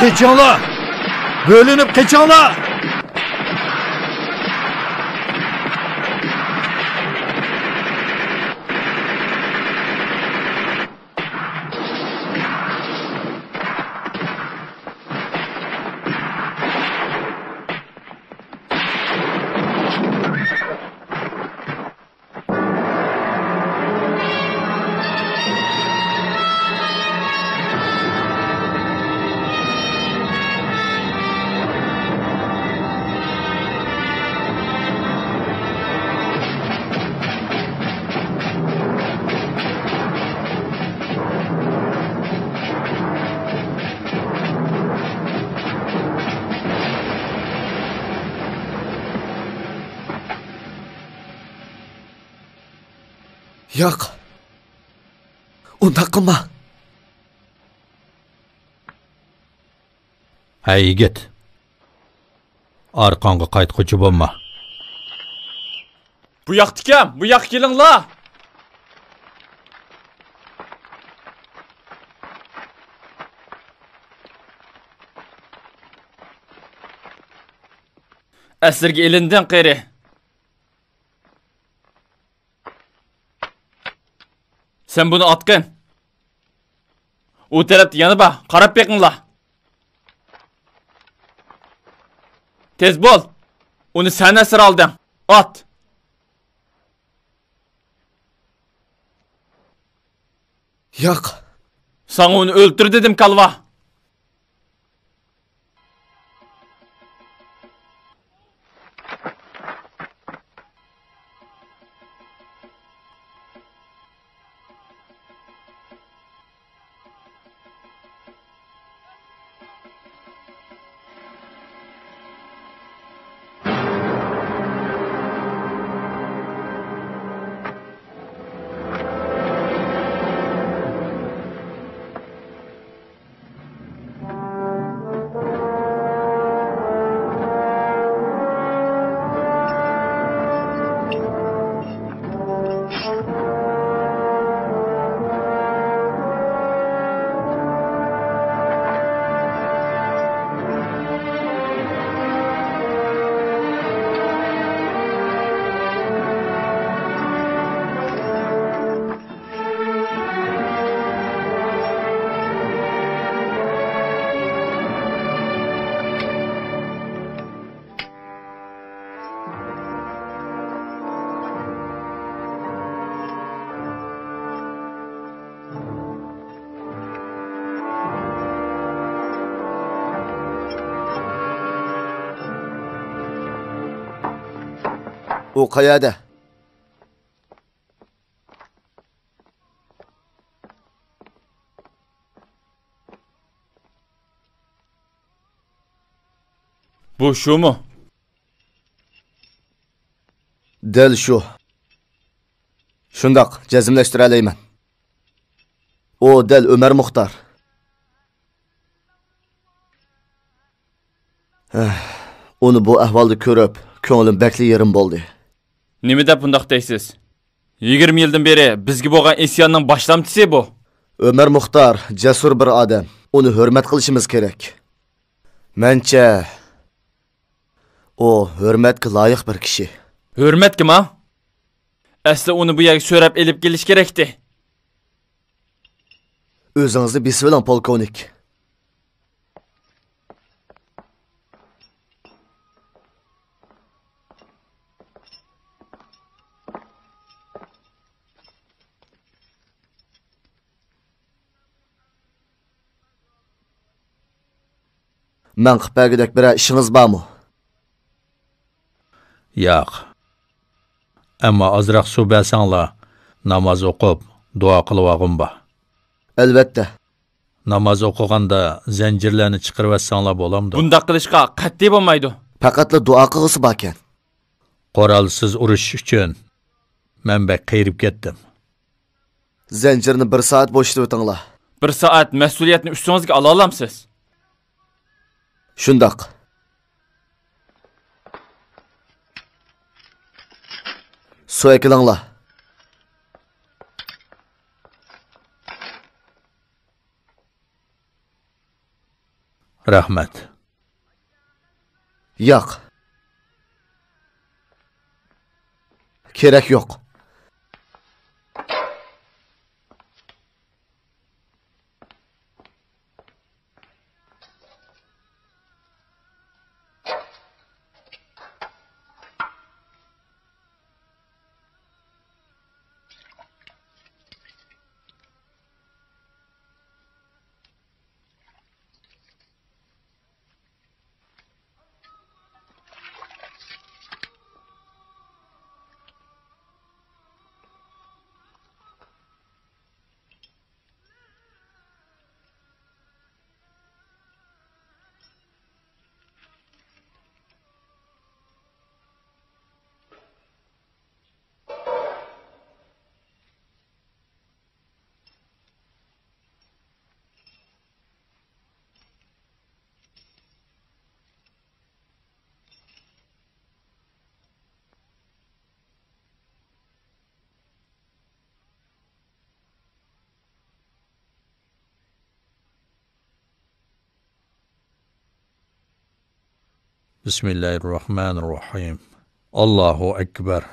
قېچىڭلار! بۆلۈنۈپ قېچىڭلار! ياق. ئۇنداق قىلما. ھەي، يىگىت. ئارقاڭغا قايتقۇچى بولما. بۇ ياقتىكەن، بۇ ياققا كېلىڭلار. ئەسىرگە ئېلىندىڭ، قېرى. سەن بۇنى ئاتقىن. ئۇ تەرەپتە يەنە بار، قاراپ بېقىڭلار. تېز بول. ئۇنى سەن ئەسىر ئالدىڭ. ئات. ياق. ساڭا ئۇنى ئۆلتۈر دېدىم، كالۋا. ئۇ قەيەردە؟ بۇ شۇمۇ؟ دەل شۇ. شۇنداق، جەزملەشتۈرەلەيمەن. ئۇ دەل ئۆمەر مۇختار. ئۇنى بۇ ئەھۋالدا كۆرۈپ، كۆڭلۈم بەكلا يېرىم بولدى. نېمە دەپ بۇنداق دەيسىز؟ يىگىرمە يىلدىن بېرى بىزگە بولغان ئىسياننىڭ باشلامچىسى بۇ. ئۆمەر مۇختار جەسۇر بىر ئادەم. ئۇنى ھۆرمەت قىلىشىمىز كېرەك. مەنچە، ئۇ ھۆرمەتكە لايىق بىر كىشى. ھۆرمەتكىما؟ ئەسلى ئۇنى بۇ يەرگە سۆرەپ ئېلىپ كېلىش كېرەكتى. ئۆزىڭىزنى بېسىۋېلىڭ، پولكوۋنىك. مەن قىلىپ بەرگۈدەك بىرەر ئىشىڭىز بارمۇ؟ ياق. ئەمما ئازراق سۇ بەرسەڭلار، ناماز ئوقۇپ، دۇئا قىلىۋالغۇم بار. ئەلۋەتتە. ناماز ئوقۇغاندا زەنجىرلەرنى چىقىرىۋەتسەڭلار بولامدۇ؟ بۇنداق قىلىشقا قەتئىي بولمايدۇ. پەقەتلا دۇئا قىلغۇسى باركەن. قورالسىز ئۇرۇشۇش ئۈچۈن مەن بەك قېرىپ كەتتىم. زەنجىرنى بىر سائەت بوشىتىۋېتىڭلار. بىر سائەت مەسئۇلىيەتنى ئۈستىڭىزگە ئالالامسىز؟ شۇنداق. سۇ ئەكىلىڭلار. رەھمەت. ياق. كېرەك يوق. بسم الله الرحمن الرحيم. الله أكبر.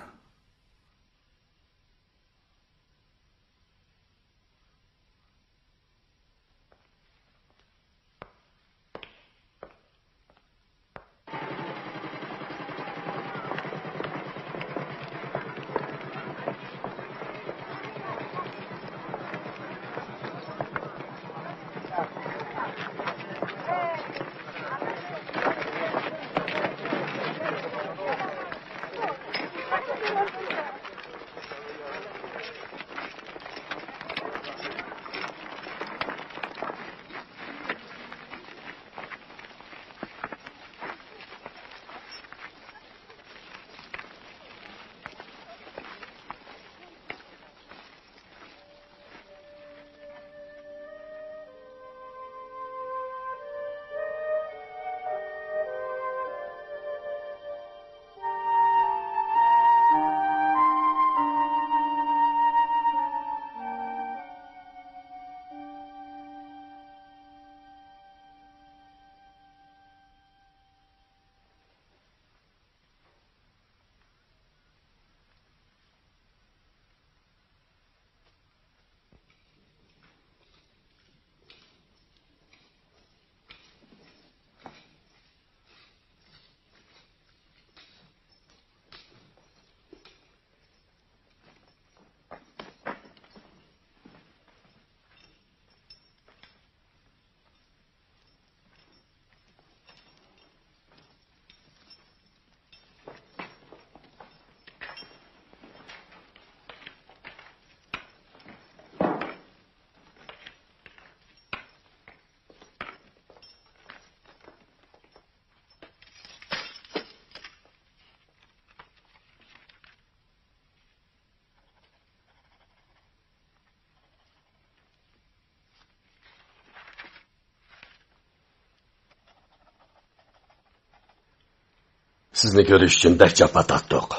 سىزنى كۆرۈش ئۈچۈن بەك جاپا تارتتۇق.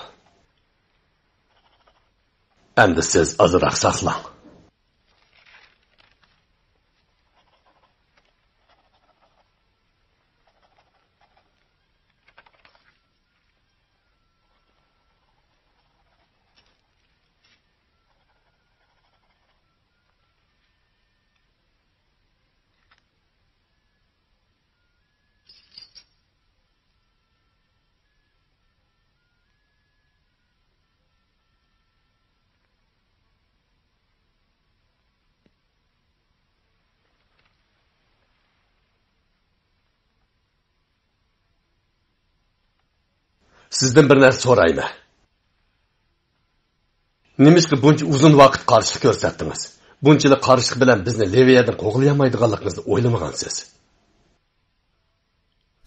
ئەمدى سىز ئازراق ساقلاڭ. سىزدىن بىر نەرسە سورايمەن. نېمىشقا بۇنچە ئۇزۇن ۋاقىت قارشىلىق كۆرسەتتىڭىز؟ بۇنچىلىك قارشىلىق بىلەن بىزنى لىۋىيەدىن قوغلىيالمايدىغانلىقىڭىزنى ئويلىمىغانسىز؟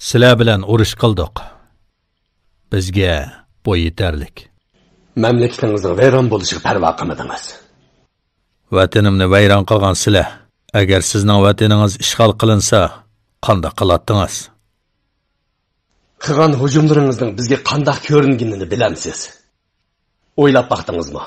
سىلەر بىلەن ئۇرۇش قىلدۇق. بىزگە بۇ يېتەرلىك. مەملىكىتىڭىزنىڭ ۋەيران بولۇشىغا پەرۋا قىلمىدىڭىز. ۋەتىنىمنى ۋەيران قىلغان سىلەر. ئەگەر سىزنىڭ ۋەتىنىڭىز ئىشغال قىلىنسا، قانداق قىلاتتىڭىز؟ قىلغان ھۇجۇملىرىڭىزنىڭ بىزگە قانداق كۆرۈنگىنىنى بىلەمسىز؟ ئويلاپ باقتىڭىزمۇ؟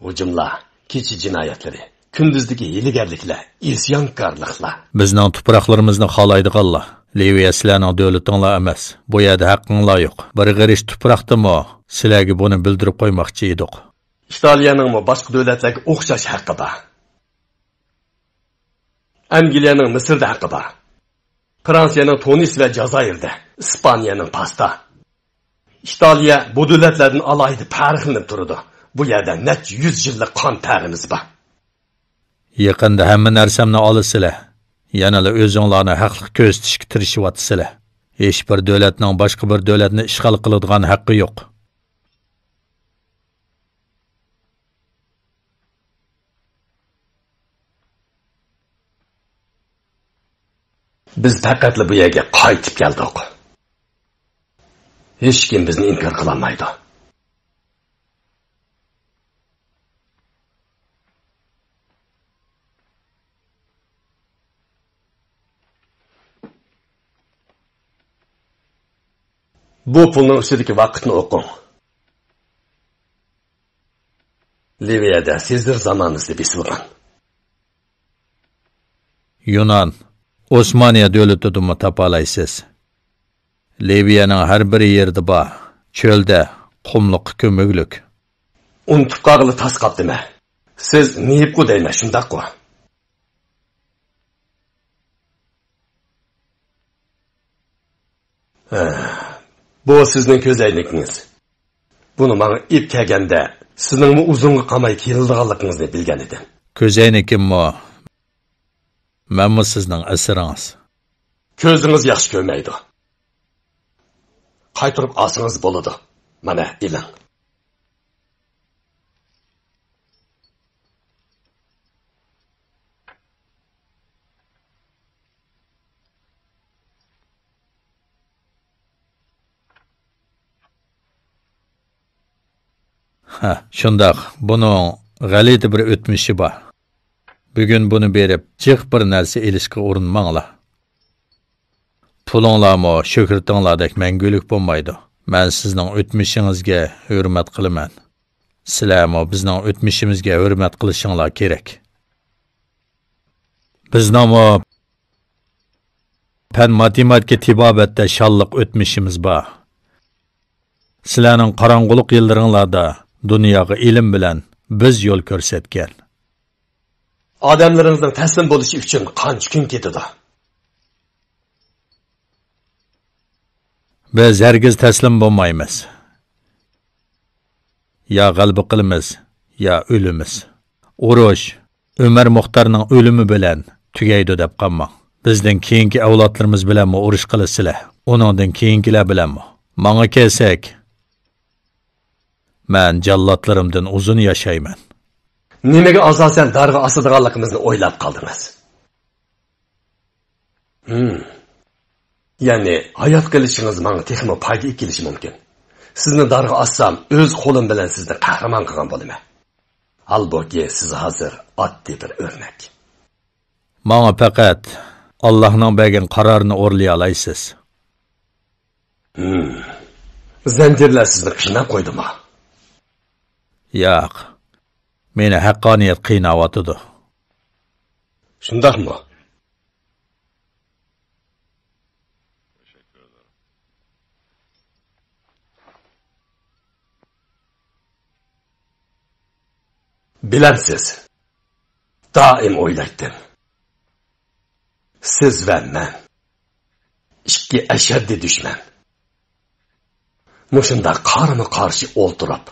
ھۇجۇملار، كېچە جىنايەتلىرى، كۈندۈزدىكى ھىيلىگەرلىكلەر، ئىسيانكارلىقلار. بىزنىڭ تۇپراقلىرىمىزنى خالايدىغانلار، لىۋىيە سىلەرنىڭ دۆلىتىڭلار ئەمەس. بۇ يەردە ھەققىڭلار يوق. بىر غېرىش تۇپراقتىمۇ سىلەرگە بۇنى بىلدۈرۈپ قويماقچى ئىدۇق. ئىتالىيەنىڭمۇ باشقا دۆلەتلەرگە ئوخشاش ھەققى بار. ئەنگلىيەنىڭ مىسىردا ھەققى بار. فرانسىيەنىڭ تۇنىس ۋە جازائىردە، ئىسپانىيەنىڭ پاستا. ئىتالىيە بۇ دۆلەتلەردىن ئالاھىدە پەرقلىنىپ تۇرىدۇ. بۇ يەردە نەچچە يۈز يىللىق قان تەرىمىز بار. يېقىندا ھەممە نەرسەمنى ئالىسىلەر. يەنىلا ئۆزۈڭلارنى ھەقلىق كۆرسىتىشكە تىرىشىۋاتىسىلەر. ھېچبىر دۆلەتنىڭ باشقا بىر دۆلەتنى ئىشغال قىلىدىغان ھەققى يوق. بىز پەقەتلا بۇ يەرگە قايتىپ كەلدۇق. ھېچكىم بىزنى ئىنكار قىلالمايدۇ. بۇ پۇلنىڭ ئۈستىدىكى ۋاقىتنى ئوقۇڭ. لىۋىيەدە سېزىر زامانىسى بېسىلغان. يۇنان، ئوسمانىيە دۆلىتىدىمۇ تاپالايسىز. لىۋىيەنىڭ ھەر بىر يېرىدە بار، چۆلدە، قۇملۇققا كۆمۈكلۈك. ئۇنتۇپ قالغىلى تاس قاپتىمەن. سىز نېيىپقۇ دەيمەن، شۇنداققۇ؟ ھە، بۇ سىزنىڭ كۆزەينىكىڭىز. بۇنى ماڭا ئېلىپ كەلگەندە، سىزنىڭمۇ ئۇزۇنغا قالماي كېلىدىغانلىقىڭىزنى بىلگەن ئىدىم. كۆزەينىكىممۇ، مەنمۇ سىزنىڭ ئەسىرىڭىز. كۆزىڭىز ياخشى كۆرمەيدۇ. قايتۇرۇپ ئالسىڭىز بولىدۇ. مانا، ئېلىڭ. ھە، شۇنداق. بۇنىڭ غەلىتە بىر ئۆتمۈشى بار. بۈگۈن بۇنى بېرىپ، جىق بىر نەرسە ئېلىشقا ئۇرۇنماڭلار. پۇلۇڭلارمۇ شۆھرىتىڭلاردەك مەڭگۈلۈك بولمايدۇ. مەن سىزنىڭ ئۆتمۈشىڭىزگە ھۆرمەت قىلىمەن. سىلەرمۇ بىزنىڭ ئۆتمۈشىمىزگە ھۆرمەت قىلىشىڭلار كېرەك. بىزنىڭمۇ پەن ماتېماتىكا تېبابەتتە شانلىق ئۆتمۈشىمىز بار. سىلەرنىڭ قاراڭغۇلۇق يىللىرىڭلاردا دۇنياغا ئىلىم بىلەن بىز يول كۆرسەتكەن. ئادەملىرىڭىزنىڭ تەسلىم بولۇشى ئۈچۈن قانچە كۈن كېتىدۇ؟ بىز ھەرگىز تەسلىم بولمايمىز. يا غەلىبە قىلىمىز، يا ئۆلىمىز. ئۇرۇش ئۆمەر مۇختارنىڭ ئۆلۈمى بىلەن تۈگەيدۇ دەپ قالماڭ. بىزدىن كېيىنكى ئەۋلادلىرىمىز بىلەنمۇ ئۇرۇش قىلىسىلەر. ئۇنىڭدىن كېيىنكىلەر بىلەنمۇ. ماڭا كەلسەك، مەن جاللاتلىرىمدىن ئۇزۇن ياشايمەن. نېمىگە ئاساسەن دارغا ئاسىدىغانلىقىمىزنى ئويلاپ قالدىڭىز؟ ھىم. يەنى ھايات قېلىشىڭىز ماڭا تېخىمۇ پايدا ئېلىپ كېلىشى مۇمكىن. سىزنى دارغا ئاسسام، ئۆز قولۇم بىلەن سىزنى قەھرىمان قىلغان بولىمەن. ھالبۇكى، سىز ھازىر ئاددىي بىر ئۆرنەك. ماڭا پەقەت ئاللاھنىڭ بەرگەن قارارىنى ئورۇنلىيالايسىز. ھىم. زەنجىرلەر سىزنى قىيناپ قويدىمۇ؟ ياق. مېنى ھەققانىيەت قىيناۋاتىدۇ. شۇنداقمۇ؟ بىلەمسىز، دائىم ئويلايتتىم. سىز ۋە مەن. ئىككى ئەشەددىي دۈشمەن. مۇشۇنداق قارىمۇ قارشى ئولتۇرۇپ،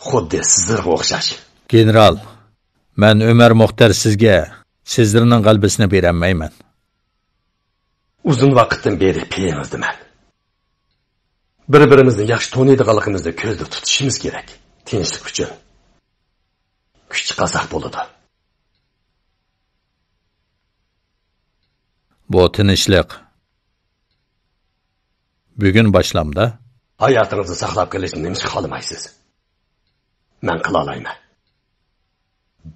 خۇددى سىزلەرگە ئوخشاش. گېنېرال، مەن ئۆمەر مۇختەر سىزگە، سىزلەرنىڭ غەلىبىسىنى بېرەلمەيمەن. ئۇزۇن ۋاقىتتىن بېرى پېيىڭىزدىمەن. بىر-بىرىمىزنى ياخشى تونۇيدىغانلىقىمىزنى كۆزدە تۇتۇشىمىز كېرەك. تىنچلىق ئۈچۈن. كۈچ چىقارساق بولىدۇ. بۇ تىنچلىق بۈگۈن باشلامدا؟ ھاياتىڭىزنى ساقلاپ قېلىشنى نېمىشقا خالىمايسىز؟ مەن قىلالايمەن.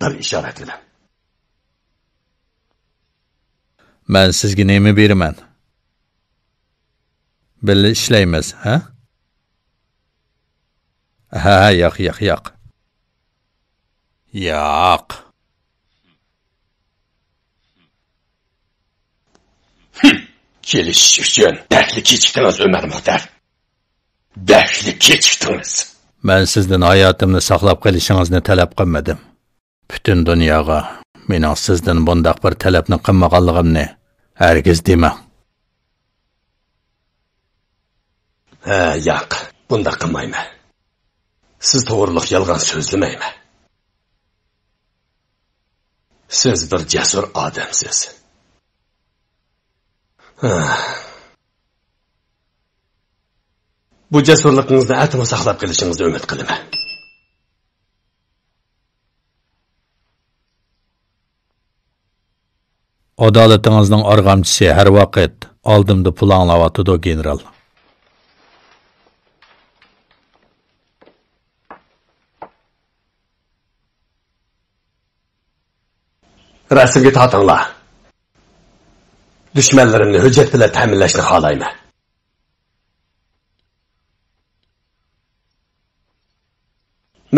بىر ئىشارەت بىلەن. مەن سىزگە نېمە بېرىمەن؟ بىللە ئىشلەيمىز، ھە؟ ھە، ياق، ياق، ياق. ياق. كېلىشىش ئۈچۈن بەكلا كېچىكتىڭىز، ئۆمەر مۇختەر. بەكلا كېچىكتىڭىز. مەن سىزدىن ھاياتىمنى ساقلاپ قېلىشىڭىزنى تەلەپ قىلمىدىم. پۈتۈن دۇنياغا مېنىڭ سىزدىن بۇنداق بىر تەلەپنى قىلمىغانلىقىمنى ھەرگىز دېمەڭ. ھە، ياق، بۇنداق قىلمايمەن. سىز توغرۇلۇق يالغان سۆزلىمەيمەن. سىز بىر جەسۇر ئادەمسىز. ھە. بۇ جەسۇرلۇقىڭىزنى ئەتىمۇ ساقلاپ قېلىشىڭىزنى ئۈمىد قىلىمەن. ئادالىتىڭىزنىڭ ئارغامچىسى ھەر ۋاقىت ئالدىمدا پۇل ئاڭلاۋاتىدۇ، گېنېرال. رەسىمگە تارتىڭلار. دۈشمەنلىرىمنى ھۆججەت بىلەن تەمىنلەشنى خالايمەن.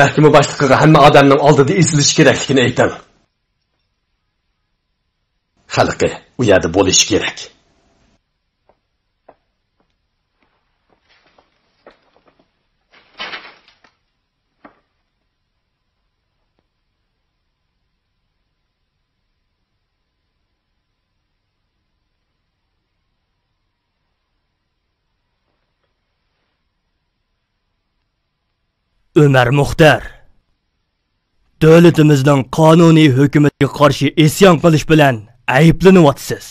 مەھكىمە باشلىقىغا ھەممە ئادەمنىڭ ئالدىدا ئېسىلىشى كېرەكلىكىنى ئېيتىڭ. خەلقى ئۇ يەردە بولۇشى كېرەك. ئۆمەر مۇختەر، دۆلىتىمىزنىڭ قانۇنىي ھۆكۈمىتىگە قارشى ئىسيان قىلىش بىلەن ئەيىبلىنىۋاتىسىز.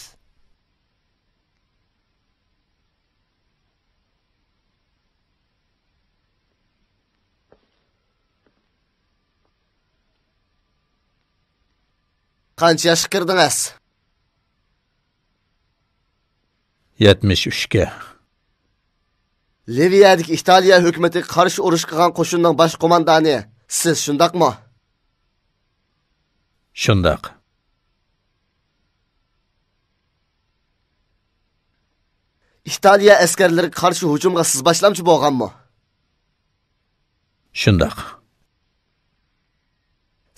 قانچە ياشقا كىردىڭىز؟ يەتمىش ئۈچكە. لىۋىيەدىكى ئىتالىيە ھۆكۈمىتىگە قارشى ئۇرۇش قىلغان قوشۇننىڭ باش قوماندانى سىز، شۇنداقمۇ؟ شۇنداق. ئىتالىيە ئەسكەرلىرىگە قارشى ھۇجۇمغا سىز باشلامچى بولغانمۇ؟ شۇنداق.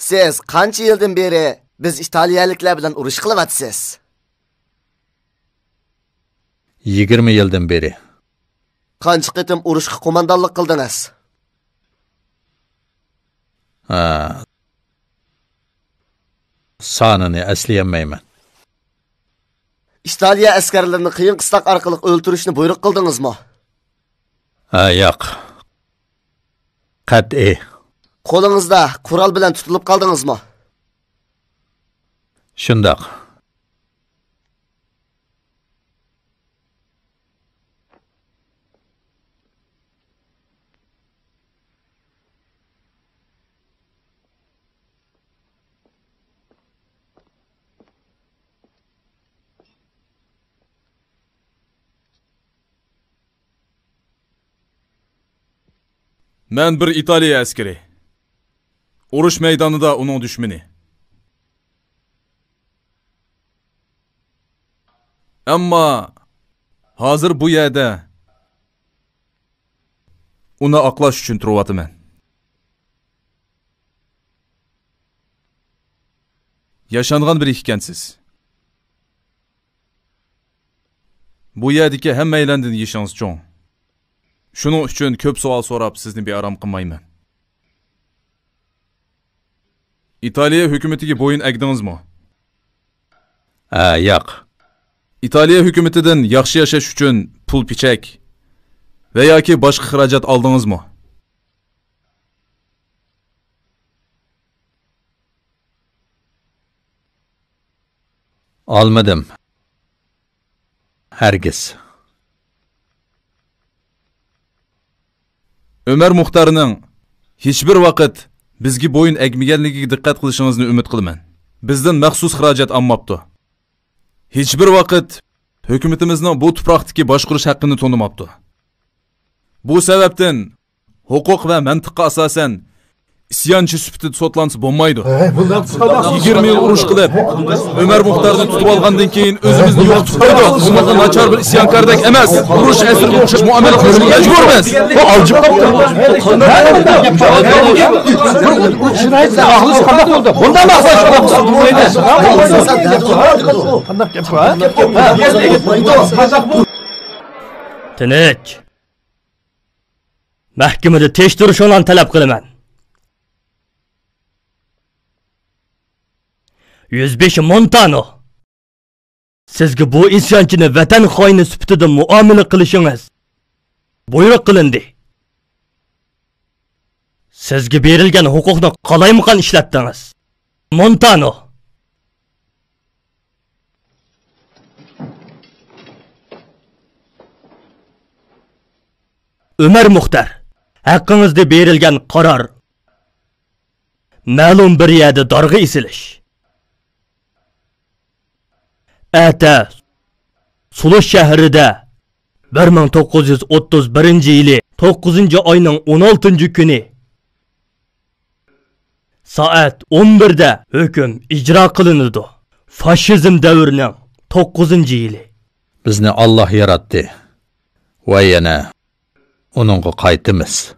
سىز قانچە يىلدىن بېرى بىز ئىتالىيەلىكلەر بىلەن ئۇرۇش قىلىۋاتىسىز؟ يىگىرمە يىلدىن بېرى. قانچە قېتىم ئۇرۇشقا قوماندانلىق قىلدىڭىز؟ ھە. سانىنى ئەسلىيەلمەيمەن. ئىتالىيە ئەسكەرلىرىنى قىيىن قىستاق ئارقىلىق ئۆلتۈرۈشنى بۇيرۇق قىلدىڭىزمۇ؟ ھە، ياق. قەتئىي. قولىڭىزدا قورال بىلەن تۇتۇلۇپ قالدىڭىزمۇ؟ شۇنداق. مەن بىر ئىتالىيە ئەسكىرى. ئۇرۇش مەيدانىدا ئۇنىڭ دۈشمىنى. ئەمما ھازىر بۇ يەردە ئۇنى ئاقلاش ئۈچۈن تۇرۇۋاتىمەن. ياشانغان بىرى ئىكەنسىز. بۇ يەردىكى ھەممەيلەندىن يېشىڭىز چوڭ. شۇنىڭ ئۈچۈن كۆپ سوئال سوراپ سىزنى بىئارام قىلمايمەن. ئىتالىيە ھۆكۈمىتىگە بويۇن ئەگدىڭىزمۇ؟ ھە، ياق. ئىتالىيە ھۆكۈمىتىدىن ياخشى ياشاش ئۈچۈن پۇل پىچەك ۋە ياكى باشقا خىراجەت ئالدىڭىزمۇ؟ ئالمىدىم. ھەرگىز. ئۆمەر مۇختارنىڭ ھېچبىر ۋاقىت بىزگە بويۇن ئەگمىگەنلىكىگە دىققەت قىلىشىڭىزنى ئۈمىد قىلىمەن. بىزدىن مەخسۇس خىراجەت ئالماپتۇ. ھېچبىر ۋاقىت ھۆكۈمىتىمىزنىڭ بۇ تۇپراقتىكى باشقۇرۇش ھەققىنى تونۇماپتۇ. بۇ سەۋەبتىن ھوقۇق ۋە مەنتىققا ئاساسەن، ئىسيانچى سۈپىتىدە سوتلانسا بولمايدۇ. يىگىرمە يىل ئۇرۇش قىلىپ، ئۆمەر مۇختارنى تۇتۇۋالغاندىن كېيىن ئۆزىمىزنى يوقىتىپ قويدۇق. بۇنىڭغا ناچار بىر ئىسيانكاردەك ئەمەس. ئۇرۇش ئەسىرىگە ئوخشاش مۇئامىلە قىلىشقا مەجبۇرمىز. بۇ ئالجىپ قاپتۇ. بۇنداق قانداق گەپ بۇ؟ تىنچ. مەھكىمىدە تىنچ تۇرۇشۇڭلارنى تەلەپ قىلىمەن. يۈزبېشى مونتانو، سىزگە بۇ ئىسيانچىنى ۋەتەن خائىنى سۈپىتىدە مۇئامىلە قىلىشىڭىز بۇيرۇق قىلىندى. سىزگە بېرىلگەن ھوقۇقنى قالايمىقان ئىشلەتتىڭىز. مونتانو. ئۆمەر مۇختار، ھەققىڭىزدە بېرىلگەن قارار مەلۇم بىر يەردە دارغا ئېسىلىش. ئەتە سۇلۇش شەھىرىدە بىر مىڭ توققۇز يۈز ئوتتۇز بىرىنچى يىلى توققۇزىنچى ئاينىڭ ئون ئالتىنچى كۈنى سائەت ئون بىردە ھۆكۈم ئىجرا قىلىنىدۇ. فاشىزم دەۋرىنىڭ توققۇزىنچى يىلى. بىزنى ئاللاھ ياراتتى ۋە يەنە ئۇنىڭغا قايتىمىز.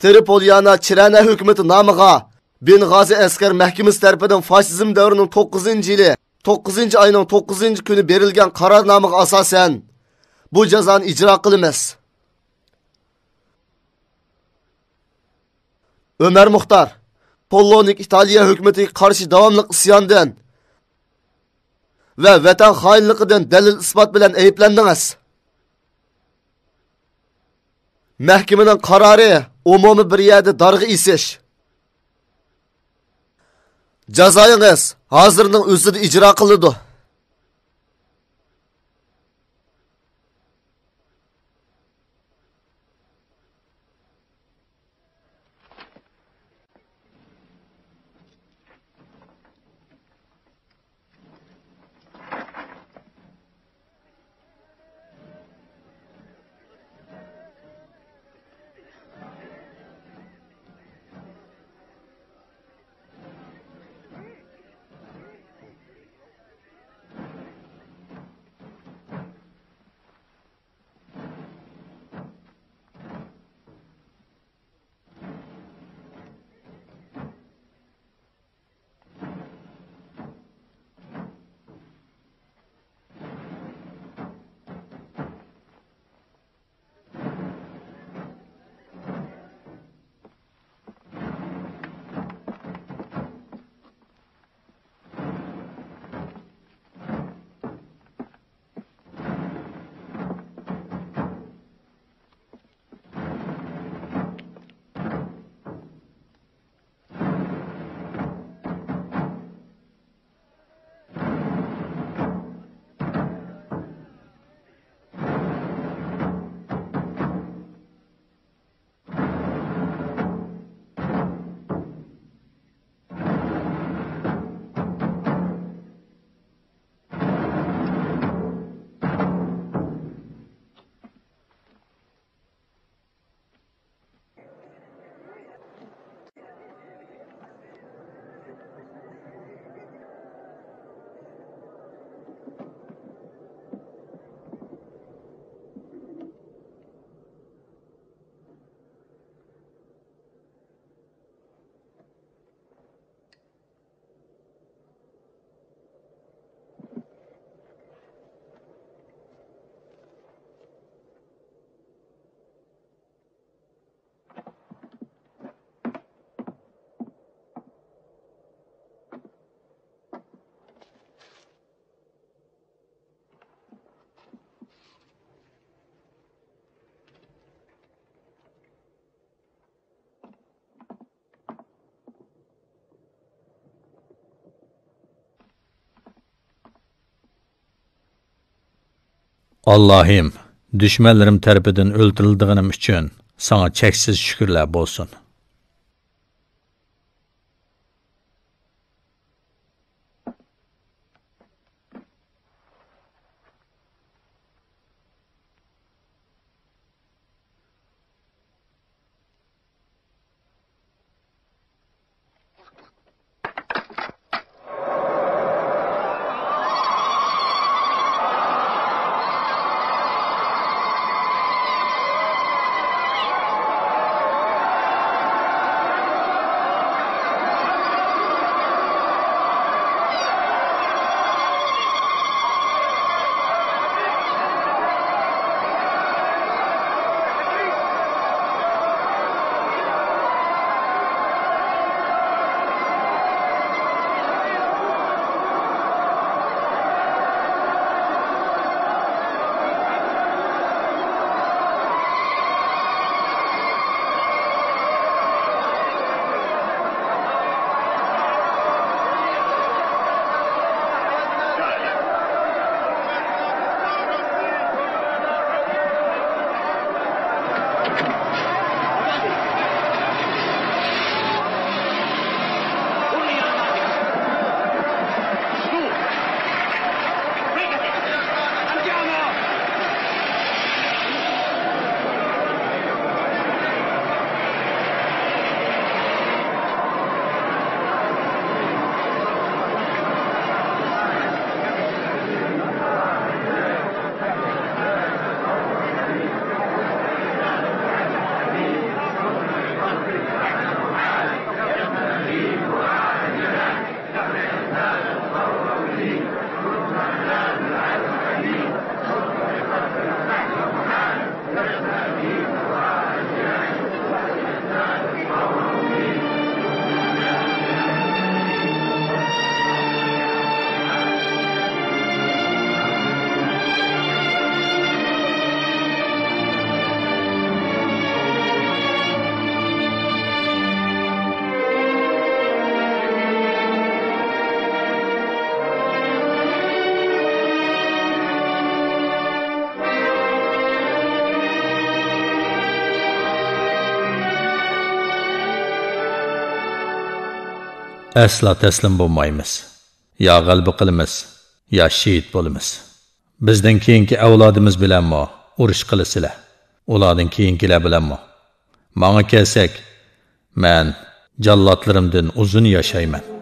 ترىپوليانا چىرەنە ھۆكۈمىتى نامىغا بېنغازى ئەسكەر مەھكىمىسى تەرىپىدىن فاشىزم دەۋرىنىڭ توققۇزىنچى يىلى، توققۇزىنچى ئاينىڭ توققۇزىنچى كۈنى بېرىلگەن قارارنامىغا ئاساسەن، بۇ جازانى ئىجرا قىلىمىز. ئۆمەر مۇختار، پولونىك ئىتالىيە ھۆكۈمىتىگە قارشى داۋاملىق ئىسياندىن ۋە ۋەتەن خائىنلىقىدىن دەلىل-ئىسپات بىلەن ئەيىبلەندىڭىز. مەھكىمىنىڭ قارارى ئومۇمىي بىر يەردە دارغا ئېسىش. جازايىڭىز ھازىرنىڭ ئۆزىدە ئىجرا قىلىنىدۇ. ئاللاھىم، دۈشمەنلىرىم تەرىپىدىن ئۆلتۈرۈلىدىغىنىم ئۈچۈن ساڭا چەكسىز شۈكۈرلەر بولسۇن. ئەسلا تەسلىم بولمايمىز. يا غەلىبە قىلىمىز، يا شېھىت بولىمىز. بىزدىن كېيىنكى ئەۋلادىمىز بىلەنمۇ ئۇرۇش قىلىسىلەر. ئۇلاردىن كېيىنكىلەر بىلەنمۇ. ماڭا كەلسەك، مەن جاللاتلىرىمدىن ئۇزۇن ياشايمەن.